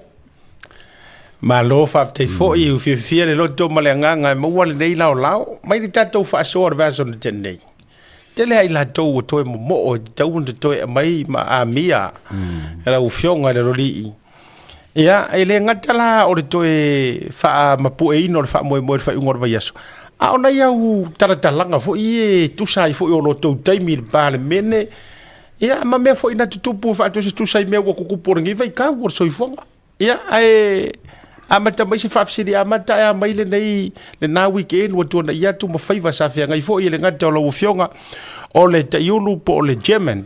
Malo faafetai foi, ua fiafia le loto ma le agaga e maua lenei laolao mai le tatou faasoa o le vaiaso na tea nei. Tele lava i latou ua toe momoo e tatau ona toe aumai ma amia e lau Afioga i le Aloalii. Ia, e le gata la o le toe faamapueina o le faamoemoe i le faaiuga o le vaiaso, a o nai au talatalaga foi e tusa ai foi o lo outou taimi i le Palemene, ia, ma mea foi na tutupu e faatusatusa i mea ua tutupu o lenei vaitau o le soifuaga. Ia, ae amata mai se faafesili amata ae a mai lenei lena weekend ua tuanai atu ma faiva sa feagai foi e le gata o lau Afioga o le Taiulu po o le German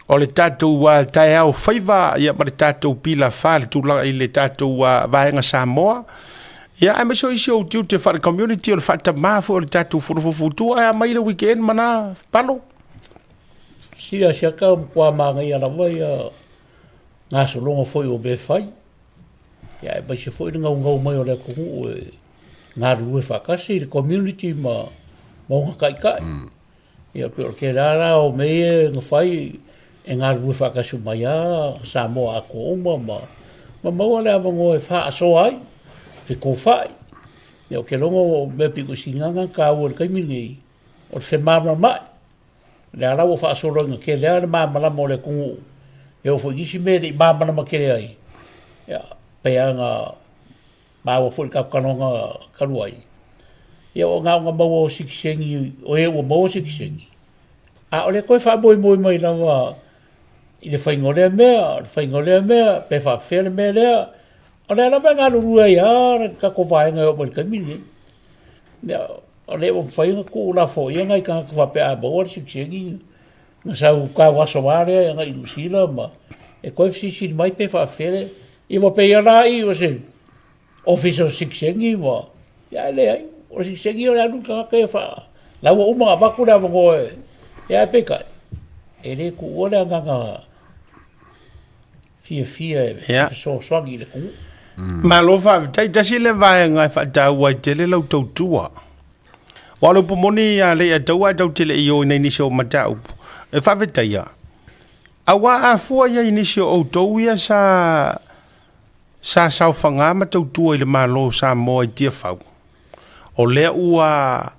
o le tatou taeao faiva ia ma le tatou pila fa le tulaga i le tatou vaega Samoa ia aemaise o isi ou tiute faale-community o le faatamā foi o le tatou Fono Faufautua ae a mai le weekend ma na palo. Sila siaka matua manaia lava ia gasologa foi o mea fai, ia aemaise foi le gaugau mai o le atunuu e galulue faatasi le community ma ma ona taitai. Ia pei o le tele lava la o mea ia na fai e galulue faatasi uma ai lava Samoa atoa uma ma ma maua le avanoa e faasoa ai, fetofai. Ia ou te iloa o mea pito i sili na taua i le taimi lenei, o le femalamalamaai. O lea la ua faasoloina tele lava le malamalama o le atunuu e oo foi i nisi mea e le i malamalama tele ai. Ia, pei lava ona maua foi i le tatou talanoaga talu ai, ia o na ona maua o sitiseni, o e ua maua sitiseni, a o le toe faamoemoe mai lava i le faiga o lea mea, o le faiga o lea mea, pe faapefea le mea lea. O lea lava e galulue ai lava le tatou vaega e oo mai i le taimi lenei. Ia, o lea ua mafai ona tuulafoaia nai tagata faapea a maua le sitiseni na sau tauaso lava lea agai i Niu Sila ma e toe fesilisili mai pe faapefea le... Ia ua pei lava la i o se ofisa o sitiseni ma... Ia ae leai, o le sitiseni o le alu le tagata ia faa... La ua uma ona avatu le avanoa e... Ia ae peitai, e le tuua le agaga fiafia e fesoasoani i le atunuu. Malo faafetai. Tasi le vaega e faataua ai tele lau tautua. Aua o le upu moni a Leiataua ae tatou te le i o i nai nisi o mataupu e faafetaia. Aua a fua i ai i nisi o outou ia sa sa saofaga ma tautua i le Malo o Samoa i Tiafau, o lea ua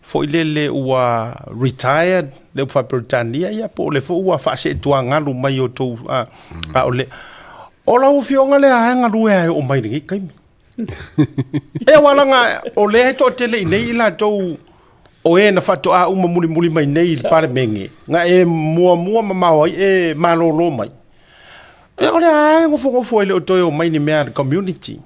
foi lele ua retired le upu faa-Peretania ia po o lea foi ua faaseetuagalu mai o outou a, a o le o lau afioga lea e galue lava e oo mai i lenei taimi. E aua leaga o lea e toatele i nei i latou o e na faatoa uma mulimuli mai nei i le Palemene, na e muamua mamao ai e malolo mai. E o lea lava e nofonofo e le o toe omai ni mea a le community.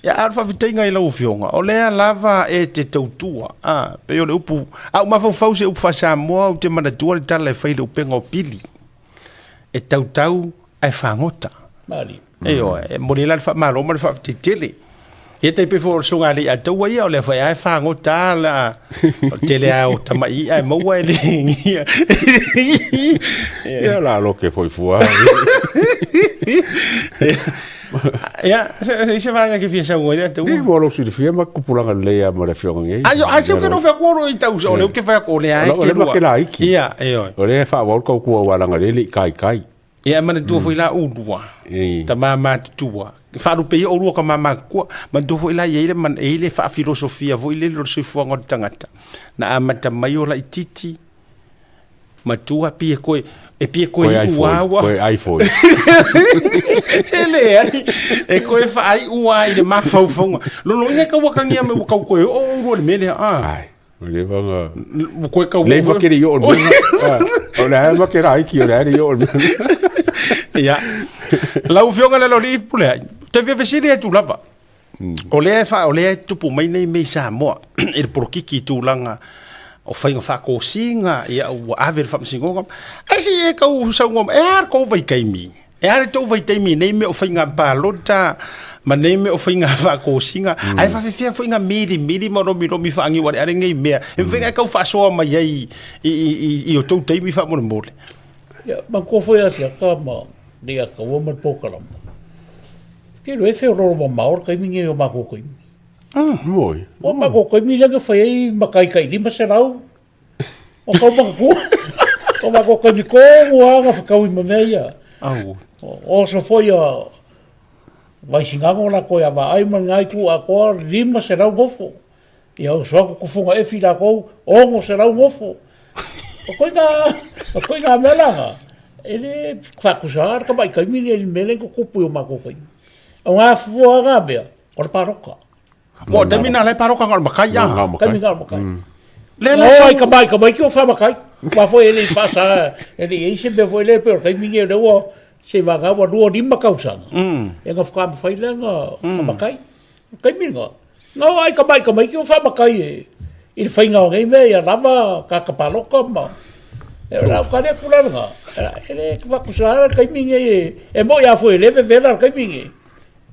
Ia, a o le faafetaiga i lau Afioga, o lea lava e te tautua. A, pei o le upu, a ou mafaufau i se upu faa-Samoa, ou te manatua le tala e fai i le upega o pili. E tautau ae fagota. Malie. Ioe, e momoli ai la le faamalo ma le faafetai tele. Ia tai pei foi o le susuga a Leiataua ia, o lea foi lava e fagota lava la, o le tele lava o tamai i'a e maua e le ia. Ia la loke foi fua. Ia, se se vaega ke fia saunoa ai Leiataua. Ni mo lou silafia ma kupulaga lelei lava ma le afioga nei. Ai, ai se ke no fai atu o i tau, o lea ou te fai atu o lea e O le te ke la iki. Ia, ioe. O lea e faaauau le tautua aua leaga o lea e le i kaikai. Ia e manatua foi la ulua, tama matutua. Faalupe ia oulua tama matutua. Manatua foi la e i ai le, e i ai le faafilosofia foi lele o le soifuaga o le tagata. Na amata mai o laitiiti, matua, pei e toe, e pei e toe iu lava ua. Toe ai foi. Se leai, e toe faaiu lava i le mafaufauga. Lona uiga e tau atagia mai ua tau toe oo oulua i le mea lea. Ai. O le vanga. Ua koe kau. Lei ma kere i o le O le ae ma kere aiki o le ae i o le Ia. Lau Afioga le Loli Pule ai. Te fia fesili atu lava. O lea e fa o lea e tupu mai nei mea i Samoa i le polokiki i tulaga o faiga faatosina, ia ua ave le faamasinoga. Ae se i e tau saunoa mai, e a le tou vaitaimi? E a le tou vaitaimi i nei mea o faiga palota ma nei mea o faiga faatosina, mm. ae faafefea foi na milimili ma lomilomi faaniualeale nei mea, e mafai ona e tau faasoa mai ai i, i, i, i o tou taimi faamolemole. Ia, manatua foi ia siaka ma Leiataua ma le polokalama. Ke loa e feololo mamao le taimi nei o matou taimi. Ah, moi. O matou taimi lea na fai ai matai tai 500. O kau makatua. O matou taimi tonu lava na fetaui ma mea ia. Au. O oso foi a Vaisigano latou ia vaai ma lena itu atoa 500 nofo. Ia oso atu tufuga efi latou 600 nofo. O koe ngā, o koe ngā mea la ngā, e le whaakusa ara ka mai kaimi le mea le ko kupu o mako kai. O ngā fua ngā mea, o le paroka. Mo te mina le paroka ngā makai a. Kaimi ngā makai. Le le ai ka mai ka mai ki o wha makai. Wa foi e le whasa, e le eise me foi le pe o kaimi nge rewa se wanga wa 25 kausanga. E ngā whakamawhai le ngā makai. Kaimi ngā. Ngā ai ka mai ka mai ki o wha makai e. I le whainga o ngei mea ia lava ka ka paloka ma. E ora o kare kura ngā. E le whakusara kaimi nge e. E mo ia foi le vevela kaimi nge.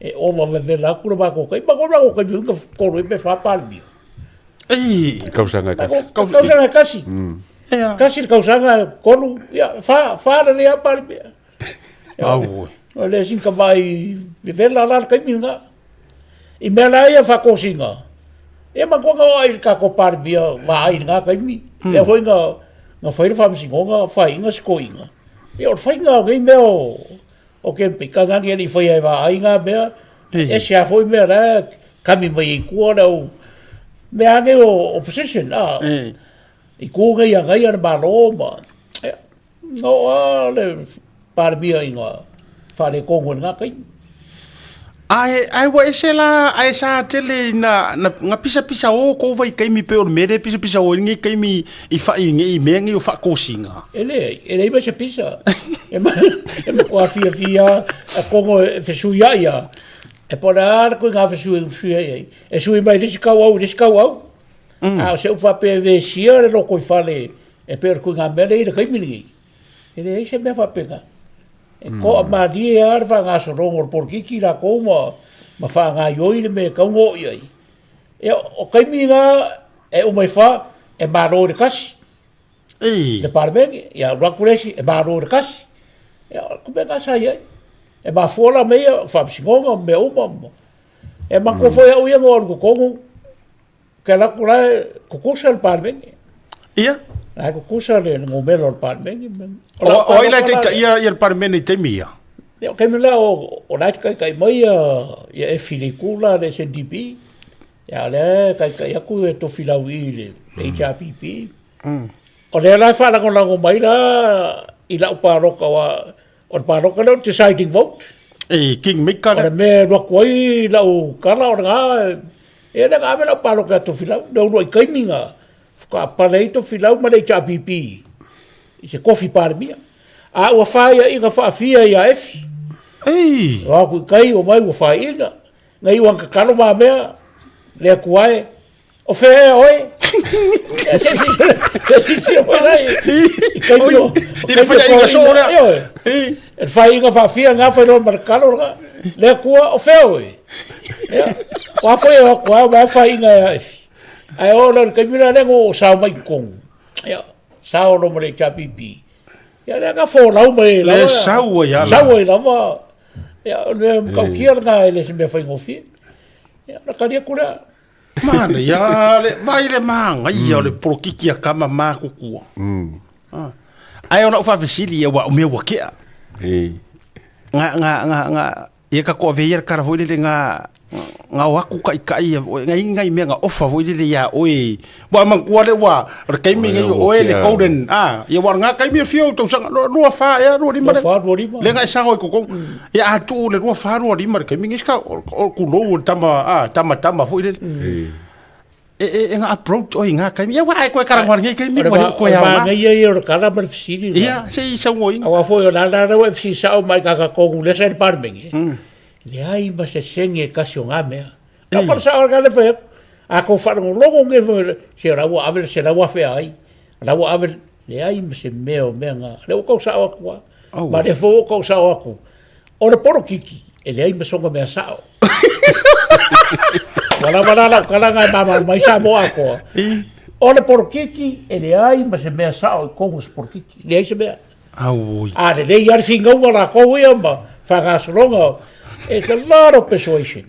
E ova vevela aku le mako kai. Mako mako kai ka koro i pe wha palmia. Ei. Kausanga e kasi. Kausanga e kasi. Kasi le kausanga kolu. Ia, wha, wha le lea palmia. Au. O le sin ka vai vevela la kai minga. I mea la ia whakosinga. E ma ko ngā ai ka ko palmia wa ai ngā kai mi. E hoi ngā ngā whaira whamsingonga, whainga sikoinga. E o whainga o ngei mea o O ke pika nga ngi whai ai wa ai nga mea, e se a foi mea la, kami mai i kua le au, mea ange o opposition, a, i kua ngai a ngai a le malo ma, e, no a le palemia i nga whare kongo i nga kai. Ae, ae ua ese la, ae sa tele na, na, nga pisa pisa o ko vai kaimi pe o mere pisa pisa o ngi kaimi i whai ngi i mea ngi o whakosinga. E le, e le ma se pisa. E ma, e ma kua fia fia, a kongo e whesui a ia. E pona ara koe ngā whesui, whesui ai ai. E sui mai risi kau au, risi kau au. A o se upa pe vesia le roko i whale, e pe koe ngā mea le i le kaimi ngi. E le ai se mea whapenga. E koa mārie a le whangasorongo o le porokiki la kou ma, ma whangaioi le me kaunga o iai. E, o kaimi ngā e umai wha, e māro i le kasi. Ei. Le parmenge, ia rakuresi, e māro i le kasi. E, ko mea ngā sa iai. E mafua la me ia, whamsingonga, me uma. E mako foi au ia ngō aru kokongu, Ke laku la e kukusa le Palemene. Ia? La e kukusa le ngomela o le Palemene. O ai la te ia ia le Palemene i taimi ia? Ia, o taimi la o, o la e kaikai mai ia, ia e Filikula le SNDP. Ia le kaikai aku e Tofilau i le HRPP. O lea la e whaalagolago mai la i lau pāloka wa, O le pāloka lea o le deciding vote. E Kingmaker. O le mea e alu atu ai lau kala o le gā, e le gā me lau pāloka ia Tofilau. Le uluai taimi na whakaapale ai Tofilau ma le HRPP i se kofi Palemia. A ua whāiaʻiga whaafia ia Efi. Ei! O aku i kai o mai ua whāiaʻiga. Nei ua kakalo mā mea, le aku ae, O whea ea oe? E se si se si si o lai. I kai o. I le whaia inga so lea. E le whaia inga whaafia ngā whai roa marakalo nga. Lea kua o whea oe. Ia. O a whai o kua o mai whaia inga ea efi. Ai o le kai mira le ngo sao mai kongu. Ia. Sao lo mare cha pipi. Ia lea ka fōlau mai lava. Le sau ai ala. Sau ai lava. Ia, o le mkaukia nga e le se mea whaingofie. Ia, na kari aku lea. Mana ia le vai le māngaia o le polokiki a kama mākukua. Ah. Ai o lau whawhesili ia wa o mea wakea. E. Ngā, ngā, ngā, ngā, ia ka koa veia kara foi lele ngā, ngā o aku kai kai, ngā inga i mea ngā ofa foi lele ia oe. Wa mangkua le wa, o le kaimi ngai oe le golden, ah, ia wa ngā kaimi o whio tau sanga, rua wha ea, rua lima le. Rua wha, rua lima. Le ngā e sango i kokong. Ia a tuu le rua wha, rua lima le kaimi ngai ska, o kulou o tama, ah, tama, tama foi lele. E, e, e ngā approach oi ngā kaimi. Ia wa ai koe karangwara ngai kaimi, wa heo koe au ngā. O le ia o le kala ma le fisili. Ia, se i sau oi. Awa foi o la la rawa e fisili sao mai kaka kongu le sa le parmenge. Le ai ma se senge kasi o ngā mea. Ka para sa ka le whai a ko whalongolongo nge whai se rawa ave se rawa whea ai. Rawa ave le ai ma se mea o mea ngā. Le o kau sao aku a. Ma le fo o kau sao aku. O le porokiki e le ai ma songa mea sao. Wala wala la kala ngai mama mai sa mo akoa. O le porokiki e le ai ma se mea sao i kongo se porokiki. Le ai se mea. Auoi. A le lei ari whingauga la kou ia ma whangasoronga. It's a lot of persuasion.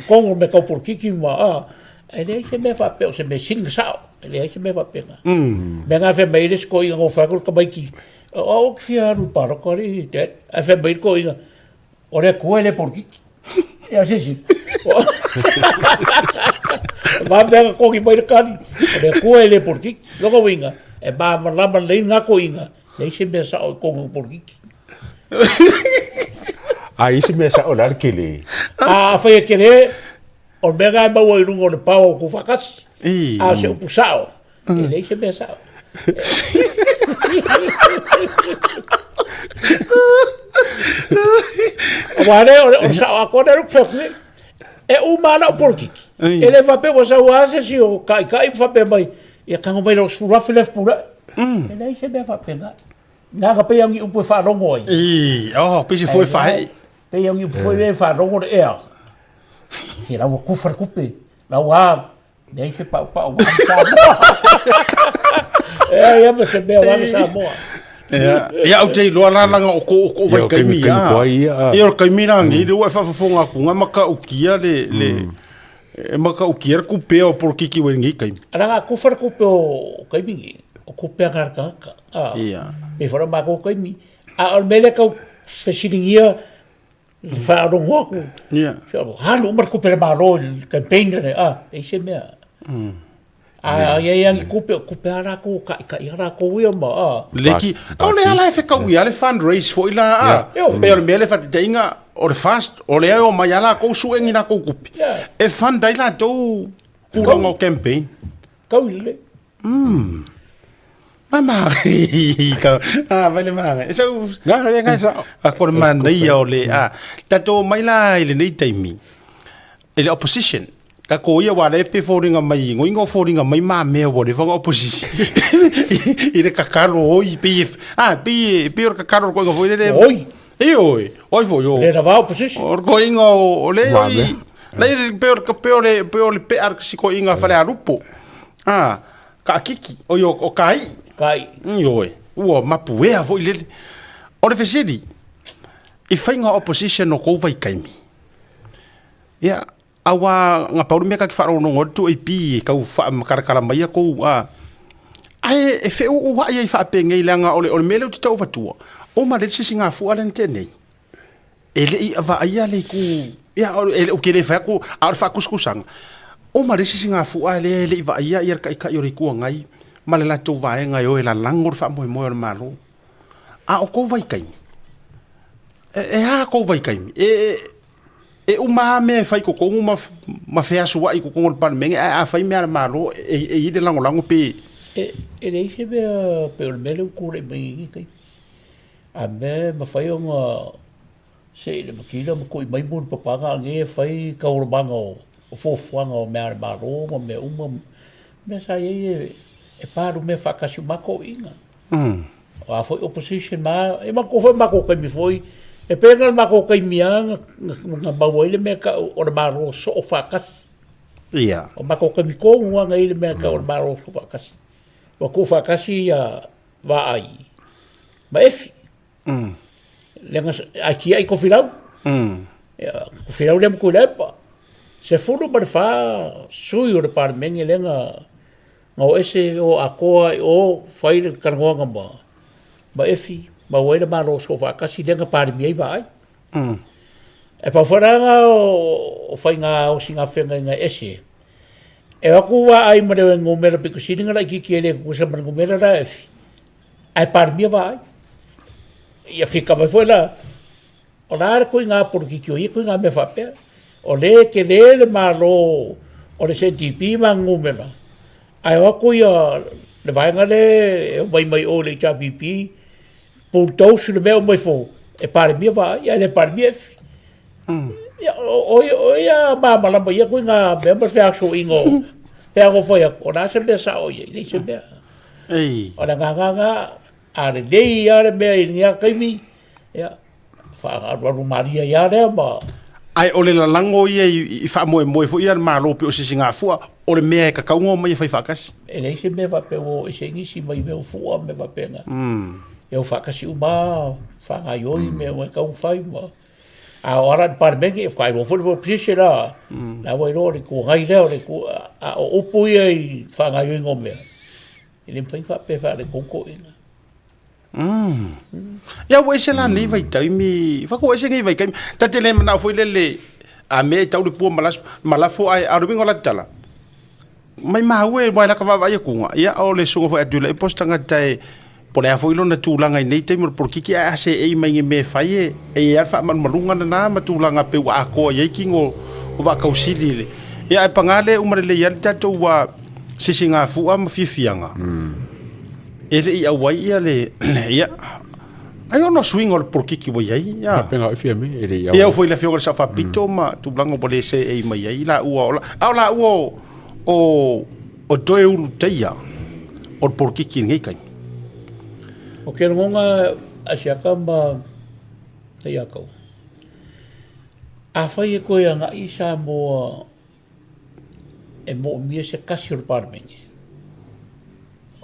Kongo me kau porokiki ma a. E leai se mea whapea o se mea singa sao. E leai se mea whapenga. Me ngā whea mai res ko inga ngō whakul ka maiki. O o ki whia aru paroko ari i te. A whea mai ko inga. O rea kua e le porokiki. Ia sisi. Mā mea ka kongi mai le kani. O rea kua e le porokiki. Loko winga. E malamalama lelei lena toeaina, leai se mea sao i totonu o le polokiki. A i se mea sao o le a le tele? A afai e tele, o le mea lena e maua i luga o le power o tuufaatasi. A o se upu sao, e leai se mea sao. Aua lea o le sao atoa lea ou te fai atu nei. E uma lava lau polokiki. E le faapea ua sau lava se isi o taitai ma faapea mai, ia tago mai lau 10,000 lea fepuleai. E leai se mea faapena. Na ona pei lava o ni upu e faalogo ai. Oh, pei se foe faaee. Pei lava o ni upu foi lea e faalogo le ea. Se la ua kufa le tupe, la ua leai se paupau o Samoa. E ia ma se mea o Samoa. Ia, ia ou te iloa la langa o ko ko vai kaimi ia. Ia o kaimi la ngi le ua faafofoga atu nga matautia le le e matautia le kupea o polokiki ua i lenei taimi. Leaga a kufa le kupe o kaimi nei, o kupe a ngā tagata. Ia. Pei foi o le matou taimi. A o le mea lea tau fesiligia le faalogo atu. Ia. Alu uma le tupe a le Malo i le campaign lenei, a, e i se mea. A i ai lava ni tupe, o tupe a latou, taitai a latou ia ma, a. Leki, o le ala e fekaui a le fundraise foi la, a. Pei o le mea lea faataitaiga, o le FAST, o lea e omai a latou sue ni latou tupe, e fund ai latou tulaga o campaign. Tau i lelei. Ma ma ka a vai le ma e sau Nga le nga sa. A ko le manaia o le a tatou mai la i lenei taimi i le opposition ka ko ia wa le pe foliga mai ngoinga o foliga mai ma mea ua leva ona opposition i le kakalo oi pe a pe pe o le kakalo ko foi le Oi. E oi oi foi o Le lava opposition. O ko inga o le oi le pe o pe o le pe o le pe ar siko inga fale alupo a Kaakiki, oi o, o Kai. Kai. Ioe, ua mapuea foi lele. O le fesili, i faiga opposition o kou vaitaimi, ia, auā na pau le mea ka te faalogologo atu 2AP e tau faamakalatala maia kou, a, ae e feououai ai faapenei leaga o le, o le mea lea ou te tau avatua, oma lele se isi gafua lea na tea nei, e le i vaaia le itu, ia, e le, ou te le fai atu, a o le faatusatusaga, oma le isi sigafu'a lea e le i vaaia le Taitai o le Itu Agai ma le latou vaega e o e lalago le faamoemoe o le Malo. A o kou vaitaimi, e, e a kou vaitaimi? E, e, e uma lava mea e fai i totonu ma, ma feasua'i i totonu o le Palemene, ae a fai mea a le Malo, e, e i ai le lagolago pe... E, e leai se mea pei o le mea lea ua tulai mai i lenei taimi. A mea e mafai ona se i le matila ma tui mai mo le papaga a nei e fai taualumaga o fuafuaga o mea a le Malo ma mea uma, mea sa i ai e, e palu mea faatasi uma toeaiina. O a foi opposition ma, e manatua foi matou taimi foi, e pei ona le matou taimi lava na maua ai le mea tau o le Malo soo faatasi. Ia. O matou taimi tonu lava na i ai le mea tau o le Malo soo faatasi. Ua tuufaatasi ia Vaai ma Efi. Leaga ai tiai Tofilau. Ia, Tofilau lea ma Tuilaepa. 14 sui o le Palemene lea na na o ese o atoa i o fai le talanoaga ma ma Efi, maua ai le Malo Soofaatasi lea na Palemia ai Vaai. E pau foi la lena o faiga osigafeagaiga ese, e o atu Vaai ma le numera pito sili ona laitiiti e le tutusa ma le numera la e Efi, ae Palemia Vaai. Ia fika mai foi la, o le a le ituaiga polokiki o ia ituaiga mea faapea. O lea e tele le Malo o le SNDP ma ana numera, ae o atu ia le vaega lea e omai mai o i le HRPP, bulldoze le mea uma ifo e Palemia Vaai, ae le Palemia Efi. Ia, o ia malamalama ia ituaiga mea ma le feasoaina o feagofai atu, o le a se mea sao i ai, leai se mea. O le agaga lena, a lelei lava le mea i lenei taimi, ia, faaalualu malie ai lava lea ma... Ae o le lalago ia i faamoemoe foi ia le Malo pei o se sigafua, o le mea e tatau ona omai e fai faatasi. E leai se mea faapea ua o ese nisi mai mea o fua ma mea faapena. E o faatasi uma lava, faagaoioi mea uma e tatau ona fai ma... A o ala i le Palemene, e faailoa foi le opposition la, la ua iloa o le Itu Agai lea, o le itu, a o upu ia i faagaoioiga o mea, e le mafai ona faapea e faaletonu toeaiina. Ia ua ese la nei vaitaimi, fa ua ese nei vaitaimi. Ta te le manao foi lele a mea e tau le pua ma lafo ae a o le uiga o la tala. Maimau e, aua i laka vaavaai atuga, ia o le susuga foi a Tuilaepa o se tagata e, po o le a foi lona tulaga i nei taimi o le polokiki, ae a seei mai i ni mea e fai, e i ai lava le faamalumaluga lena ma tulaga pei ua atoa i ai tino o vaatausili i le. Ia ae paga lea e uma lelei ai le tatou sisigafua ma fiafiaga, e le i auai ia le, ia, ai ona o suiga o le polokiki ua i ai, ia. Faapena o i Fiame, e le i auai. Ia, oo foi i le Afioga i le Sao Faapito ma tulaga ua le seei mai ai laua, a o laua o o toe ulutaia o le polokiki i lenei taimi. O ke lagona a Siaka ma Taiakau, afai e toe agai Samoa e moomia se tasi o le Palemene,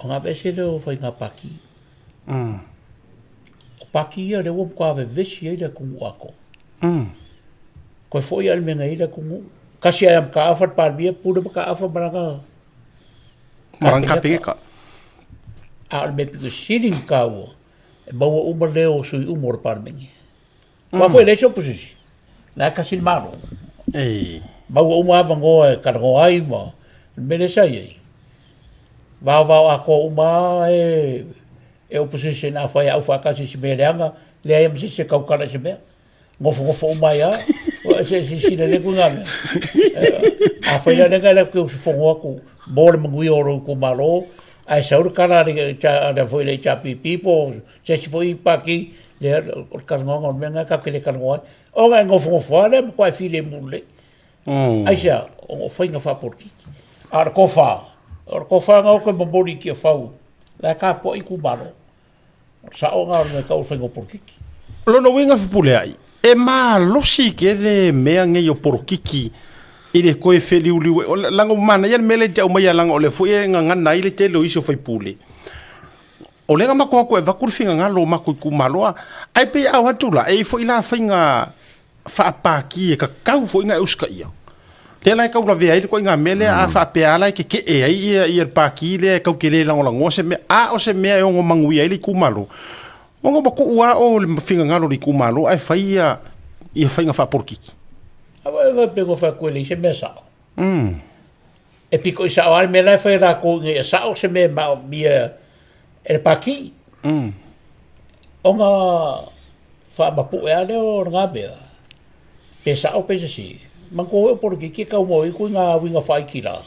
ona aveese lea o faiga pati. O pati ia lea ua matua vevesi ai le atunuu atoa. Toe foi lava i le mea na i ai le atunuu. Tasi lava ia Mataafa le Palemia, pule Mataafa ma lana Kapeneta. A o le mea pito sili ona taua, e maua uma leo o sui uma o le Palemene. Aua foi e leai se opposition, la e tasi le Malo. Maua uma avanoa e talanoa ai ma le mea lea sa i ai. Vaovao atoa uma lava e e opposition afai e aufaatasi i se mea leaga, leai ma se isi e tautala i se mea. Nofonofo uma ai lava, se i silasila lelei koe i ngā mea. Afai la lea e te usufono atu mo le manuia o lou itumalo, ae sau le tala a le foi le HRPP po o se isi foi pati, lea o le talanoaga o le mea lena tatou te le talanoa ai. Ona e nofonofo lava lea matua e filemu lelei. Aisea? Ona o faiga faapolokiki. A o le tofa, o le tofa lena ou te momoli i Tiafau, la e tapuai itumalo. O le sao lena o le mea e tau o le faiga o polokiki. O lona uiga Fepuleai, e malosi tele mea nei o polokiki i le toe feliuliu ai. Leaga ua manaia le mea lea e te aumaia leaga o lea foi e gagana ai le tele o isi o faipule. O lea na matou o atu e avatu le finagalo o matou itumalo, ae pei a o atu la, e i ai foi la faiga faapaki e tatau foi ona e usitaia. Lea la e tau lavea ai le ituaiga mea lea, a faapea lava la e tetee ai ia le pati lea e tatou te le lagolagoa se mea, a o se mea e ono manuia ai le itumalo, ona ua tuu lava o le finagalo o le itumalo ae fai ia faiga faapolokiki. Aua e pei ona fai atu e leai se mea sao. E pito i sao lava le mea la e fai e latou ina ia sao se mea e maomia e le pati. Ona faamapue lava lea o lena mea, pe sao pe sese, manatua foi o polokiki e tau maua ai ituaiga uiga faaitila.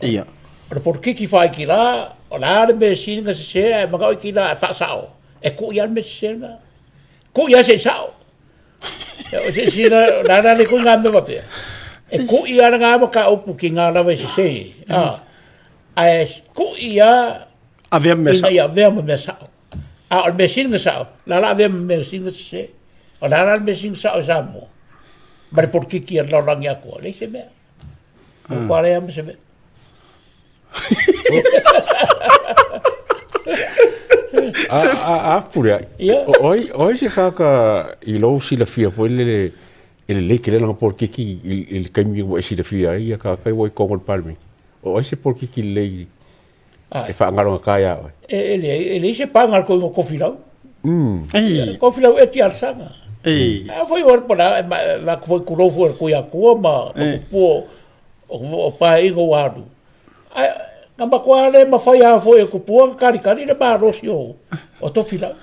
Ia. O le polokiki faaitila, o le a le mea e sili ona sese ae manao itila e faasao, e ku'i lava le mea sese lena. Ku'i lava se i sao. O se isi la, la la le ituaiga mea faapea. E ku'i lava lena mataupu ki ngā lava e sese. Ae ku'i lava Avea ma mea sao. Ina ia avea ma mea sao. A o le mea sili ona sao, la la avea ma mea sili ona sese. O le a la le mea sili ona sao i Samoa? Ma le polokiki a le lalolagi atoa, leai se mea. Matua leai lava ma se mea. A pule ai. O ai se tagata i lou silafia foi lele e lelei tele lana polokiki i le taimi ua e silafia ai ia tagata ua i totonu o le Palemene? O ai se polokiki lelei e faagalogata ia oe? E leai, e leai se paga a le toeaina o Tofilau. Tofilau e ti alasaga. A foi o le pala, e ma foi kulou foi o le Tuiatua ma tupua o Paeaiga ua alu. Ae na matua le mafai lava foi e tupua ona talitali le malosi o Tofilau.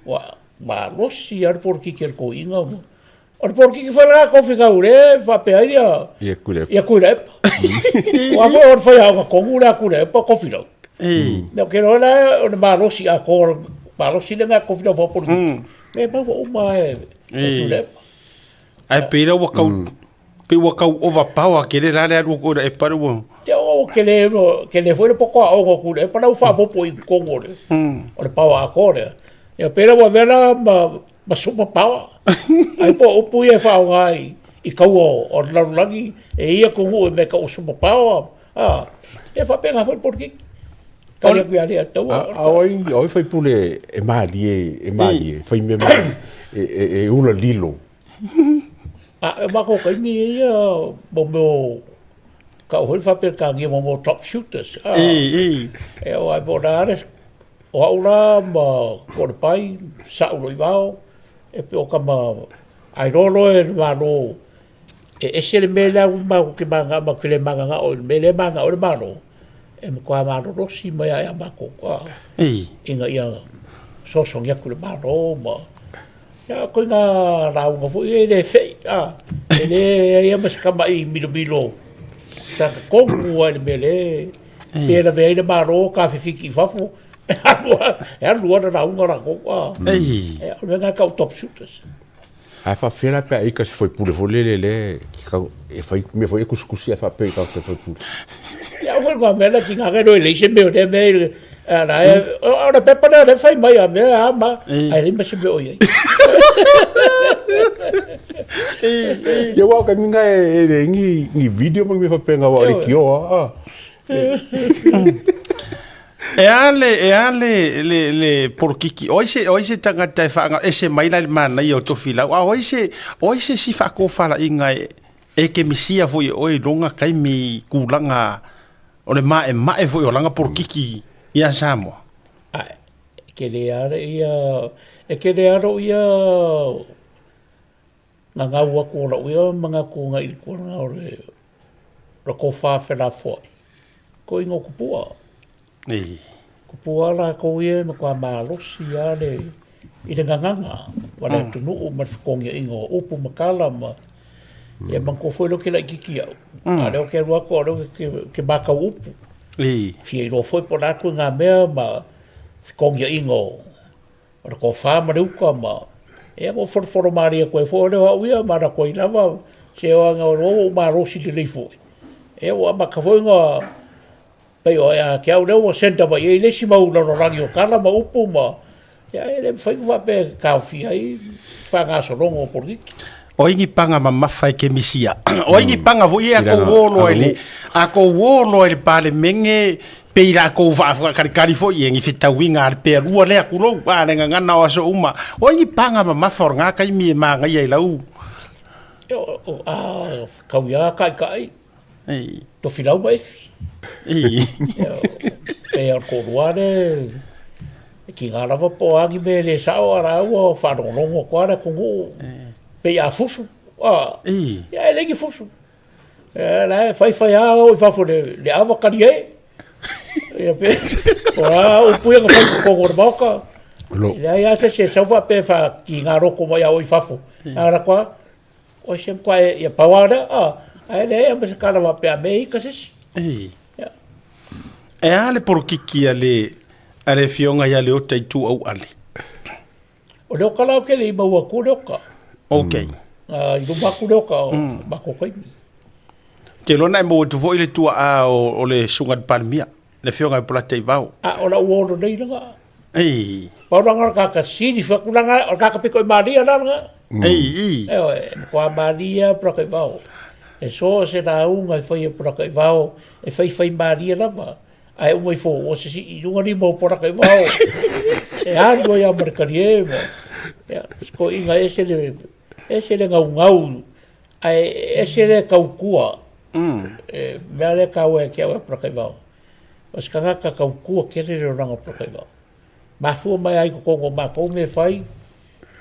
Ua malosi lava le polokiki a le toeaina. O le polokiki foi lena Tofilau lea e faapea ai ia ia Tuilaepa. Aua foi o le faiaoga tonu lea a Tuilaepa o Tofilau. Ou te iloa la o le malosi atoa, malosi lea na Tofilau faapolitiki. E maua uma e Tuilaepa. Ae pei la ua tau pei ua tau overpower tele la le alu o Tuilaepa le ua. Te o tele tele foi le poto aoga o Tuilaepa la ua faaopoopo i totonu o le o le power atoa lea. Ia pei la ua avea la ma super power. Ai po o upu ia e faaaoga i taua o le lalolagi e ia atunuu e mea e tau o super power. A, e faapena foi le polokiki. Tali atu ia Leiataua. A o ai o ai faipule e malie e malie fai mea e ula lilo. A e matou taimi ia mo mea o tau foi le faa-Peretania mo mea o top shooters. E o ai po o le a le o au la ma Kolepai, Sa'u Loivao, e pei o tama ai loa loa e le Malo. E ese le mea lea ua matou te mananao, matou te le mananao i le mea lea e mananao ai le Malo, e matua malolosi mai lava ia matou ina ia fesoasoani atu i le Malo ma ia ituaiga lauga foi ia e le fe'i, e leai lava ma se tamai milomilo sagatonu lava i le mea lea pe lavea ai le Malo tafefiti i fafo, e alu lava le lauga latou. O le mea lena e tau top shooters. Ae faapefea la pe a ika se faipule foi lele lea e fai mea foi e kusikusi ae faapea i tagata faipule. Ia au foi ngā mea la ki ngā kero e lei se mea o lea mea i la e o le pepa lea le fai mai a mea a ma ai le ma se mea o iai. Ia wa ka minga e le ngi ngi video ma mea faapea wa le kioa a. E a le, e a le, le, le polokiki, o ai se, o ai se tagata e whaanga, ese mai la i le manaia o Tofilau, a o ai se, o ai se si whaakōwhalainga e, e ke misia foi e oe i longa kaimi kūlanga o le maemae foi o langa polokiki ia Samoa? A, e ke le ara ia, e ke le aro ia ngangau aku o lau ia manatu ngai i kuana o le le kofa felafoai. Ko ingo kupua. Ei. Kupua la ko ia ma kwa malosi a le i le nganganga wa le atunuu ma le fekogiaiga o upu ma kala ma ia manatua foi lea ou te laitiiti au. A o lea ou te alu atu a o lea ou te makau upu. Fia iloa foi po o le a ituaiga mea ma fekogiaiga o O le tofa ma le uta ma ia ua folofolo malie atu ai foi o lea o au ia ma ala atu ai lava se oaga o ua ou malosi lelei foi. Ia ua amata foi ona pei o ia te au lea ua senda mai ai le isi mau lalolagi o tala ma upu ma ia e le mafai ona faapea e taofia ai faagasologa o polokiki. O ai ni paga mamafa e ke misia. O ai ni paga foi e a kou ō loa i le, a kou ō loa i le Palemene pei la kou faakalikali foi e ni fetauiga a le pealua lea kulou, a le gagana o aso uma. O ai ni paga mamafa o lena taimi e magaia i lau. A kau ia kaʻikaʻi. Tofilau ma Efi. Pei o le toalua le e tiga lava po o a ni mea e le sao a lāua faalogologo atu lava le atunuu pei a fusu. Ia e leai ni fusu. La e faifai lava o i fafo i le ava kali ai. Ia pe o a upu ia na fai i totonu o le Maota. E leai lava se isi e sau faapea e faatiga loko mai a o i fafo. A alu atu lava, Oi se mkwa e ia pau lea, a, ae leai ma se kala faapea me ika se isi. Ei. E a le polokiki a le, a le Afioga ia Leota i Tuauale? O Leota la ou te le i maua atu Leota. Ok. I luma atu Leota o matou taimi. Ou te iloa na e maua atu foi le tuaa o le Susuga i le Palemia, le Afioga ia Polataivao. A, o lau uo lelei lena. Ei. Pau langa o le tagata sili fai atu langa, o le tagata pito i malia la lena. Ei, ei. Ioe, e matua malia Polataivao. E so o se lauga e fai e Polataivao, e faifai malie lava. Ae uma ifo ua sisii i luga lima o Polataivao. E alu ai lava ma le talie ma, ia, si toeaina ese le, ese le gaugau, ae ese le tautua. E mea lea e taua ia te au ia Polataivao. O se tagata tautua tele le olaga o Polataivao. Mafua mai lava i totonu o matou mea e fai,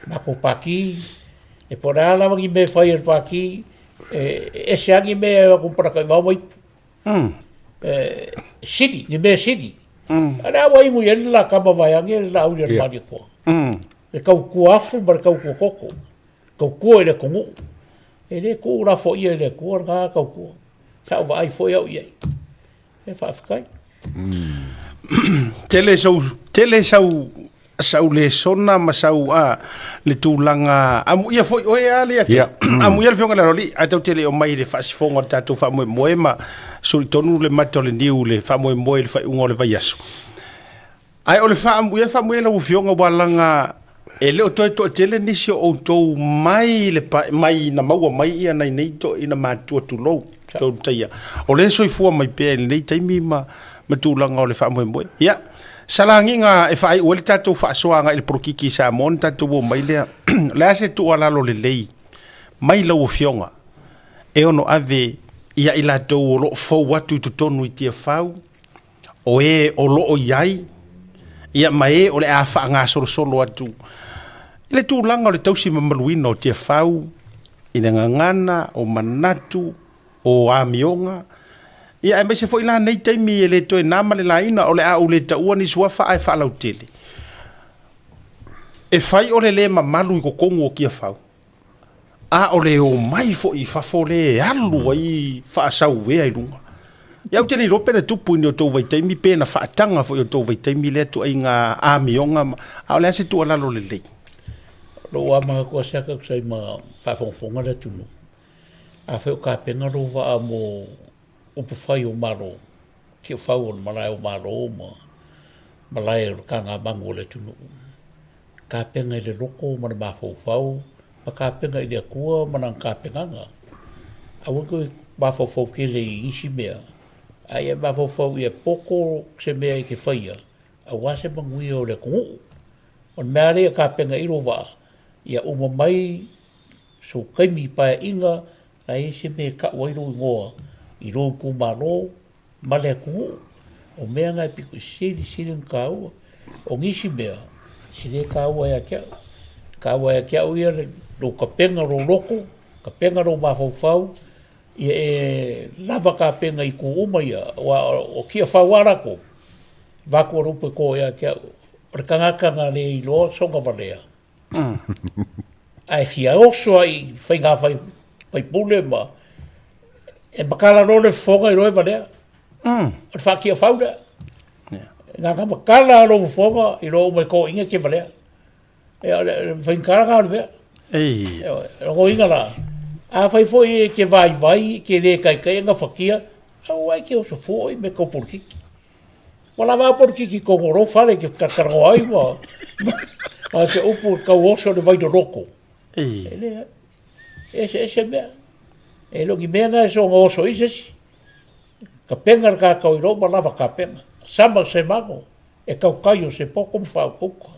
matou pati, e po o le a lava ni mea e fai e le pati, e ese lava ni mea e o atu ma Polataivao ma ipu. E sili, ni mea sili. A lea ua inu i ai le la tama vaeane le Laauli a le Malietoa. Le tautua afu ma le tautua toto. Tautua i le atunuu. E le tuulafoaia e le Atua lena tautua. Sa ou vaai foi au i ai. E faafetai. Tele sau, tele sau, sau lesona ma sau a le tulaga amuia foi oe a le atu. Amuia le Afioga i le Aloalii, ae tatou te le o mai i le faasifoga o le tatou faamoemoe ma suli tonu le mata o le niu i le faamoemoe i le faaiuga o le vaiaso. Ae o le faaamuia, faaamuia lau Afioga ua laga e le o toe toatele nisi o outou mai le pa, mai na maua mai ia nai nei toeaiina matutua tulou tou taia. O lea e soifua mai pea i lenei taimi ma, ma tulaga o le faamoemoe. Ia, salagiga e faaiu ai le tatou faasoa agai i le polokiki i Samoa ona tatou o mai lea. O le a se tuualalo lelei mai lau Afioga e ono ave ia i latou o lo o fou atu i totonu i Tiafau, o e o lo o i ai, ia ma e o le a faagasolosolo atu i le tulaga o le tausi mamaluina o Tiafau, i le gagana, o manatu, o amioga, ia aemaise foi la nei taimi e le toe na ma le laina o le a ou le taua ni suafa ae faalautele. E fai o le le mamalu i totonu o Tiafau, a o le omai foi i fafo le alu ai faasauea i luga. Ia ou te le iloa pe na tupu i ni o tou vaitaimi pe na faataga foi i o tou vaitaimi lea tuaiga amioga, a o le a se tuualalo lelei? O lou amanatua se aka tusa ai ma faafogafoga le atunuu, afai o tapena lou vaa mo upufai o Malo, tiafau o le malae o Malo ma malae o le tagamanu o le atunuu, tapena i le loto ma le mafaufau ma tapena i le Atua ma lana tapenaga. Aua e toe mafaufau tele i isi mea, a ia mafaufau ia poto se mea e te faia aua se manuia o le atunuu. O le mea lava lea ia tapena i ai lou vaa, ia uma mai sou taimi i Paeaiga, la e i ai se mea e tau ai lou igoa i lou itumalo ma le atunuu. O mea na e pito silisili ona taua. O nisi mea, e le taua ia te au. E taua ia te au ia lou tapena lou loto, tapena lou mafaufau, ia e lava tapena i itu uma ia, aua o Tiafau lava latou, vaeatu o le upu e to ia te au, o le tagata na le iloa sona valea, Ae fia oso ai i faiga fai faipule ma e matala loa le fofoga i loa e valea. O le faatiafau lea. Na ona matala lou fofoga i loa uma i toeaiina e te valea. Ia o le faigata lena o le mea. O lona uiga la, afai foi e te vaivai, e te le taitai ona gafatia, aua e te oso fua oe i mea tau polokiki. Ua lava a polokiki i totonu o lou fale e te talatalanoa ai ma ma se upu e tau oso le vai loloto. E leai. E eseese mea. E le o ni mea na e soona oso ai se isi. Tapena le kākau i lou ma lava tapena. Sama se mago e tautai o se poto ma faautauta.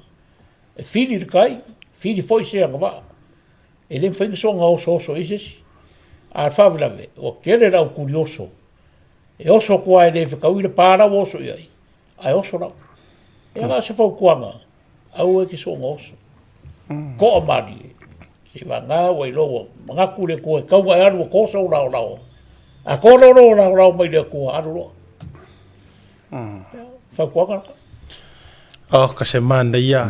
E fili le tai, fili foi se agavaa. E le mafai ona soona osooso ai se isi. A o le faalavelave, ua tele le au tuli oso E oso atu lava e le fetaui le pa la ua oso i ai, ae oso lava. Ia na o se fautuaga, aua e te soona oso. Toa malie, seivagana ua iloa ua manatu le Atua e tatau ona e alu ua to sou laolao. A to loa lou laolao mai le Atua, alu loa. Fautuaga lena. Oh, ka se manaia.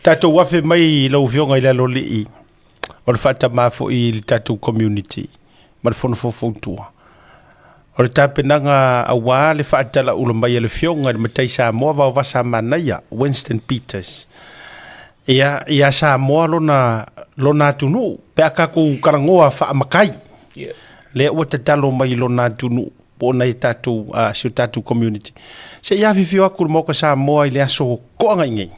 Tatou afe mai i lau Afioga i le Aloalii, o le faatamā foi i le tatou community ma le Fono Faufautua. O le tapenaga auā le faatalaula mai a le Afioga i le Matai Samoa Vaovasa Manaia, Winston Peters, ia, ia Samoa lona, lona atunuu, pe a tatou talanoa faamatai, yeah. Lea ua tatalo mai i lona atunuu po o nai tatou, si o tatou community. Se i afifio atu le Maota Samoa i le aso toaga'i nei.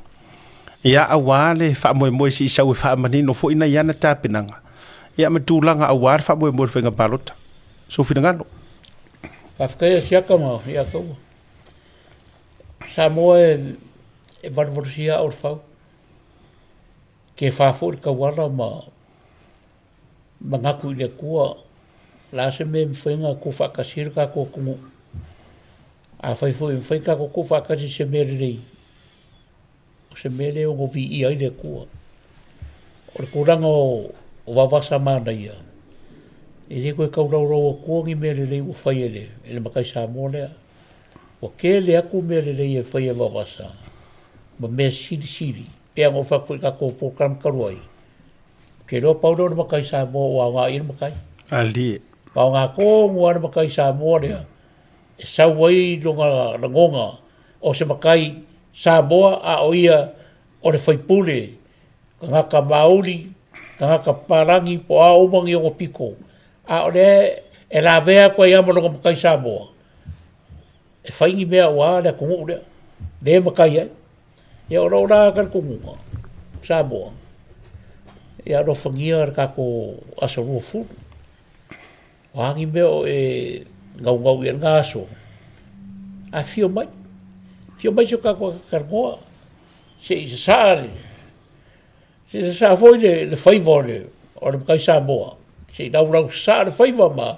Ia, auā le faamoemoe se i sau e faamanino foi nai ana tapenaga, ia ma tulaga auā le faamoemoe o le faiga palota. Sou finagalo. Faafetai a Siaka ma ia taua. Samoa e, e valuvalusia au o le fau. Ke whā foi le tauala ma manatu i le Atua, o le a se mea e mafai ona tuufaatasi ai le tatou atunuu. Afai foi e mafai ona tatou tuufaatasi i se mea lelei, o se mea lea e ono viia ai le Atua. O le tulaga o Vaovasa manaia, e le toe taulaulau atua ni mea lelei ua fai e le, e le matai Samoa lea. Ua tele atu mea lelei e fai e Vaovasa ma mea silisili, pei ona ou fai atu i tatou polokalame talu ai, Ou te iloa pau lea o le matai Samoa ua aoga i ai le matai. Alie. Ua aoga tonu lava le matai Samoa lea e sau ai lona lagona o se matai Samoa a o ia o le faipule, tagata mauli, tagata papalagi po o a uma ni ona pito, a o lea e lavea atu ai lava ma lona matai Samoa e fai ni mea aua le atunuu lea, lea e matai ai. Ia o lou la talitonuga, Samoa, ia alofagia le tatou aso 20. O a ni mea o e naunau i ai lena aso, afifio mai, afifio mai se i o tatou talanoa, se i sasaa le, se i sasaa foi le faiva o le, o le matai Samoa, se i laulausasaa le faiva ma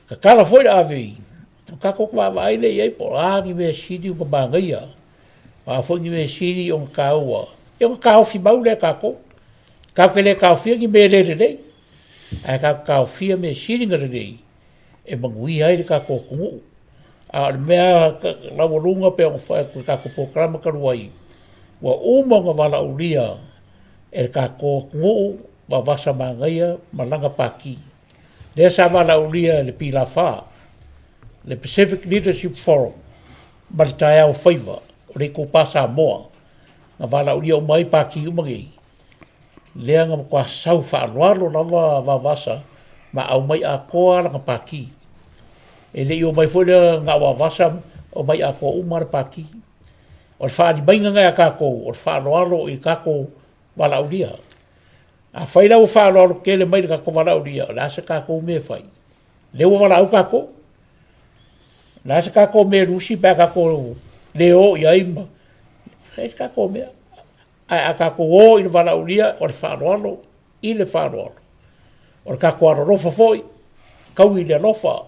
tatala foi le avei, ona tatou vaavaai lea i ai po o a ni mea sili ona manaia, o a foi ni mea sili ona taua, ia ona taofi mau lea e tatou. Tatou te le taofia ni mea e le lelei. Ae tatou taofia mea sili ona lelei e manuia ai le tatou atunuu. A o le mea laualuga pei ona fai atu i le tatou polokalama talu ai, ua uma ona valaaulia e le tatou atunuu vavasa manaia ma lana Pati. Lea sa valaaulia e le PLAFA, le Pacific Leadership Forum ma le taeao faiva o le itupa Samoa na valaaulia uma ai Pati uma nei, lea na matua sau faaaloalo lava Vaovasa ma aumai atoa lana Pati. E le i omai foi lea na o Vaovasa, omai atoa uma le Pati. O le faalimaiga lena ia tatou, o le faaaloalo i tatou valaaulia. Afai la ua faaaloalo tele mai le tatou valaaulia, o le a se tatou mea e fai? Lea ua valaau tatou. O le a se tatou mea e lusi pe a tatou le o i ai ma... E leai se tatou mea. Ae a tatou o i le valaaulia, o le faaaloalo i le faaaloalo. O le tatou alolofa foi, taui i le alofa.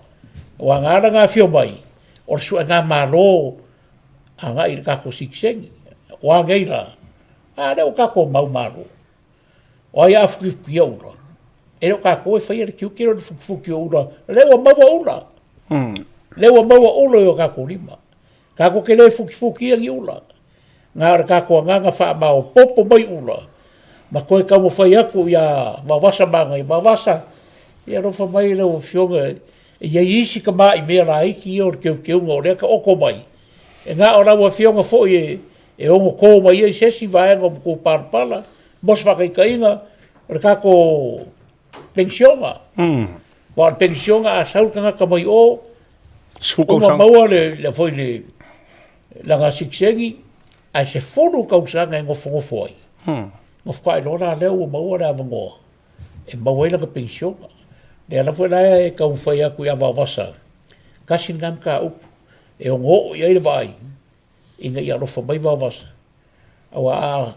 Aua na ala ona afio mai, o le suega malo agai i le tatou sitiseni. O a nei la? A lea ua tatou mau malo. O ai a futifutia ula? E le o tatou e faia le tiute lea o le futifuti o ula. Lea ua maua ula. Lea ua maua ula i o tatou lima. Tatou te le futifutia ni ula. Na o le tatou agaga faamaopoopo mai ula ma toe taumafai atu ia Vaovasa Manaia. Vaovasa, ia alofa mai lau Afioga, e i ai isi tamai mea laiti ia o le teuteuga o lea e taoto mai, e na o lau Afioga foi e e ono tō mai ai se isi vaega o Matupalapala, mo se faataitaiga, o le tatou penisiona. Aua o le penisiona a sau le tagata mai o, uma maua le, le foi le, lana sitiseni, ae 10 tausaga e nofonofo ai. Ona faatoa iloa la lea ua maua le avanoa e maua ai lana penisiona. Lea la foi la e taumafai atu ia Vaovasa, tasi lena mataupu e ono oo i ai le vaai, ina ia alofa mai Vaovasa, aua a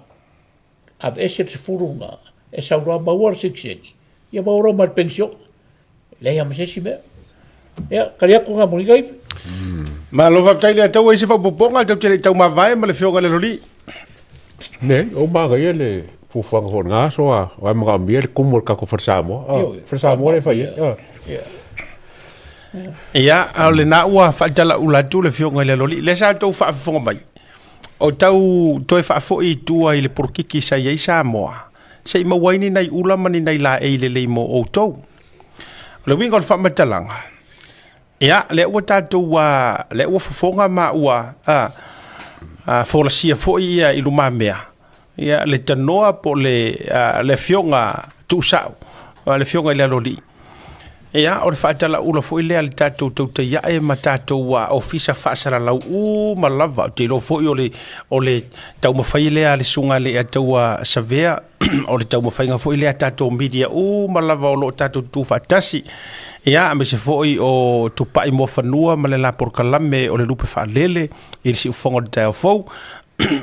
aveese le 10 lena, e sau loa maua le sitiseni, ia maua loa ma le penisione. Leai lava ma se isi mea. Ia, tali atu lena mo lenei taimi. Malo faafetai le Ataua i se faaopoopoga tou te le i taumavae ma le Afioga i le Loli. Nei, o manaia le fuafuaga foi o lena aso a o ai manaomia le kumu o le tatou Fale Samoa. Ah, Fale Samoa lea e fai ai. Ah. Ia, a o lena ua faatalaula atu le Afioga i le Loli. Lea sa outou faafofoga mai, o tau toe faafoi i tua i le polokiki sa i ai Samoa, se i maua ai ni nai ula ma ni nai laei lelei mo outou. O le uiga o le faamatalaga, ia, lea ua tatou, lea ua fofoga ma ua folasia foi ia i lumamea, ia, le tanoa po o le, le afioga tuusao, le afioga i le Aloalii. Ia, o le faatalaula foi lea a le tatou Tautai Ae ma tatou ofisa faasalalau uma lava. Ou te iloa foi o le, o le taumafai lea a le Susuga i le Alataua Savea, o le taumafaiga foi lea a tatou media uma lava o lo o tatou tutu faatasi. Ia, aemaise foi o Tupai Muafanua ma le la polokalame o le Lupe Faalele i le siufofoga o le taeao fou.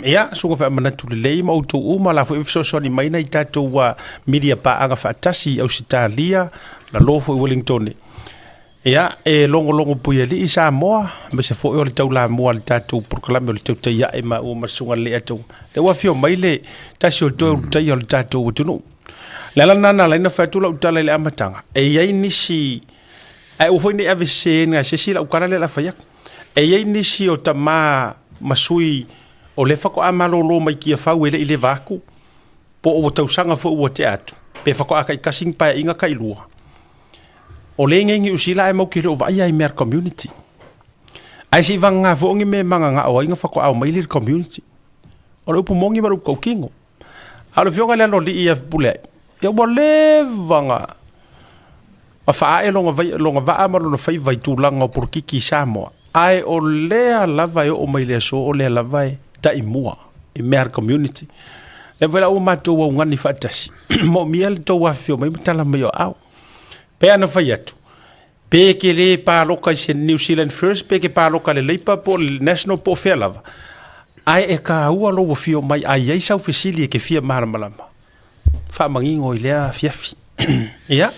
Ia, susuga faamanatu lelei ma outou uma, la foi fesoasoani mai nai tatou media paaga faatasi i Ausetalia, lalo foi Wellingtone. Ia, e logologo puialii Samoa, aemaise foi o le taulamua a le tatou polokalame o le Tautai Ae ma ua ma le susuga le Ataua. Lea ua afio mai le tasi o toe ulutaia o le tatou atunuu. Le ala lena na ala ai ona fai atu lau tala i le amataga, e i ai nisi, ae aua foi ne i ave sese e se isi lau tala lea o le a fai atu. E i ai nisi o tama ma sui o lea faatoa malolo mai Tiafau e le i leva atu, po o ua tausaga foi ua tea atu, pe faatoa taitasi ni paeaiga tailua. O lea e i Niu Sila ae matou te le o vaaia i mea a le community. Ae se i vagana foi o ni mea e mananao ai ona faatoa omai lea i le community. O le upu moni ma le upu tautino. A o le afioga i le Aloalii ia Fepuleai, ia ua leva ona faaee lona vaa ma lona faiva i tulaga o polokiki i Samoa, ae o lea lava e oo mai i le aso o lea lava e taimua i mea a le community. Lea foi la ua matou augani faatasi, moomia le tou afifio mai ma tala mai o aao. Pei ona fai atu, pe e te le palota i se New Zealand First, pe e te palota i le Labour po o le National po o fea lava, ae e taua lou afio mai a i ai sau fesili e te fia malamalama, faamanino i lea afiafi. Ia,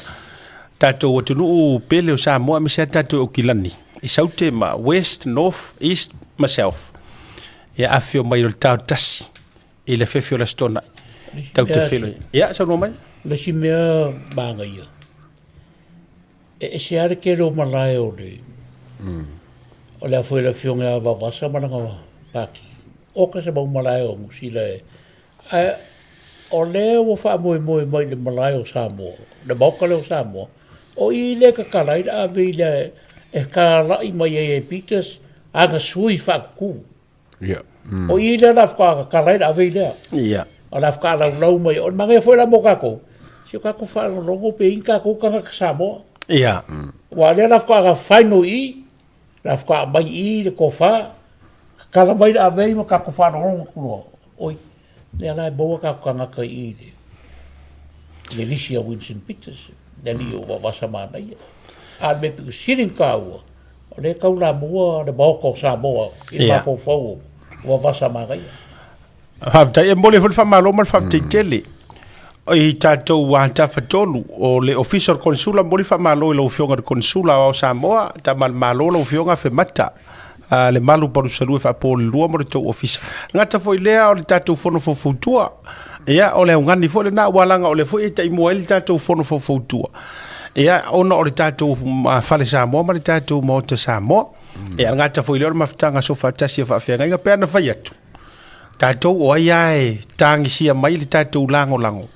tatou atunuu pele o Samoa aemaise lava tatou i Aukilani, i Saute ma West, North, East ma South. Ia, afifio mai o le tao tasi i le afiafi o le Aso Toonai. Tatou te feiloai. Ia, saunoa mai. Le isi mea manaia. E ese lava le tele o malae o le o le a foi le afioga ia Vaovasa ma lana pati. Oka se mau malae o Niu Sila e ae o lea ua faamoemoe mai i le malae o Samoa, le maota lea o Samoa, o i lea e tatala ai le ave i le e talai mai ai e Peters ana sui faatutu. Ia. O i lea la faatoa tatala ai le ave i lea. Ia. O la faatoa laulau mai. O le manaia foi la mo tatou, si o tatou faalogologo pe i ni tatou tagata Samoa. Ia. Aua o lea la faatoa final i i, la faatoa aumai i i le tofa, tatala mai le avei ma tatou faalogologo atu loa, oi, lea la e maua tatou tagata i i i le lisi a Winston Peters, le alii o Vaovasa manaia. A o le mea pito sili ona taua, o lea e taulamua le Maota o Samoa i le mafaufau o Vaovasa manaia. Faafetai, e momoli foi le faamalo ma le faafetai tele i tatou Tafatolu o le Ofisa o le Konesula. Momoli faamalo i lau Afioga i le Konesula Aoao Samoa, Tama a le Malo, lau Afioga Afemata le malu palusalua e faapo i le lua mo le tou ofisa. E gata foi lea o le tatou fono faufautua. Ia, o le augani foi lena, aua leaga o lea foi e taimua ai le tatou fono faufatua. Ia, ona o le tatou fale Samoa ma le tatou Maota Samoa. Ia, e gata foi lea o le mafutaga sofaatasi a faafeagaiga, pe ana fai atu, tatou o ai lava e tagisia mai le tatou lagolago,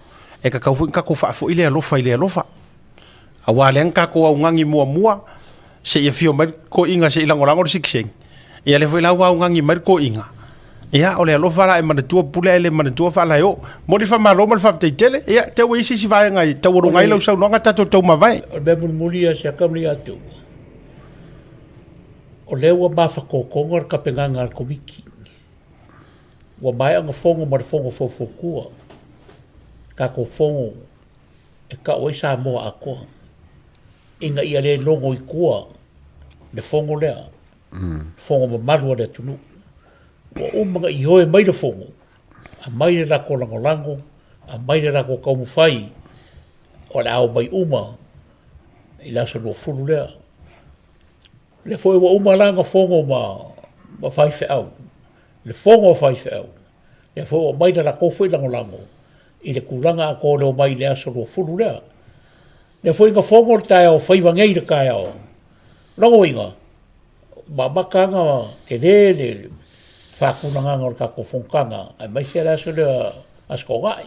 e tatau foi ona tatou faafoi le alofa i le alofa. Aua lea na tatou augani muamua, se i afio mai le toeaina se i lagolago le sitiseni. Ia lea foi la ua augani mai le toeaina. Ia, o le alofa la e manatua pule ae le manatua faalaeo. Momoli le faamalo ma le faafetai tele. Ia, te ua i ai se isi vaega e taualuga ai lau saunoaga tatou taumavae. O le mea mulimuli ia siaka ma ia te ua, o lea ua mafatotoga le tapenaga a le Komiti. Ua maea ona fono ma le fono faufautua, tatou fono e tau ai Samoa atoa, ina ia le logo i tua le fono lea, le fono mamalu a le atunuu. Ua uma ona ioe mai le fono, aumai le latou lagolago, aumai le latou taumafai o le a omai uma i le aso 20 lea. O lea foi ua uma la ona fono ma faifeau, le fono a faifeau, lea foi ua aumai le latou foi lagolago i le tulaga atoa o le omai i le aso 20 lea. Lea foi na fono le taeao faiva nei i le taeao. Lona uiga, ua amata ona tele le faatulagaga o le tatou fonotaga aemaise le aso lea, Aso Toonai.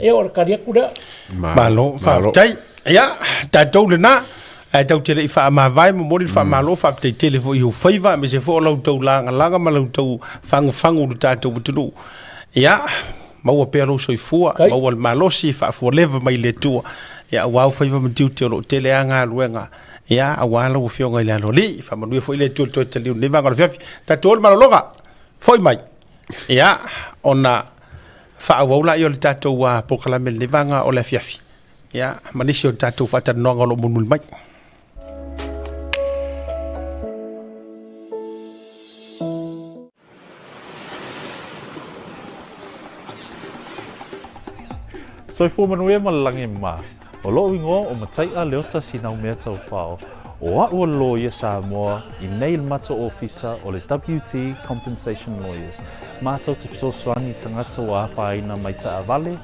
Ia o le tali atu lea. Malo, faafetai. Ia, tatou lena, ae tatou te le i faamavae, momoli le faamalo, faafetai tele foi i ou faiva, aemaise foi o la outou lagalaga ma la outou fagufagu i lo tatou atunuu. Ia, maua pea lou soifua, maua le malosi, faafualeva mai le Atua, ia, aua ou faiva ma tiute o lo o tele lava galuega, ia, aua lau Afioga i le Aloalii. Faamanuia foi le Atua i le toe taliu i lenei vaega o le afiafi. Tatou o le malologa, foi mai, ia, ona faaauau lea o le tatou polokalame i lenei vaega o le afiafi, ia, ma nisi o tatou faatalanoaga o lo o mulimuli mai. Soifua manuia ma le lagi mā. O loʻu igoa o Mataiʻa Leota Sinaumea Taufao, o aʻu o le loia Samoa i nei le matou ofisa o le WT Compensation Lawyers, matou te fesoasoani i tagata ua afaina mai taavale,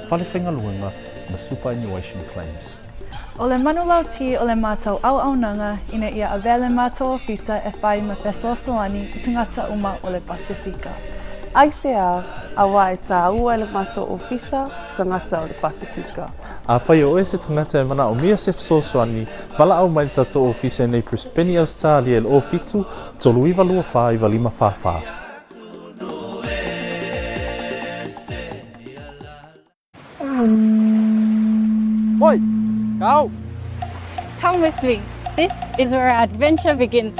fale faigaluega ma superannuation claims. O le manulauti o le matou auaunaga ina ia avea le matou ofisa e whai ma fesoasoani i tagata uma o le Pasefika. Aisea, auā e tāua e le matou ofisa tagata o le Pasefika. Afai o oe se tagata e manaomia se fesoasoani, valaau mai le tatou ofisa i nei Brisbane, Ausetalia i le 07 39 24 95 44. Oi, go! Come with me. This is where our adventure begins.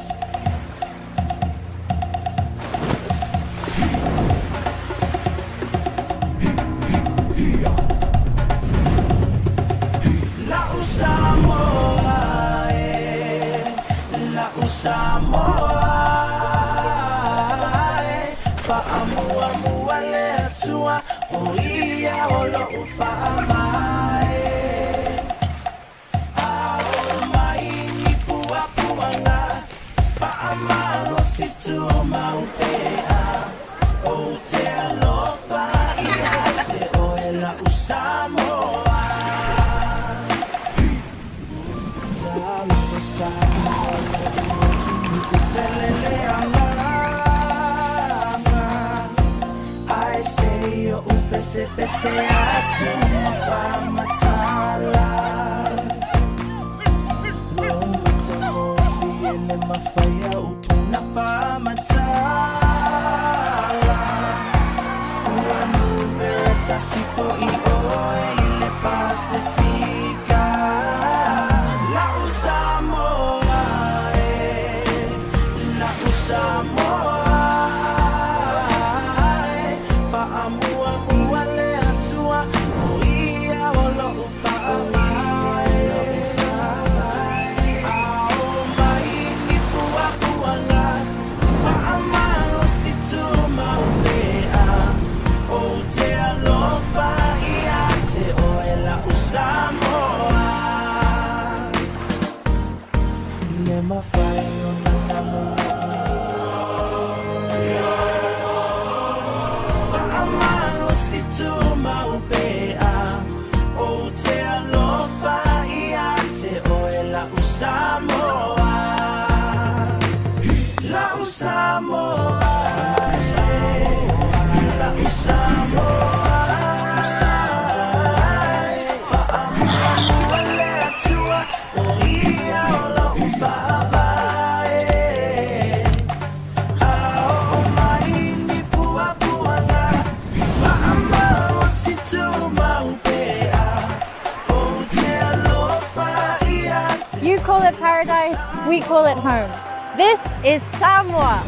You call it paradise, we call it home. This is Samoa.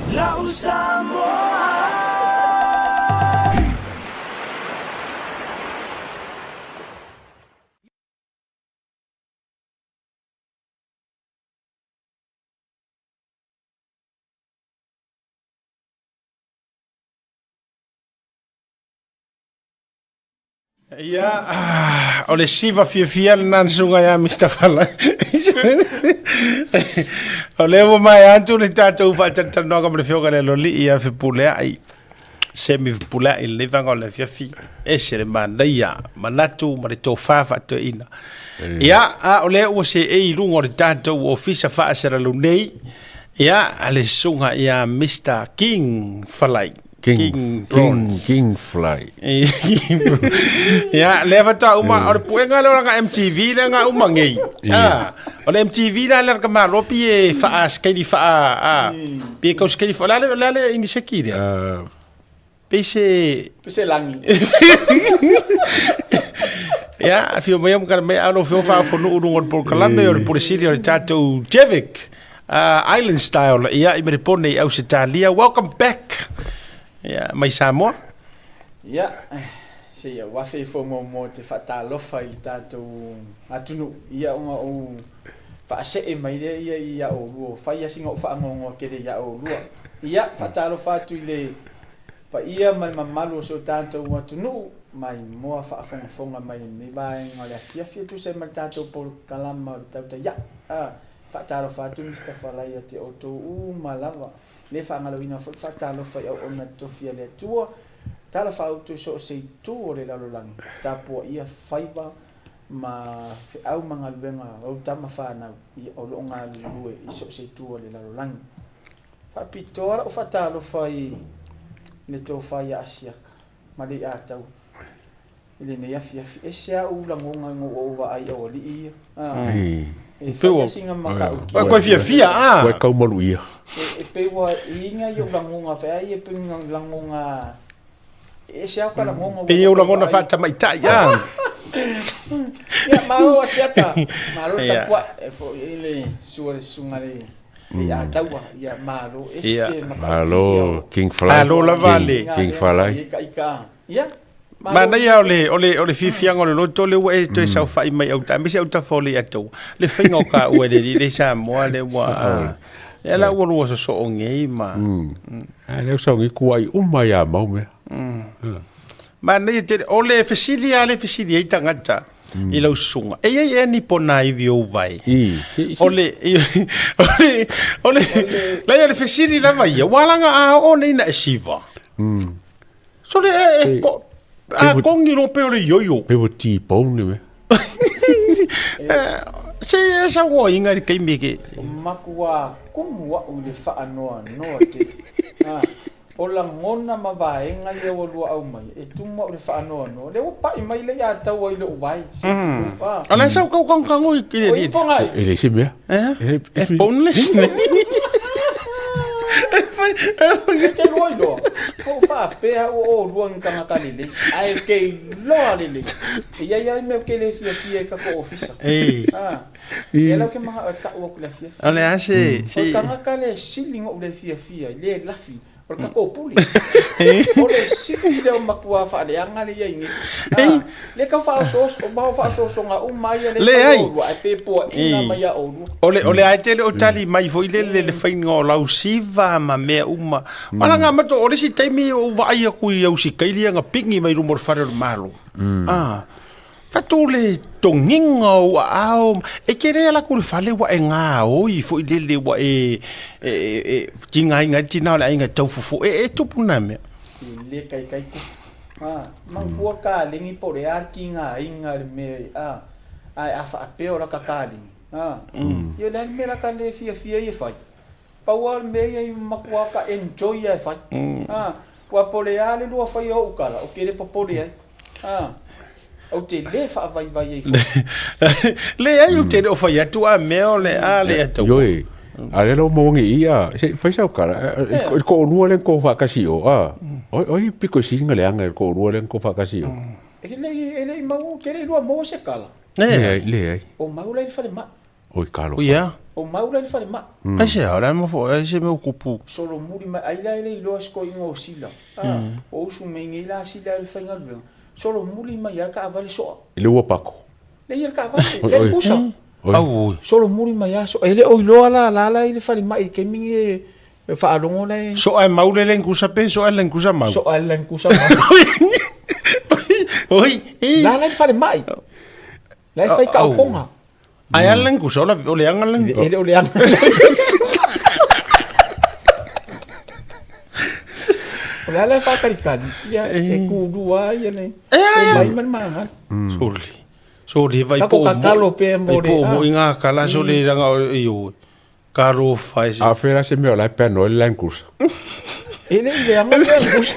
Ia, o le siva fiafia lena na susuga ia Mister Fala. O lea ua maea atu le tatou faatalatalanoaga ma le Afioga i le Aloalii ia Fepuleai, Semi Fepuleai i lenei vaega o le afiafi. Ese le manaia, manatu ma le tofa faatoeaina. Ia, a o lea ua seei i luga o le tatou ofisa faasalalau nei, ia, le susuga ia Mister King Falai. King, King Bronze. King, King Fly. Ia, lea faatoa uma, o le puega lea o langa MTV lea nga uma ngei. Ah, o le MTV la le ka malo pi e faa skaili faa ah, pi e kau skaili faa la le la le ingiseki lea. Pe se Pe se langi. Ia, fio mai am kana mai alo fio faa fonu ulu ngon por kalame o le puresiri o le tatou Jevic. Island style ia i Merepone i Ausetalia. Welcome back ia, mai Samoa. Ia, se ia wafe i fo muamua te faatalofa i le tatou atunuu ia ona ou faasee mai lea ia i a oulua, fai lava sina ou faanoanoa tele ia oulua. Ia, faatalofa atu i le paia ma le mamalu o si o tatou atunuu mai moa faafogafoga mai i lenei vaega o le afiafi e tusa ai ma le tatou polokalama o le Tautai A'a. Faatalofa atu Mister Falai ia te outou uma lava. Le faagaloina foi le faatalofa i auauna tofi a le Atua. Talofa outou i so o se itu o le lalolagi. Tapuaia faiva ma feau ma galuega a ou tama fanau o lo o galulue i so o se itu o le lalolagi. Faapitoa lau faatalofa i le tofa ia Asiaka ma le Iataua. I lenei afiafi, ese a ou lagoga ina ua ou vaai i aualii ia. E fai sina matautia. Koe fiafia, a? Koe kaumalu ia. E pei ua iiga i ou lagoga fai ai e pei ni lagoga e ese a ka lagoga. Pei ou lagona faatamaitai, a? Ia, malo Asiata, malo le tapuai, e foi i le sua le susuga le ia taua, ia malo ese matautia. Malo King Fly. Malo lava le King Fly. Ia, Manaia o le, o le, o le fiafiaga o le loto lea ua e toe saofai mai auta, aemaise autafa o le Atua. Le faiga o ka ua le le Samoa le ua, lea la ua lua sosoo nei ma. A lea ua saogi kuai uma ia mau mea. Manaia tele, o le fesili lava le fesili ai tagata i lau susuga, e i ai ea ni pona ivi ou vae? O le, o le, o le, leai o le fesili lava ia, ua alaga a oo nei na e siva. Sole e, e, ko, a kongi ro pe o le ioio. Pe o T-bone le mea. Se e saunoaina i le taimi e ke. Makuā kumu a'u i le faanoanoa tele. A, o lagona ma vaega ia ua luaau mai, e tumu a'u i le faanoanoa, lea ua pa'i mai le iā taua i lo'u vae, se i tulou, a. O le a sau kau kagokagoi i le O ipo ngai. E leai se mea. E boneless. E te lua iloa, ua ou faapea ua olua ni tagata lelei, ae ke iloa lelei. E iai lava le mea ou te le fiafia i tatou ofisa. A, lea la ou te manao e tau atu i le afiafi. O le a se... O le tagata le sili na ou le fiafia ai, le lafi, o le tatou pule. O le sili lea o matua faaleaga lea e i ai nei. A, lea tau faaosooso, faaosoosoga uma ai ia lea e fai oulua, ae pe puaina mai ia oulua. O le, o le a e te le o tali mai foi lele le faiga o lau siva ma mea uma. O la ngā mato, o le isi taimi o vaai aku i Ausikaili na pigi mai luma o le fale o le Malo. Ah, fatu le togiga o ou aao, e te le ala atu i le fale ua e gaoi foi lele ua e, e, e, e tigaina ai le tina o le aiga e tau fofo, e, e tupu na mea. E le kaikai tupu. Ah, manatua kaleni po o le a le tigaina i le mea ah, ae a faapea o lata kaleni, ah, ia o le a le mea la ta le fiafia ai e fai? Pau lava o le mea ia i matua ka enjoy ia e fai. Ah, ua po o le a le lua faia o ou tala, ou te le popole ai. Ah, ou te le faavaivai ai foi. Leai, ou te le o fai atu a mea o le a le atau. Ioe, a lea la ua maua nei i ia, se i fai sau tala, i le toalua lea na tou faatasi i o, a, o ai e pito i sili ona leaga i le toalua lea na tou faatasi i o? E le i maua, ou te le i lua maua se tala. Leai, leai. O mau la i le falemai. Oi talofa. Ia. O mau la i le falemai. Aisea, o le a mafua, ai se mea ua tupu? Solomuli mai, ai la e le iloa se toeaina o Sila. A, o usu mai nei la Sila i le faigaluega. Solomuli mai lava le taavale soa. I le ua pako. Le ia le taavale, le pusa. Auoi. Solomuli mai lava soa. E le o iloa la la la i le falemai i le taimi lenei e faalogo la e. Soa e mau le lenkusa pe soa e lenkusa mau? Soa e lenkusa mau. Oi, i. La la i le falemai. La e fai taotoga. Ae a le lenkusa, o le aga le E le o le aga. O le ala e faatalikali, ia e kulua ai ia le e mai ma le magalu. Sole. Sole vai po. Kakalo pea mo le. Po mo inga kala sole ranga o io. Karo fai. A fera se mea o la e pea no le lenkusa. E le i le aga le lenkusa.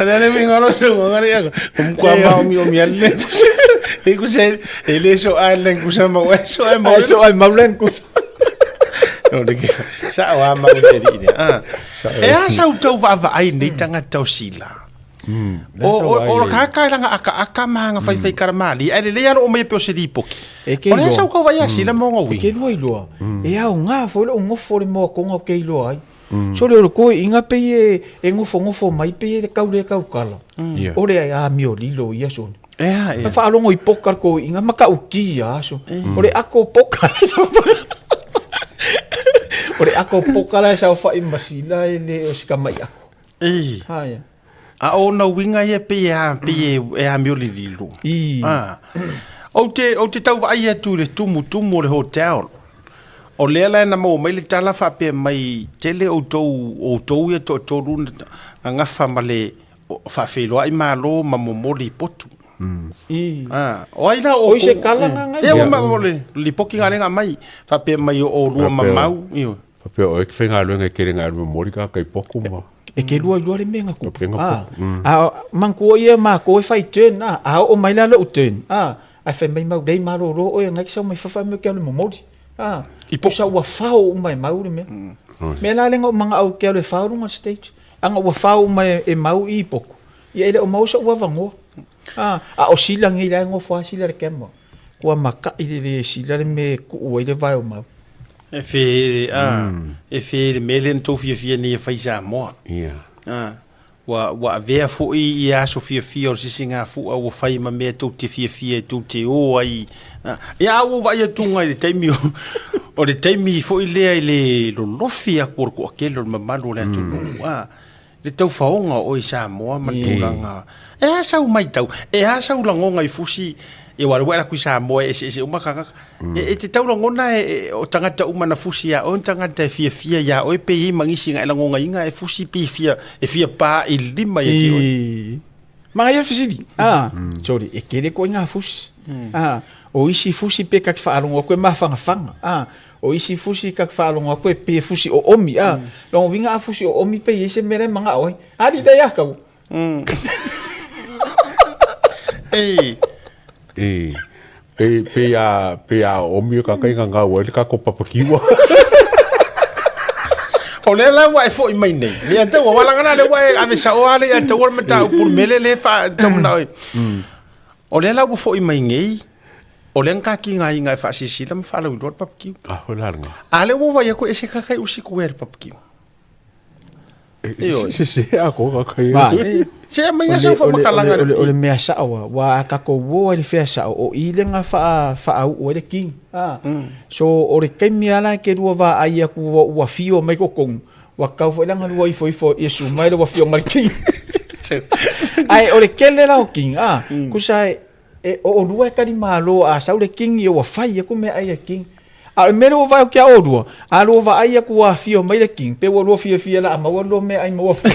Ale ale mi ngaro se ngare ya. Om kwa ma o mi o mi ale. E ku se e le so a le ku sa ma o so e ma. So ai mau len ku. O le ke sa o a ma o le ri. Ah. E a sa u tau va va ai nei tangata o sila. O o o ka ka langa aka aka ma nga fai fai karamali. Ai le le alo o mai pe o se lipoki. E ke O le sa u kau vai a sila mo E ngoi. ke lua iloa. E au ngā foi lo ngofo le moa konga o ke iloa ai. Sole o le koeʻiga pei e e gofogofomai pei e kau le kaukala. O le amio lilo ia sole. Ea, ea. Na faalogo i poka le koeʻiga ma kaʻukia aso. O le ako o poka la e saofai. O le ako o poka la e saofai ma sila e le o se kamaʻi ako. E. Aia. A o ona uiga ia pei e a, pei e, e amio lililo. I. A. Ou te, ou te tau vaai atu i le tumutumu o le hotel. O lea la na maua mai le tala faapea mai, tele outou, outou ia toatolu na gafa ma le faafeiloai malo ma momoli i potu. I. A, o ai la o Oi se kala nga ngai. Ia, ua o le lipoki nga lenga mai, faapea mai o olua mamau, ioe. Faapea o oe ke faigaluega e kele nga alu momoli ka kai poku ma. E ke lua i lua le mea nga kupu. Penga A, poku. a manatua ia makou e fai turn, a, a oo mai la lou turn, a, ae fai mai mau lei malolo oe ngai ke sau mai fafa mai ke alu e momoli. A, I poku. Pusa ua fao uma e mau le mea. Mea la lenga o manaʻo ke alu e fao luga o le stage. Aga ua fao uma e, e mau i poku. Ia e le o maua soʻu avanoa. A, a o sila nei la e nofo lava sila i le camera. Ua makaʻi le le sila le mea e kuu ai le vae o mau. E fe, a, e fe le mea lea na tou fiafia nei e fai i Samoa. Ia. A, ua, ua avea foi ia aso fiafia o le sisigafua ua fai ma mea tou te fiafia e tou te o ai. A, ia a ua ou vaai atu i le taimi o, o le taimi foi lea i le lolofi atu o le toatele o le mamalu o le atunuu, a, le taufaoga o oe i Samoa ma le tulaga. E a sau matau, e a sau lagona i fusi, ia aua o lea ua e alu atu i Samoa e eseese uma tagata. E te tau lagona e, o tagata uma na fusi iā oe, o tagata e fiafia iā oe, pe i ai ma nisi na e lagonaina e fusi pe e fia, e fia pā i lima ia te oe. Manaia le fesili. Ah, sorry, e tele koe ngā fusi. Ah, o isi fusi pe ka te whaalogo atu e mawhangawhanga. Ah, o isi fusi ka te whaalogo atu e pe fusi o omi. Ah, lona uiga a fusi o omi pe i ai se mea la e manao ai. Ali lea ia kau. Ei. E, pe, pe a, pe a omi o kakai nga ngau ai le kako papakiwa. O lea la ua e foʻi mai nei. Ia te ua wala ngana le ua e ave sao ale ia te ua mata upu mele le fa tau na oi. O lea la ua foʻi mai nei. O lea ngā ki ngā inga e whaasisila ma whaalau i loa le papakiu. Ah, o la nga. A le ua vai aku e se kakai usi ku e le papakiu. Se se a ko ka kai. Se mai nga sau whamakalanga. O le mea sao a, wa a kako wo ai le whea sao, o i le nga wha, wha au o le king. Ah. So o le kaimi ala ke rua wa ai aku ua, ua fio mai ko kong, wa kau fo ilanga lua ifo ifo Yesu mai le wa fio mai king. Ai o le kele la o king, ah. Kusa e o olua e kari malo a sau le king i ua whai aku mea ai e king. A o le mea lea ua vaai atu ia oulua, a lua vaai aku ua afio mai le king, pe ua lua fiafia la a maua lua meaai ma ua fua.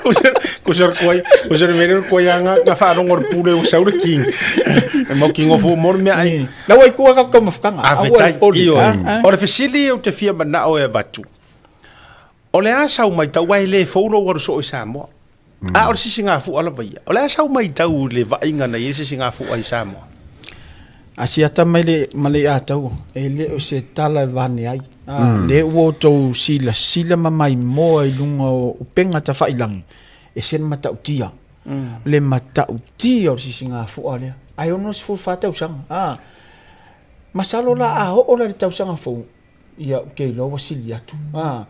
Ko se koe, ko se mea lea koe a nga nga faalogo le pule ua sau le king. E mau king o fua mo le meaai. La ua i kua ka taumafataga. A fetai, ioe. O le fesili ou te fia manao e avatu. O le a sau matau aua e le fou lou alu soo i Samoa. A o le sisigafua lava ia. O le a sau matau i le vaaiga na i ai le sisigafua i Samoa? A siata mai le ma le ataua, e le o se tala e vane ai. A, le ua outou silasila ma maimoa i luga o upega tafailangi, e se le matautia. Le matautia o le sisigafua lea. Ae 64 tausaga. A, masalo la a oo la i le tausaga fou, Ia, ou te iloa ua sili atu. A,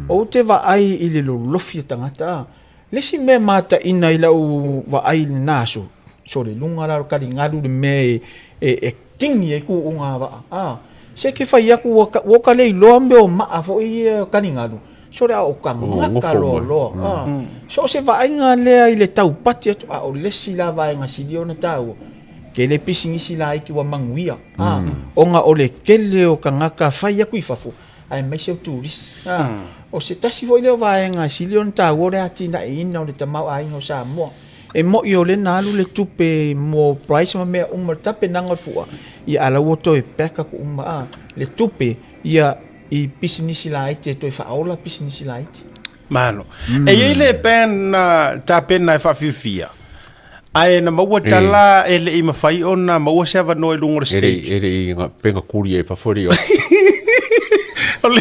ou te vaai i le lolofi o tagata. A, le isi mea mataina i lau vaai i lena aso, so le luga la o le taligalu le mea e, e, e kingi ai kuuga a vaa. A, se ke fai atu ua, ua ka le iloa mea o maa foi ia o taligalu, so le a o ka gata loa loa. A, so o se vaaiga lea i le taupati atu, a o le isi la vaega sili ona taua, Tele pisinisi laiti ua manuia, a, ona o le tele o tagata fai atu i fafo, aemaise o turisi. A, o se tasi foi lea o vaega e sili ona taua o le atinaeina o le tamaoaiga o Samoa. E moʻi o lea na alu le tupe mo price ma mea uma, le tapenaga o le fua, ia a la ua toe back atu uma, a, le tupe, ia, i pisinisi laiti e toe faaola pisinisi laiti. Malo. E i ai le band na tapena e faafiafia, Ae na maua tala e le i mawhai ona maua se avanoa i lunga o le stage. E le i penga kuri e fafo le o. O le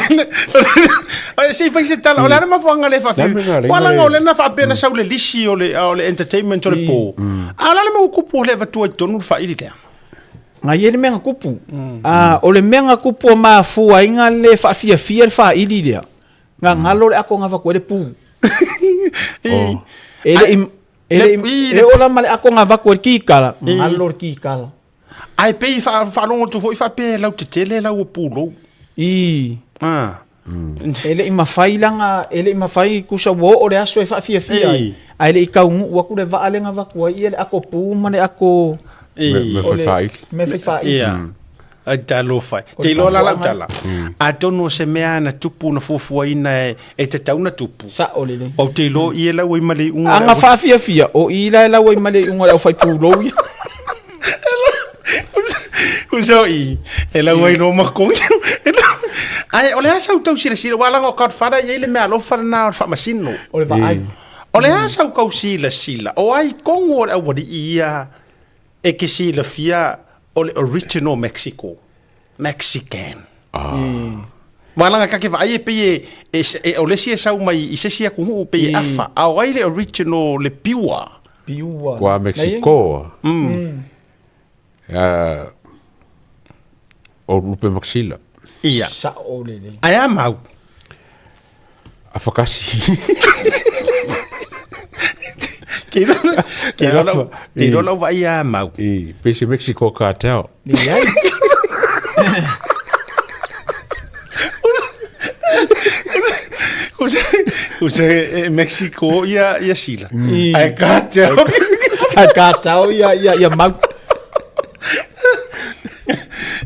Ai se fai se tala o le ana mafuanga le whawhi. Wala nga o le na whaapea na sau le lisi o le o le entertainment o le po. A la le mau kupu o le avatua i tonu le whairi lea. Nga i le mea nga kupu. A o le mea nga kupu o mafua ai nga le whaafiafia le whairi lea. Nga ngalo le ako nga whaku e le pū. E le i E le, e le ola ma le ako ngā vaku e kīkala, ngalo le kīkala. Ai pei whaalongo tu foi whapea lau te tele lau o pūlou. I. Ah. E le i mawhai langa, e le i mawhai kusa wo o le aso e whaafiafia ai. Ai le i kaungu ua ku le vaa le ngā vaku ai, ia le ako pū ma le ako... Me whai whaili. Me whai whaili. Ia. Ai talofa. Te iloa la lau tala. Atonu o se mea na tupu na fuafuaina e tatau na tupu. Sao lelei. Ou te iloa i e lau ai ma le iuga. Aga faafiafia, o i la e lau ai ma le iuga o le aufaipulou ia. Uso i, e lau ai loa makongi. Ae, o le a sau tau silasila, aua leaga o Godfather e i ai le mea alofa lena o le faamasino. O le vaai. O le a sau kau silasila, o ai tonu o le aualii ia e ke silafia o le original Mexico. Mexican. Ah. Wānanga ka ke vaai e pei e, e, e, o le isi e sau mai i se isi atunuu pei e afa. A o ai le original le pure. Pure. Kua Mexico. O Lupe Maxila. Ia. Sao lelei. Ae a mau. A whakasi. Ke iloa lau vaai a mau. I, pei se Mexico cartel. Leai. Use Mexico ia ia sila. Ai cartel. Ai cartel ia ia ia mau.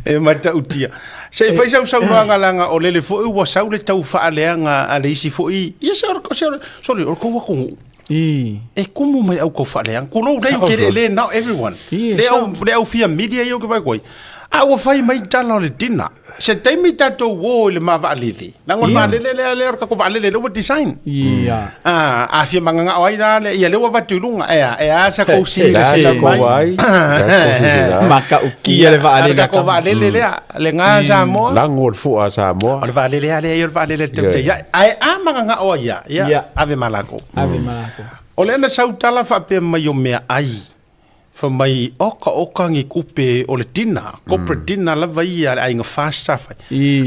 E matautia. Se i fai sau saunoaga leaga o lele foi ua sau le tau faaleaga a le isi foi, ia se, sorry, o le kou atunuu. E kumu mai au kau faaleaga. Kulou lei ke le le not everyone. Le au le au fia media ia ke vai koi. A ua fai mai tala o le dinner. Se taimi tatou o i le ma vaalele. Leaga o le vaalele lea lea o le tatou vaalele lea ua design. Ia. Ah, a fia mangangao ai la le ia lea ua avatu i luga. Ea, e a sa kou si le sa mai. Matautia le vaalele. Le tatou vaalele lea, le ga Samoa. Lago o le fua a Samoa. O le vaalele lea ia o le vaalele a le tautai ae. Ae a mangangao ai ia, ia ave ma lakou. Ave ma lakou. O lea na sau tala faapea mai o meaai. Fai mai, oka oka ni kupe o le dinner, corporate dinner lava ia a le aiga FAST sa fai.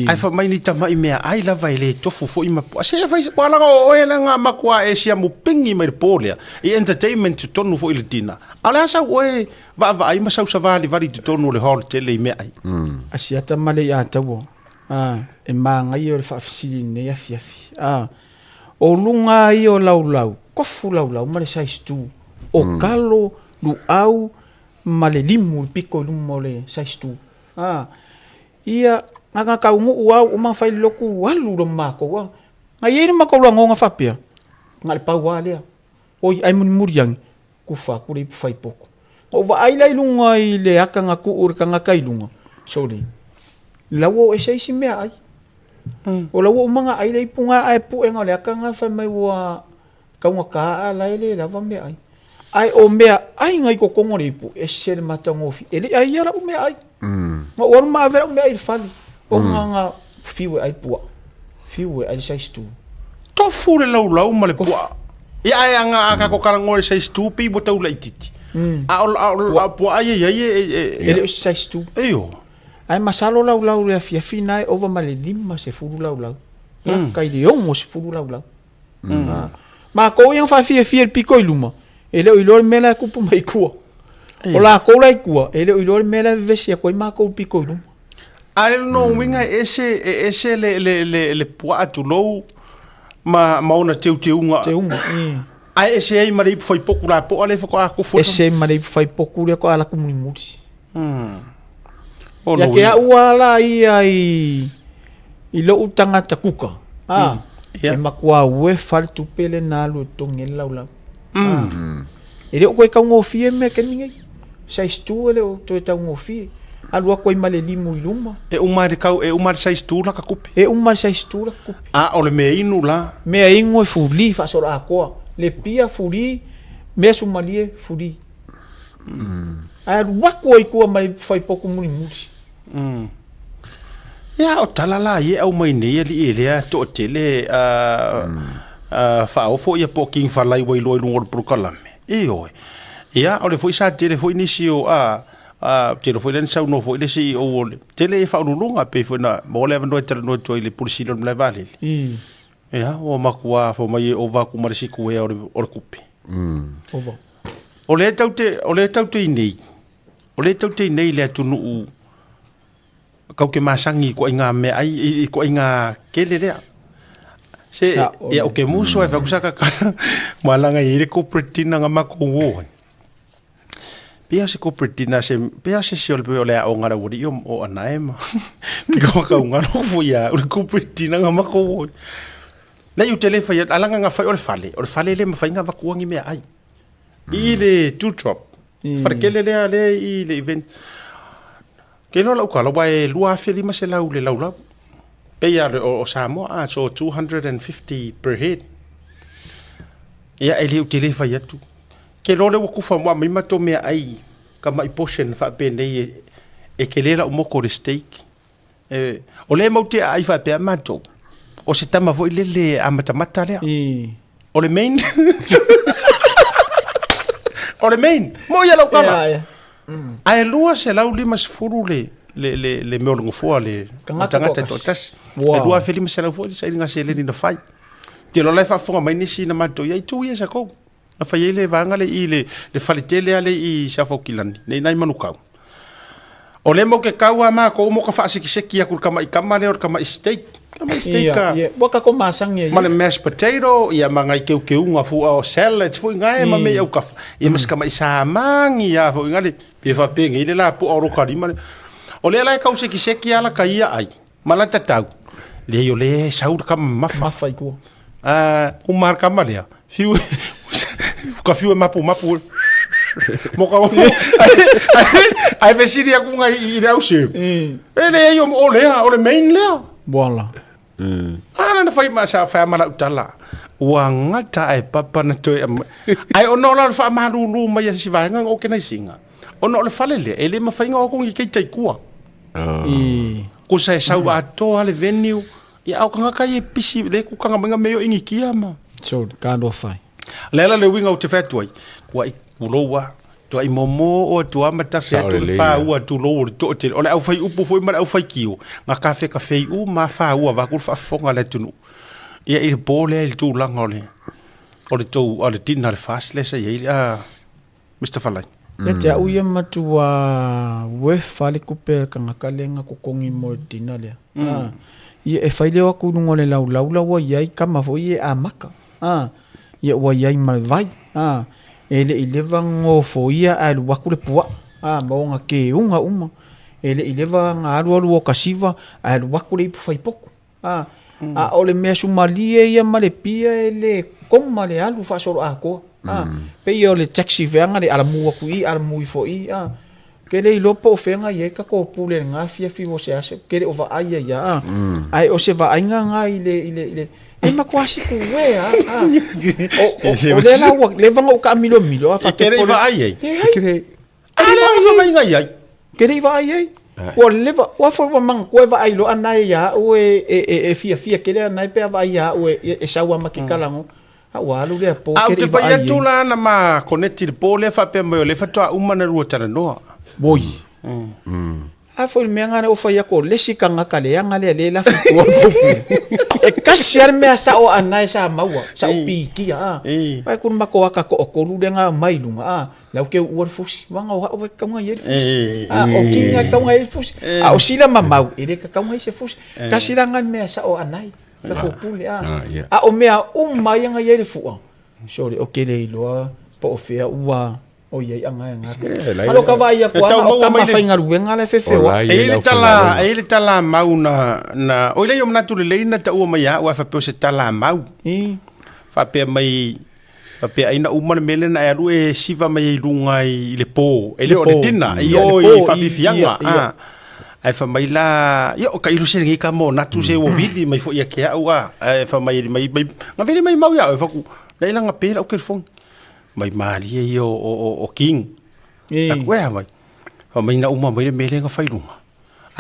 Ae fai mai ni tamai meaai lava e le tofu foi ma puaa. Se fai, ua laga o oe lea matua e siamu pingi mai le po lea, i entertainment totonu foi i le dinner. A o le a sau oe vaavaai ma sau savalivali i totonu o le hall tele i meaai. A siata ma le ia taua, a, e manaia o le faafesili i lenei afiafi, a. O luga ia o laulau, kofu laulau ma le size tu. O kalo, luau ma le limu i piko i luma o le size tu. A, ia, nga nga taunuu au uma fai le lotu alu lo makou a. Nga i ai le makou lagoga faapea, nga le pau a lea. Oi, ai mulimuli ane, kufa aku le ipu fai poku. Na ou vaai la i luga i le aka na tuu i le tagata i luga, sole, la ua oo ese isi meaai. O la ua uma ona ai le ipu na ae puega o le aka na fai mai ua taugata a la e le lava meaai. Ae o meaai na i totonu o le ipu, ese le matagofie. E le i aia lau meaai. Na ou alu ma ave lau meaai i le fale, ona na fiu e ai puaa, fiu e ai le size two. Tofu le laulau ma le puaa. Ia ae a a tatou talanoa i le size 2 pei ua tau laitiiti. A o a o puaa ia i ai e e E le o se size 2. Ioe. Ae masalo laulau i le afiafi na e ova ma le 50 laulau. Laka i le 60 laulau. Matou ia na faafiafia i le pito i luma, e le o iloa le mea la e tupu mai i tua. O latou la i tua, e le o iloa le mea la e vevesi atu ai matou i le pito i luma. A o lona uiga e ese, e ese le, le, le, le puaa tulou ma, ma ona teuteuga. Teuga, mm. Ae ese ai ma le ipu faipoku lapoa lea faatoa tofu. Ese ai ma le ipu faipoku lea faatoa alu atu mulimuli. Mm. Ia te au lava la ia i, i lou tagata kuka, a, mm. yeah. e matua uefa le tupe lea na alu e totogi ai le laulau. Mm. E le o toe taugofie mea taimi nei. Size 2 e le o toe taugofie. Alu atu ai ma le limu i luma. E uma le kau, e uma le size 2 laka kupe. E uma le size 2 laka kupe. A o le mea inu la. Mea inu e fuli faasolo atoa. Le pia fuli, mea sumalie fuli. Ae alu atu ai tua ma le faipotu mulimuli. Mm. Ia, o tala la ia e aumai nei alii e lea toatele faaofo ia po o King Falai ua iloa i luga o le polokalame. Ioe. Ia, o le foi sa tele foi nisi o a tele foi lea na saunoa foi le CEO o le tele ia faauluuluga pei foi na maua le avanoa e talanoa atu ai i le Pule Sili o le Malae Vaalele. Ia, ua matua fai mai e ova atu ma le sikuea o le, o le kupe. Ova. O lea tau te, o lea tau te i nei, o lea tau te i nei i le atunuu kau ke masani i ituaiga meaai, i ituaiga kele lea. Se, ia, o ke muso e fai atu sa ka kala, malaga i ai le corporate dinner nga makou o ai. Pea o se corporate dinner se, pea o se isi o le o le aoga a le aualii o, o Anae ma ke kamakauga no foi ia, o le corporate dinner nga makou o ai. Nei ou te le fai atu, alaga nga fai o le fale, o le fale le mafai ona avatua ni meaai. I le two drop, fale kele lea lea i le event. Ke iloa lau tala, aua e 2500 le laulau. Pei lava o Samoa, ah, so 250 per head. Ia, e le ou te le fai atu. Ke iloa lea ua kufa mua mai matou meaai tamai portion faapenei e, e tele lau moko o le steak. E, o lea matou te aai faapea matou, o se tama foi lele amatamata lea. O le main. o le main. Mo ia lau kala. Yeah, yeah. Ae 250 le le le le mea o le nofoa le Tagata tagata e toatasi. Wow. E 2500 foi le sailiga seleni na fai. Te iloa la e faafofoga mai nisi na matou i ai 2 years ago. Na fai ai le vaega lea i le le fale tele lea i South Aukilani, nei nai Manukau. O lea matou te kau lava matou ma ka faasekiseki atu i le tama'i kama lea o le tama'i steak. Tama'i steak Ia, a ia. Ua tatou masani ai. ma le mashed potato, ia ma nai teuteuga fua o salads foi gae ma mea i aukafa. Ia ma si tama'i samagi lava foi gale, pe faapenei le lapoa o lota lima lea. O lea la e tau sekiseki lava lata ia ai ma lata tau. Leai o lea e sau le kama mamafa. Mamafa i tua. Uma le kama lea, fiu Ka fiu e mapu mapu. Mo ka ai fesili aku ngai i le au serve. E leai o lea, o le main lea. Voila. A na fai ma sa fai ma lau tala. Ua gata ae papa na toe aumai. Ae ona o la o le faamalulu mai a se isi vaega o kenaisiga. Ona o le fale lea, e le mafai ona o atu ni keita i tua. Kusa e sau atoa le venue. Ia a o tagata ia e pisi le kukanga mai nga mea o inikia ma. So, ka loa fai. Le ala le uiga ou te fai atu ai, kuai kulou a, tuai momo o atu a ma tafe atu le faua tulou o le toatele. O le aufai upu foi ma le aufai kio, nga kafe kafe i u ma faua vaku le faafofoga a le atunuu. Ia i le po lea i le tulaga o le o le tou o le dinner le fast lea sa i ai a Mr. Falai. Ia te au ia matua worth a le tupe a le tagata lea na totogi mo le dinner lea. Ia e fai leo atu i luga o le laulau la ua i ai tama foi ia e amata. A, ia ua i ai ma le vai. A, e le i leva ona nofoia ae alu atu le puaa, a, ma ona keuga uma. E le i leva ona alualu o kasiva ae alu atu le ipu faipotu. A, a o le mea sumalie ia ma le pia e le koma le alu faasoloatoa. A, pei o le taxi feaga le alamu atu i i alamu ifo i i. A, Ou te le iloa po o fea na i ai tatou pule i lena afiafi ua se aso, ou te le o vaai ai lava, ae o se vaaiga lena i le, i le, i le, e matua siku e lava, a. O, o, o lea la ua leva ona ou taamilomilo, a E te le i vaai ai? Leai. A lea ua fai mai na i ai. Ou te le i vaai ai. Ua leva, ua foi ua manatua e vaai loa anae ia au e, e, e, e fiafia tele anae pe a vaai ia au e, e sau lava ma ke kalago. A ua alu lea po A ou te fai atu la na ma koneti i le po lea faapea mai o lea faatoa uma na lua talanoa. Oi. A foi le mea lena ua fai atu o le isi tagata leaga lea lea e lafi i tua o le pule. E kasi lava le mea sao a nae sa maua, sa ou pikia a. Vaai atu le matou ata toatolu lea na aumai i luga a, la ou te uua le fusi. Vaga o au e tatau ona i ai le fusi. A o King e tatau ona i ai le fusi. A o Sila ma Mau e le tatau ona i ai se fusi. Tasi la lena mea sao a nae. Tatou pule a. A o mea uma ia na i ai le fua, sole o ke le iloa po o fea ua o i ai aga e ga. Alo ka vaai atu a o tama faigaluega la e fefeoai. E i ai le tala, e i ai le tala mau na, na, oi lea i o manatu lelei na taua mai ia au ae faapea o se tala mau. Faapea mai, faapea ai na uma le mea lea na e alu e siva mai ai i luga i le po, e le o le dinner, i o i faafiafiaga. Ae fai mai la, ia o ka ilu se lenei ka monatu se ua vili mai foi ia ke au a. Ae fai mai mai mai nga vili mai mau ia au faku. Nei la nga pe lau telefoni. Mai malie ia o o o King. Aku e mai. Fai mai na uma mai le mea lea nga fai lunga.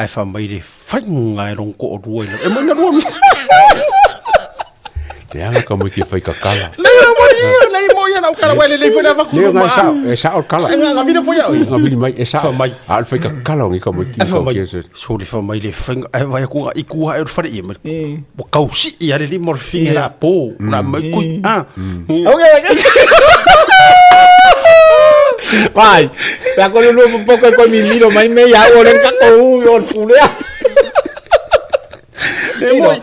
Ae fai mai le faiga e lona toalua i E mai na lua Leaga ka mai ke fai kakala. Lei la mo ia, lei mo ia na ukala wai lei foi na vaku. Lei ngai sao, e sao kala. E nga vili foi au. Nga vili mai e sao. Mai. A le fai kakala ngi ka mai ki ka mai. So le fa mai le fai ai vai ku i ku ha e fare i mai. Mo kau si i ale li mo finga la po. La mai ku ah. Okay. Vai. Pe ako lulu po ko ko mi miro mai me ia o le ka ko u o pulea. E moi,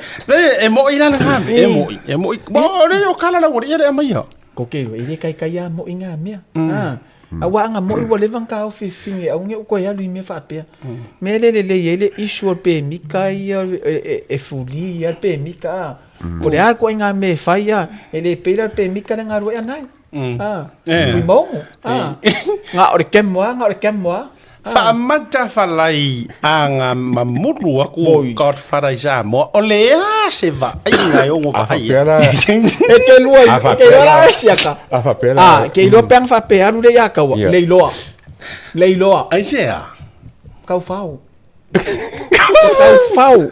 e moi la la e moi, e moi. Bo le o kala la ua le amaia. Ko ke e le kai kai a moi ngā mea. Ah. Aua anga moi ua leva ka o fifinge au nge o koe alu i mea faapea. Mea le le le i le isu o le pemika ia e fuli ia le pemika a. Po le a koe ngā mea e fai a. E le pei la le pemika le ngā rua e anai. Ah. Fui maongo. Ah. Ngā o le kemo a, ngā o le kemo a. Faamata falai a nga mamulu aku Godfather i Samoa o le a se vaaiga e ono vaai ai. E ke lua i, e ke iloa la e siaka. A faapea la. Ah, ke iloa pe ana faapea alu lea ia kaua, le iloa. Le iloa. Aisea? Kau fao. Kau fao.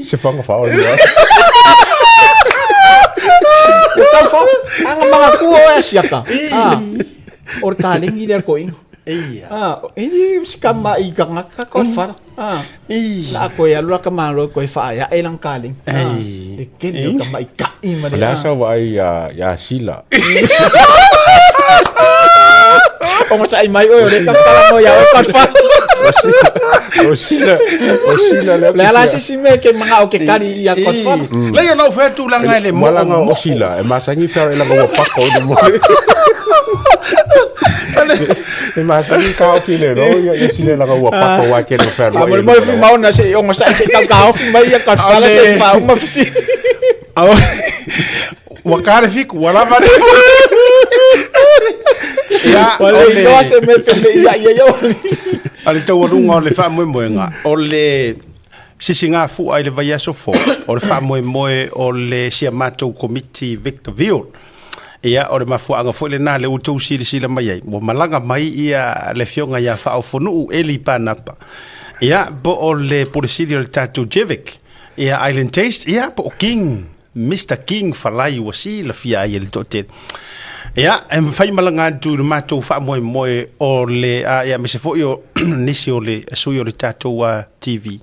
Se whanga whao le mea. Ua kau fao. Anga mangatua o e siaka. Ah. O le kalengi lea le koina. Eia. Ah, e si ka mai ka ngaka ko fara. Ah. La ko ia lua ka malo ko fa ya e lang kaling. Ah. E ke le ka mai ka i ma le. La sa wa ai ya ya sila. O ma sai mai o le ka kala mo ya o ka fa. O sila, o sila le. Le ala se si me ke manga o ke kari ia ko fa. Le yo lau fe tulaga le mo. Malanga o sila, e masangi fa e langa o pako o mo. E masangi ka o file ro ia ia sila langa ua pako wa ke no fa. A mo mo fi maona se o ma sai se ka ka o fi mai ia ka fa la se fa uma fi si. Ua kare fiku, ua lava le. Ia, Ua le iloa se mea feleiai ai au alii. O le taualuga o le faamoemoega, o le sisigafua i le vaiaso fou, o le faamoemoe o le si a matou komiti Victorville. Ia, o le mafuaaga foi lena lea ua outou silasila mai ai, ua malaga mai ia le afioga ia Faaofonuu Eli Panapa, ia, po o le Pule Sili o le tatou JVIC, ia Island Taste, ia, po o King, Mister King Falai ua silafia ai e le toatele. Ia, e faimalaga atu i le matou faamoemoe o le, a, ia, aemaise foi o nisi o le sui o le tatou TV.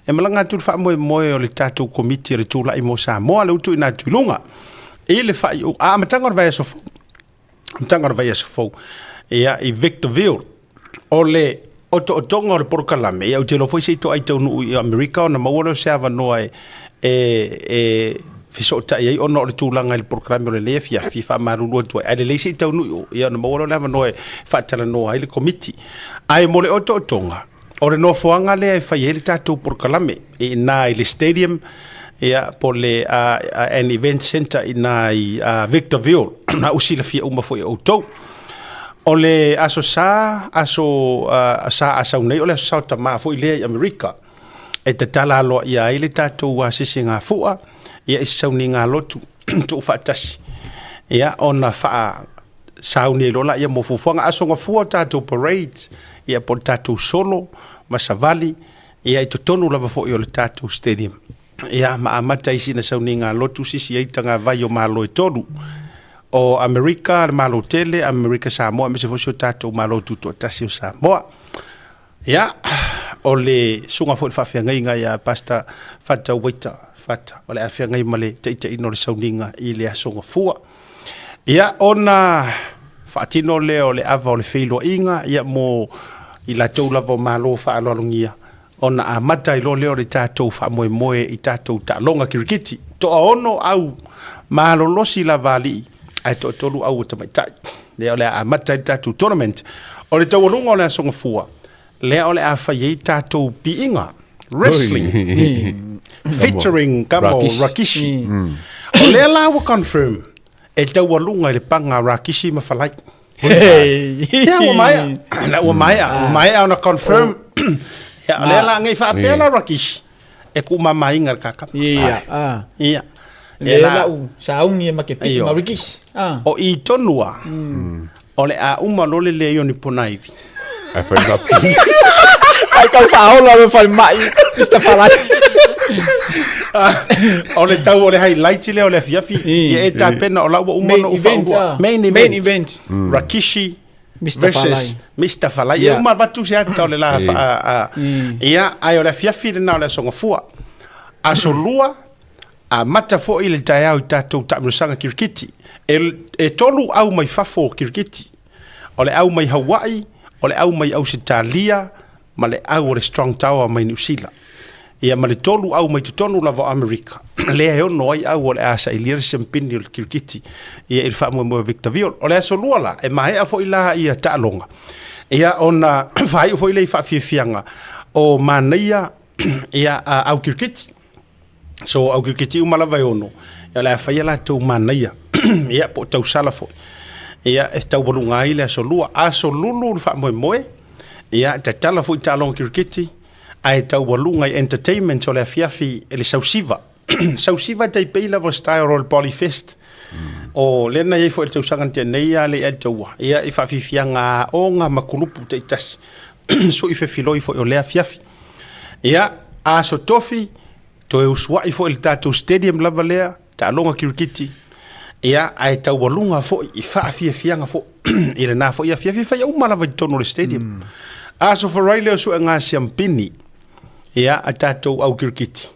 E malaga atu le faamoemoe o le tatou Komiti o le Tulai mo Samoa, lea ua tuuina atu i luga i le faaiuga, a, amataga o le vaiaso fou, amataga o le vaiaso fou, ia, i Victorville, o le otootoga o le polokalame, ia, ou te iloa foi se i toai taunuu i Amerika ona maua lea o se avanoa e, e, e fesootai ai ona o le tulaga i le polokalame o lenei afiafi, e faamalulu atu ai, ae lelei se i taunuu i o, ia, ona maua lea o le avanoa e faatalanoa ai le Komiti. Ae mo le otootoga, O le nofoaga lea e fai ai le tatou polokalame i ina i le stadium, ia, po o le an event centre i ina i Victorville, na ua silafia uma foi e outou. O le Aso Sa, aso Sa a sau nei, o le Aso Sa o Tama foi lea i Amerika, e tatala aloaia ai le tatou asiasiga fua, ia, i se sauniga lotu tuufaatasi, ia, ona faa sauni ai loa laia mo fuafuaga. Aso Gafua o tatou parades, ia po o le tatou solo ma savali, ia i totonu lava foi o le tatou stadium. Ia ma amata ai sina sauniga lotu sisi ai tagavai o Malo e tolu, o Amerika, le Malo tele, Amerika Samoa, aemaise foi si o tatou Malo Tutoatasi o Samoa. Ia, o le susuga foi i le faafeagaiga ia Pastor Fata Waita Fata, o le a feagai ma le taitaiina o le sauniga i le Aso Gafua. Ia, ona faatino lea o le ava o le feiloaiga, ia, mo i latou lava o Malo faaaloalogia, ona amata ai loa lea o le tatou faamoemoe i tatou taaloga kirikiti. Toaono au malolosi lava alii, ae toatolu au o tamaitai. Lea o le a amata ai le tatou tournament. O le taualuga o le Aso Gafua, lea o le a fai ai tatou piiga, wrestling, featuring kamo Rakishi. O lea la ua confirm, e taualuga i le paga a Rakishi ma Falai. Ia, ua maea. La ua maea, ua maea ona confirm. Ia, o lea la, nei faapea la Rakishi, e kuumamaina le kakama. Ia, ah. Ia. Le la u sauni e make piki ma Rikis. Ah. O i tonu a. O le a uma loa le leai o ni ponaivi. Ai fai na pi. Ai tau whaola me whai mai, Mr. Falai. O le tau o le highlight lea o le afiafi. Ia e tapena o la ua uma Main ona ou event, faaulua. ah. Main event. Main event. Rakishi Mr. versus Falai. Mr. Falai. Yeah. E uma avatu se ata o le la fa, ia, ae o le afiafi lena o le Aso Gafua. Aso Lua, amata foi le taeao i tatou taamilosaga kirikiti. E, e tolu au mai fafo o kirikiti. O le au mai Hawaii, o le au mai Ausetalia, ma le au o le Strong Tower mai Niu Sila. Ia ma le tolu au mai totonu lava o Amerika, lea e ono ai au o le a sailia le siampini o le kirikiti ia i le faamoemoe o Victorville. O le aso lua la, e maea foi la ia taaloga. Ia ona faaiu foi lea i faafiafiaga o manaia ia au kirikiti. So au kirikiti uma lava e ono, ia o le a fai a latou manaia ia po o tausala foi. Ia e taualuga ai le aso lua. Aso lulu le faamoemoe, ia tatala foi taaloga kirikiti, ae taualuga i entertainment o le afiafi e le sausiva. Sausiva e tai pei lava o style o le Poly Fest. O lea na i ai foi le tausaga na tea nei a le i taua. Ia i faafiafiaga aoga ma kulupu taitasi. Sui fefiloi foi o lea afiafi. Ia, aso tofi, toe usuai foi le tatou stadium lava lea, taaloga kirikiti. Ia, ae taualuga foi i faafiafiaga foi i lena foi afiafi, faia uma lava i totonu o le stadium. Aso Faraile o suega siampini, ia, a tatou au kirikiti.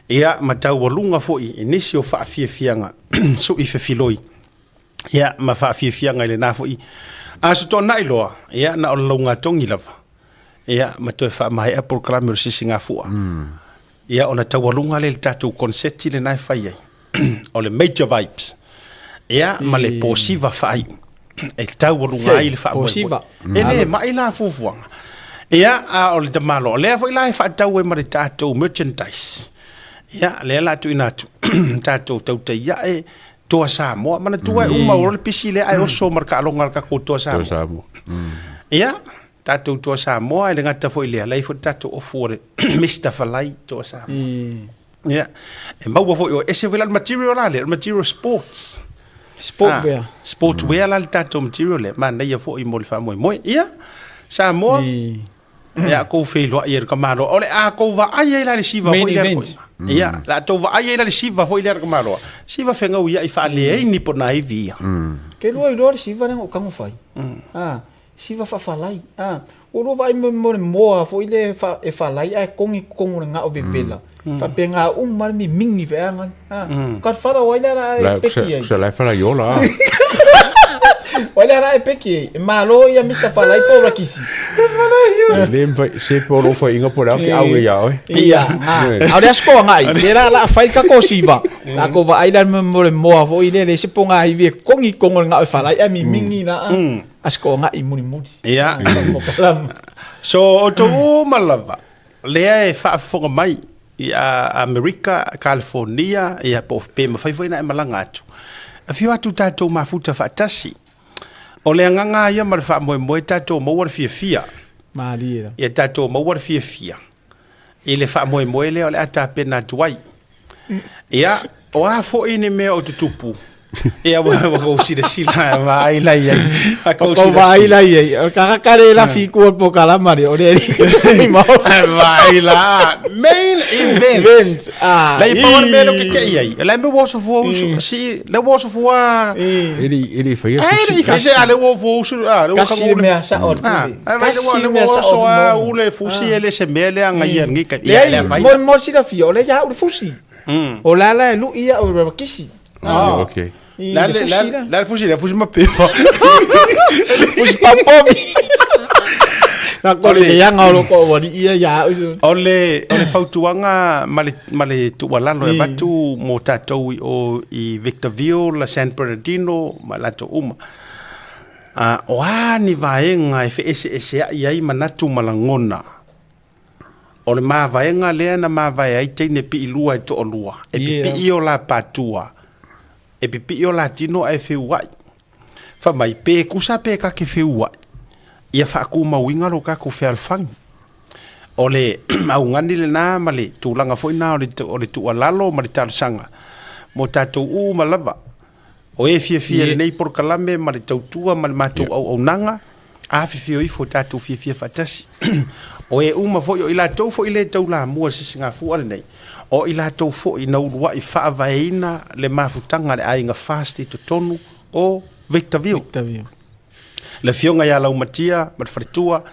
Ia, ma taualuga foi i nisi o faafiafiaga sui fefiloi. Ia, ma faafiafiaga i lena foi aso toanai loa, ia, na o le laugatogi lava. Ia, ma toe faamaea polokalame o le sisigafua. Ia, ona taualuga lea i le tatou konseti lena e fai ai, o le Major Vibes. Ia, ma le posiva faaiu e taualuga ai le faamoemoe. E le mai la fuafuaga. Ia, a o le tamaloa, lea foi la e faatau ai ma le tatou merchandise. Ia, lea la tuuina atu, tatou tautai ae. Toa Samoa. Manatua e uma ua le pisi lea ae oso ma le taaloga a le tatou Toa Samoa. Toa Samoa. Ia, tatou Toa Samoa e le gata foi i lea, la e i ai foi le tatou ofu o le Mister Falai Toa Samoa. Ia, e maua foi, o ese foi la le material la lea, o le material sports. Sport wear. Sports wear la le tatou material lea, manaia foi mo le faamoemoe. Ia, Samoa, Ia kou feiloai e le tamaloa. O le a kou vaai ai la i le siva Main foi lea. event. Ia, la a tou vaai ai la i le siva foi lea le tamaloa. Siva fegau ia i faaleai ni pona ivi ia. Ke lua iloa le siva lea na ou tago fai. A, siva faafalai. A, ua lua vaai mo mo le moa foi lea e fa e falai ae kogi totonu o le gao vevela. Faapena uma le mimigi feaga. A, Godfather o ai lea la La e peki ai? se la e falai ola a. O ai lea la e peki ai? E malo ia Mister Falai po o Rakisi. E le mafai se po o lou faiga po o le a ke auge ia oe. Ia, a o le aso toagai, lea la la fai le tatou siva. La tou vaai la mo le moa foi lea, leai se pogaivi e kogi i totonu o le gao e falai ae mimigi la aso toagai mulimuli. Ia. So, outou uma lava, lea e faafofoga mai i Amerika, California, ia po o pe mafai foi ona e malaga atu. Afio atu tatou mafuta faatasi. O le agaga lava ia ma le faamoemoe tatou maua le fiafia. Malie la. Ia tatou maua le fiafia i le faamoemoe lea o le a tapena atu ai. Ia, o a foi ni mea o tutupu, ia ua ua kou silasila e vaai la i ai. A kou Kou vaai silasila. la i ai. O tagata le lafi i kua o le polokalama lea, o le alii mai maola. E vaai la, main event. Event. Ah, La i pau le mea lea o kekei ai. La e mea ua oso fua usu, si, la ua oso fua... E le e le i faia E le i faia se, a le ua fua usu, a le ua Kasi le mea sao a le Ah, pule. e vai le ua Kasi le le ua mea sao oso a a le ule fusi e le se mea lea agaia i lenei taimi. Ia, Leai, le afaina. mo mo le silafia, o lea ia au le fusi. O la la e lui ia o le kisi. Ah, okay. I La le le fusi la la. la le fusi, la fusi ma pefa. Fusi papomi. Na ko le leaga o loko ua alii ia ia au. O le o le fautuaga ma le ma le tuualalo e avatu mo tatou i o i Victorville, San Bernardino ma latou uma. A o a ni vaega e feeseeseai ai manatu ma lagona? O le mavaega lea na mavae ai teine piilua e toalua, e pipii o la patua, e pipii o la tino ae feuai. Fai mai, pe kusa pe kake feuai, ia faakumauina lo kakou fealofani. O le augani lena ma le tulaga foi na o le tuualalo ma le talosaga mo tatou uma lava. O e fiafia i lenei polokalame ma le tautua ma le matou auaunaga, afifio ifo tatou fiafia faatasi. O e uma foi, o i latou foi le taulamua i le sisigafua lenei, o i latou foi na uluai faavaeina le mafutaga a le aiga FAST i totonu o Victorville. Le afioga ia Laumatia ma le faletua,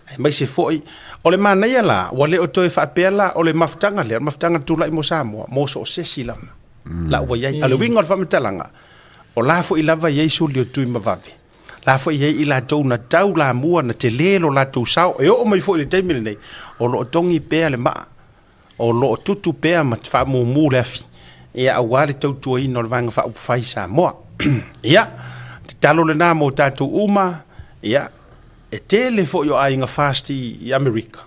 aemaise foi o le manaia la, ua le o toe faapea la o le mafutaga lea, o le mafutaga tulai mo Samoa, mo so o se isi lava. La ua i ai. A o le uiga o le faamatalaga, o la foi lava e i ai suli o Tuimavave, la foi e i ai i latou na taulamua, na tele lo latou sao, e oo mai foi i le taimi lenei, o lo o togi pea le maa, o lo o tutu pea ma faamumu le afi, ia aua le tautuaina o le Vaega Faaupufai i Samoa. Ia, tatalo lena mo tatou uma, ia, e tele foi o aiga FAST i Amerika,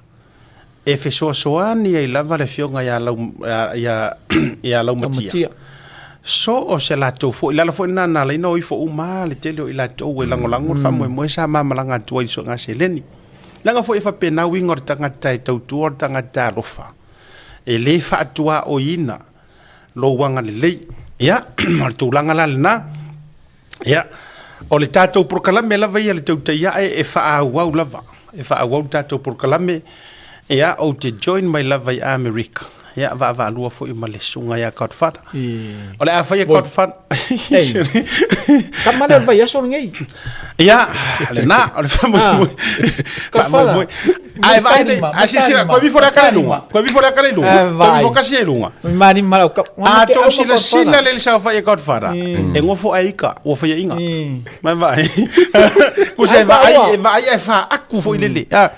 e fesoasoani ai lava le afioga ia Lau, ia, ia Laumatia. So o se latou foi, le ala foi lena na ala ai ona o ifo uma le tele o i latou e lagolago le faamoemoe sa ma malaga atu ai i le suega seleni. Leaga foi e faapena uiga o le tagata e tautua o le tagata alofa. E le faatuaoiina lou agalelei. Ia, o le tulaga la lena. Ia, o le tatou polokalame lava ia le tautai ae e faaauau lava. E faaauau le tatou polokalame. Ia, ou te join mai lava i Amerika. Ia, vaavaalua foi ma le susuga ia Godfather. O le a faia Godfather. Tama lea o le vaiaso lenei. Ia, lena, o le faamoemoe. Faamoemoe. Ae vaai nei, a silasila, koe vifo le aka le luga, koe vifo le aka le luga, koe vifo kasi e luga. A tou silasila le le saofai e Godfather, e gofo ae ika, ua faia inga. Mai vaai. Kusa e vaai, e vaai ae faaku foi lele. Ah,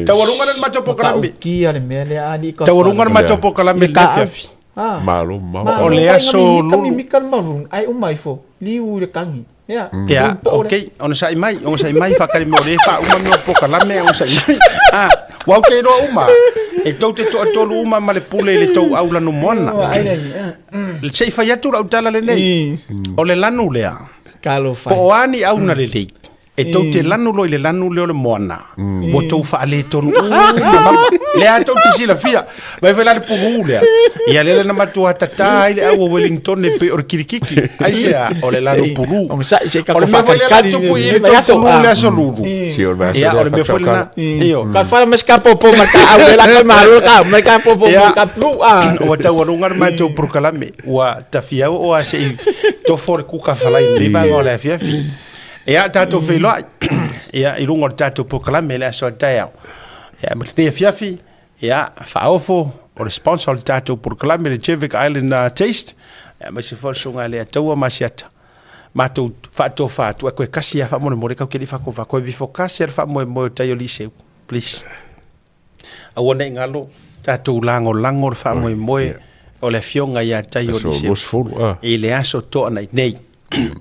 taualuga le matou polokalame. Matautia le mea lea, alii Godfather. Taualuga le matou polokalame le afiafi. Malo mamao. O le aso lulu. Mimika le malu, ae uma ifo, liu i le kagi. Ia, Ia, ok, onosai mai, onosai mai, whakarime o le wha uma mea o polokalame, onosai mai. Ah, ua ou te iloa uma. E tou te toatolu uma ma le pule i le tou au lanu moana. Se i fai atu lau tala lenei. O le lanu lea. Po o a ni au na lelei. E tou te lanu loa i le lanu lea o le moana, ua tou faaletonu uma lava. Lea tou te silafia. Mai foi la le pulu lea. Ia lea na matua tatā ai le au o Wellington e pei o le kirikiki. Aisea, o le lanu pulu. O masai se ka O le mea foi lea la tupu i le tou pulu le aso lulu. Si o le vaiaso Ia, o le mea foi lena. Io. Ka fara mas ka popo ma ka au le la ka malu ka ma ka popo ma ka plu a. Ua taualuga le matou polokalame, ua tafiau o a se i tofo le kuka falai i lenei vaega o le afiafi. Ia, tatou feiloai, ia, i luga o le tatou polokalame i le aso a taeao. Ia, ma lenei afiafi, ia, faaofo, o le sponsor o le tatou polokalame, le Jevic Island Taste, ia, aemaise foi o le Susuga ia Leiataua Masiata. Matou faatofa atu, ae koe kasi lava faamolemole, kau ke le i faatofa, koe vifo kasi lava le faamoemoe o tai o Liseu, please. Aua ne i galo, tatou lagolago le faamoemoe o le Afioga ia Tai o Liseu i le aso Toanai nei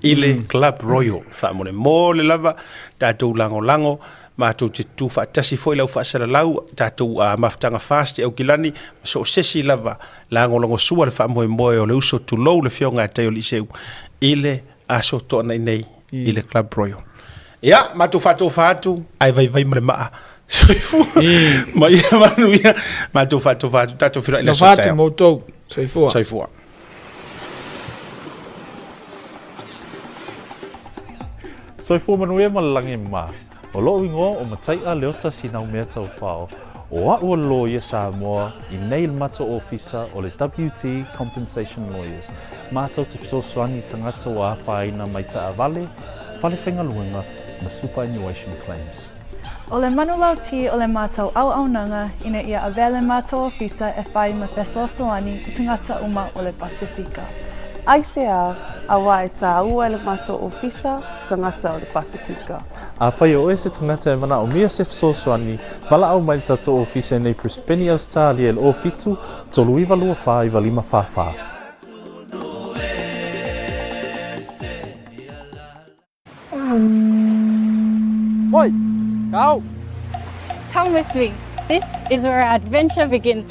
i le Club Royal. Faamolemole lava, tatou lagolago, matou te tutu faatasi foi le au faasalalau, tatou mafutaga FAST i Aukilani, ma so o se isi lava lagolagosua le faamoemoe o le uso tulou le Afioga ia Tai o Liseu i le aso Toanai nei i le Club Royal. Ia, matou faatofa atu, ae vaivai ma le maa. Soifua. Ma ia manuia. Matou faatofa atu, tatou feiloai i le aso taeao. Alofa atu ma outou. Soifua. Soifua. Soifua manuia ma le lagi mā. O lo'u igoa o Matai'a Leota Sinaumea Taufao, o a'u o le loia Samoa i nei le matou ofisa o le WT Compensation Lawyers, matou te fesoasoani i tagata ua afaina mai taavale, fale faigaluega ma superannuation claims. O le manulauti o le matou auaunaga ina ia avea le matou ofisa e whai ma fesoasoani i tagata uma o le Pasefika. Aisea, auā e tāua e le matou ofisa tagata o le Pasefika. Afai o oe se tagata e manaomia se fesoasoani, valaau mai le tatou ofisa i nei Brisbane, Ausetalia i le 07 39 24 95 44. Oi, go! Come with me. This is where our adventure begins.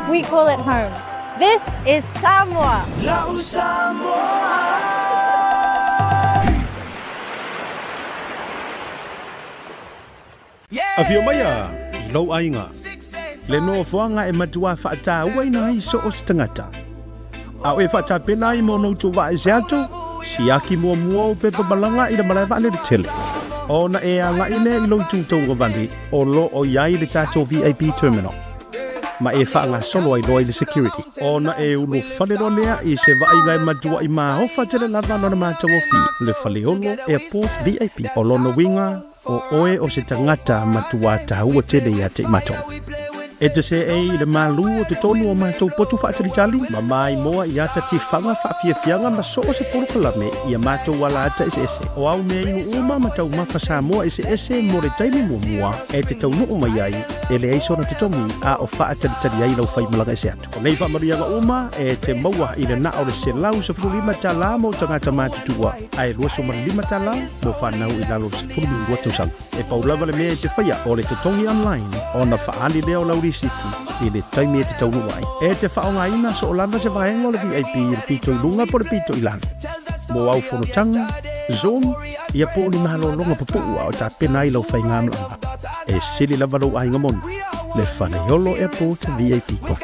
we call it home. This is Samoa! La'u Samoa. Afio maia i lou aiga, le nofoaga e matuā faataua ai so o se tagata. A o e faatapena ai mo ona utou vaaese atu, siaki muamua ou pepa malaga i le malae vaalele tele. Ona e agai lea i lou itu tauagavale o lo o i ai le tatou VIP Terminal, ma e faagasolo ai loa i le security. Ona e ulufale loa lea i se vaaiga e matuaʻi maofa tele lava lona matagofie, le Faleolo Airport VIP. O lona uiga, O oe o se tagata matuā taua tele ia te i matou. E te seei i le malū o totonu o matou potu faatalitali, ma maimoa i ata tifaga faafiafiaga ma so o se polokalame i a matou ala ata eseese. O au mea inu uma ma taumafa Samoa eseese mo le taimi muamua e te taunuu mai ai, e leai sona totogi a o faatalitali ai lau faimalaga ese atu. O nei faamanuiaga uma e te maua i le na o le $115 mo tagata matutua ae $25 mo fanau i lalo o le 12 tausaga. E pau lava le mea e te faia o le totogi online ona faaali lea o lau lisiti i le taimi e te taunuu ai. E te faaaogaina soo lava se vaega o le VIP i le pito i luga po o le pito i lalo. Mo au fonotaga, Zoom, ia po o ni malologa pupuu a o tapena ai lau faigamalaga. E sili lava lou aiga moni, le Faleolo Airport VIP Club.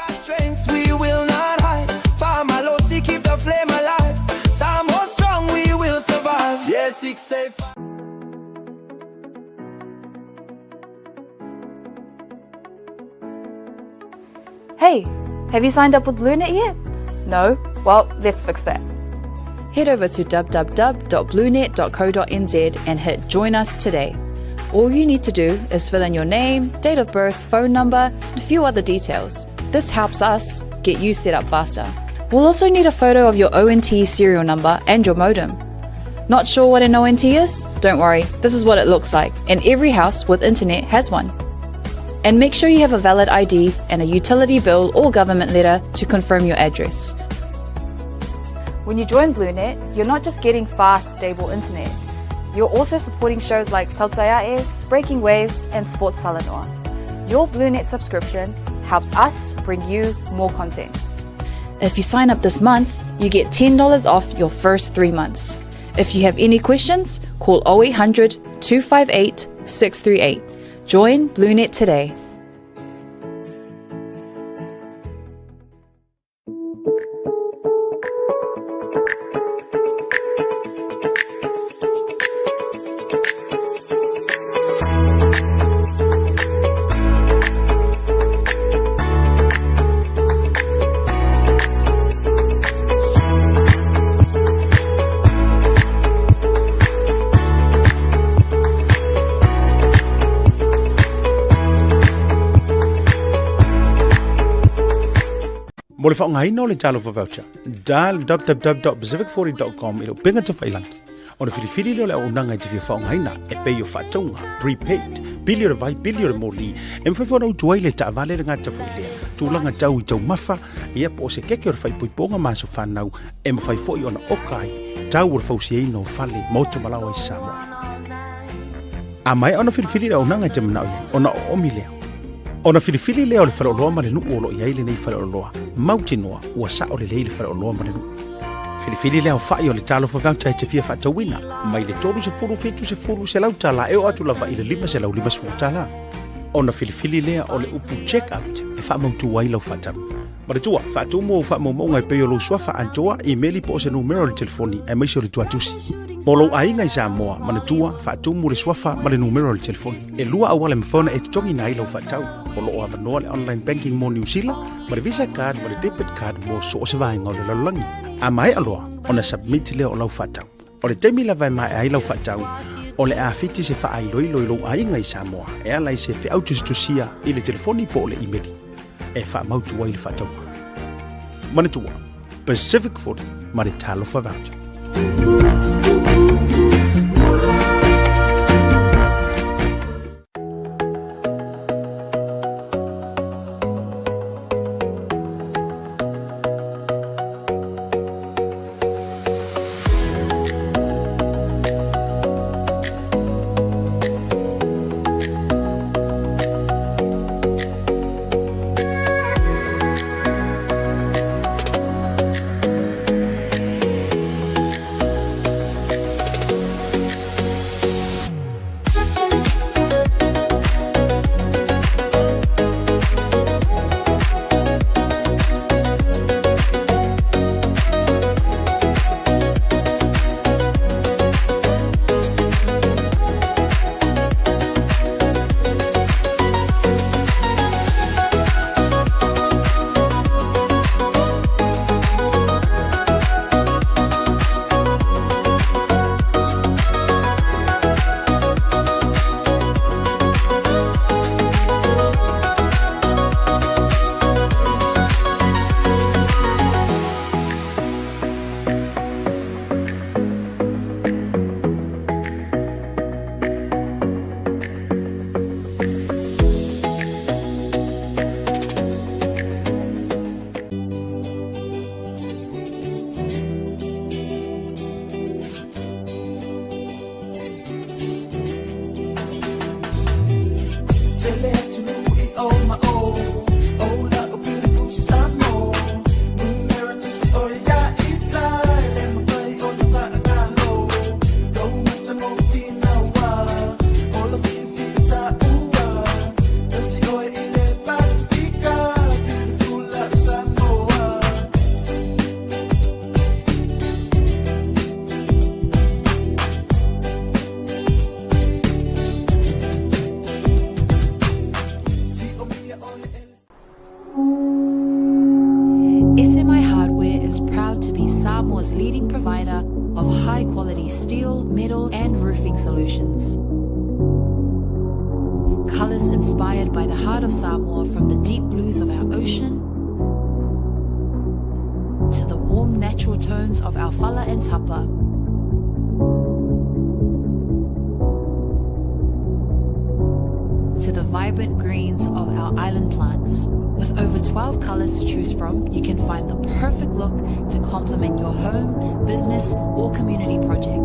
We will not hide. Faamalosi, keep the flame alive. Samoa strong, we will survive. Yeah, 685. Hey, have you signed up with BlueNet yet? No? Well, let's fix that. Head over to www.bluenet.co.nz and hit Join Us today. All you need to do is fill in your name, date of birth, phone number, and a few other details. This helps us get you set up faster. We'll also need a photo of your ONT serial number and your modem. Not sure what an ONT is? Don't worry, this is what it looks like, and every house with internet has one. And make sure you have a valid ID and a utility bill or government letter to confirm your address. When you join BlueNet, you're not just getting fast, stable internet. You're also supporting shows like Tautai A'e, Breaking Waves, and Sports Talanoa. Your BlueNet subscription helps us bring you more content. If you sign up this month, you get $10 off your first 3 months. If you have any questions, call 0800 258 638. Join BlueNet today. Mo le faaaogaina o le Talofa Voucher, dial www.pacific40.com i le upega tafailangi. Ona filifili lea o le auaunaga e te fia faaaogaina e pei o faatauga, prepaid, pili o le vai, pili o le moli, e mafai foi ona utu ai le taavale le gata foi lea, tulaga tau i taumafa, ia po o se keke o le faaipoipoga ma aso fanau, e mafai foi ona oka ai tau o le fausiaina o fale, maota ma laoa i Samoa. A maea ona filifili le auaunaga e te manao i ai, ona oomi lea. Ona filifili lea o le faleoloa ma le nuu o lo o i ai lenei faleoloa, mautinoa ua sao lelei le faleoloa ma le nuu. Filifili le aofai o le Talofa Voucher e te fia faatauina, mai le 30, 70, $100 e oo atu lava i le $550. Ona filifili lea o le upu check out e faamautu ai lau faatau. Manatua, faatumu ou faamaumauga e pei o lou suafa atoa, imeli po o se numera o le telefoni aemaise o le tuatusi. Mo lou aiga i Samoa, manatua, faatumu le suafa ma le numera o le telefoni. E lua auala e mafai ona e totogiina ai lau faatau. O lo o avanoa le online banking mo Niu Sila, ma le Visa card ma le debit card mo so o se vaega o le lalolagi. A maea loa ona submit lea o lau faatau. O le taimi lava e maea ai lau faatau, o le a fiti se faailoilo i lou aiga i Samoa e ala i se feau tusitusia i le telefoni po o le imeli e faamautu ai le faatauga. Manatua, Pacific 40 ma le Talofa Voucher. roofing solutions. Colors inspired by the heart of Samoa from the deep blues of our ocean to the warm natural tones of our fala and tapa. To the vibrant greens of our island plants. With over 12 colors to choose from, you can find the perfect look to complement your home, business, or community project.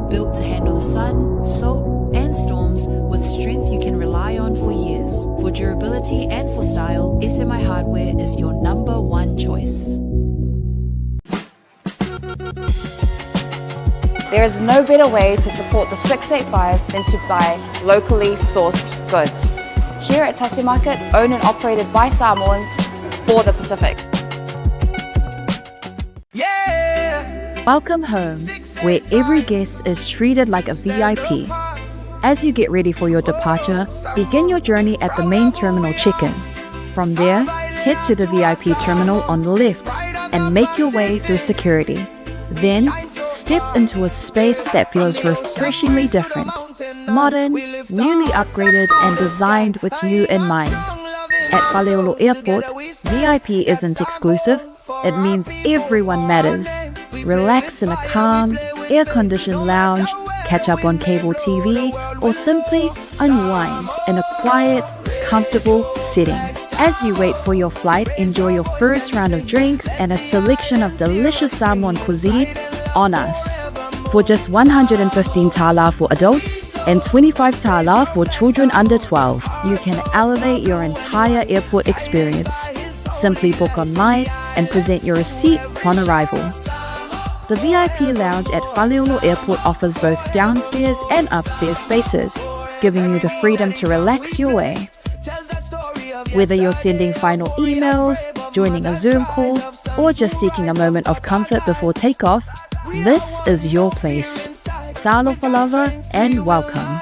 Built to handle the sun, salt, and storms with strength you can rely on for years. For durability and for style, SMI Hardware is your number one choice. There is no better way to support the 685 than to buy locally sourced goods. Here at Tasi Market, owned and operated by Samoans for the Pacific. Welcome home, where every guest is treated like a VIP. As you get ready for your departure, begin your journey at the main terminal check-in. From there, head to the VIP terminal on the left and make your way through security. Then, step into a space that feels refreshingly different, modern, newly upgraded, and designed with you in mind. At Faleolo Airport, VIP isn't exclusive, it means everyone matters. Relax in a calm, air conditioned lounge, catch up on cable TV, or simply unwind in a quiet, comfortable setting. As you wait for your flight, enjoy your first round of drinks and a selection of delicious Samoan cuisine on us. For just 115 tala for adults and 25 tala for children under 12, you can elevate your entire airport experience. Simply book online and present your receipt upon arrival. The VIP lounge at Faleolo Airport offers both downstairs and upstairs spaces, giving you the freedom to relax your way. Whether you're sending final emails, joining a Zoom call, or just seeking a moment of comfort before takeoff, this is your place. Talofa lava and welcome.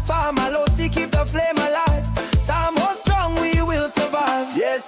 Fa'amalosi, keep the flame alive. Samoa strong, we will survive. Yeah,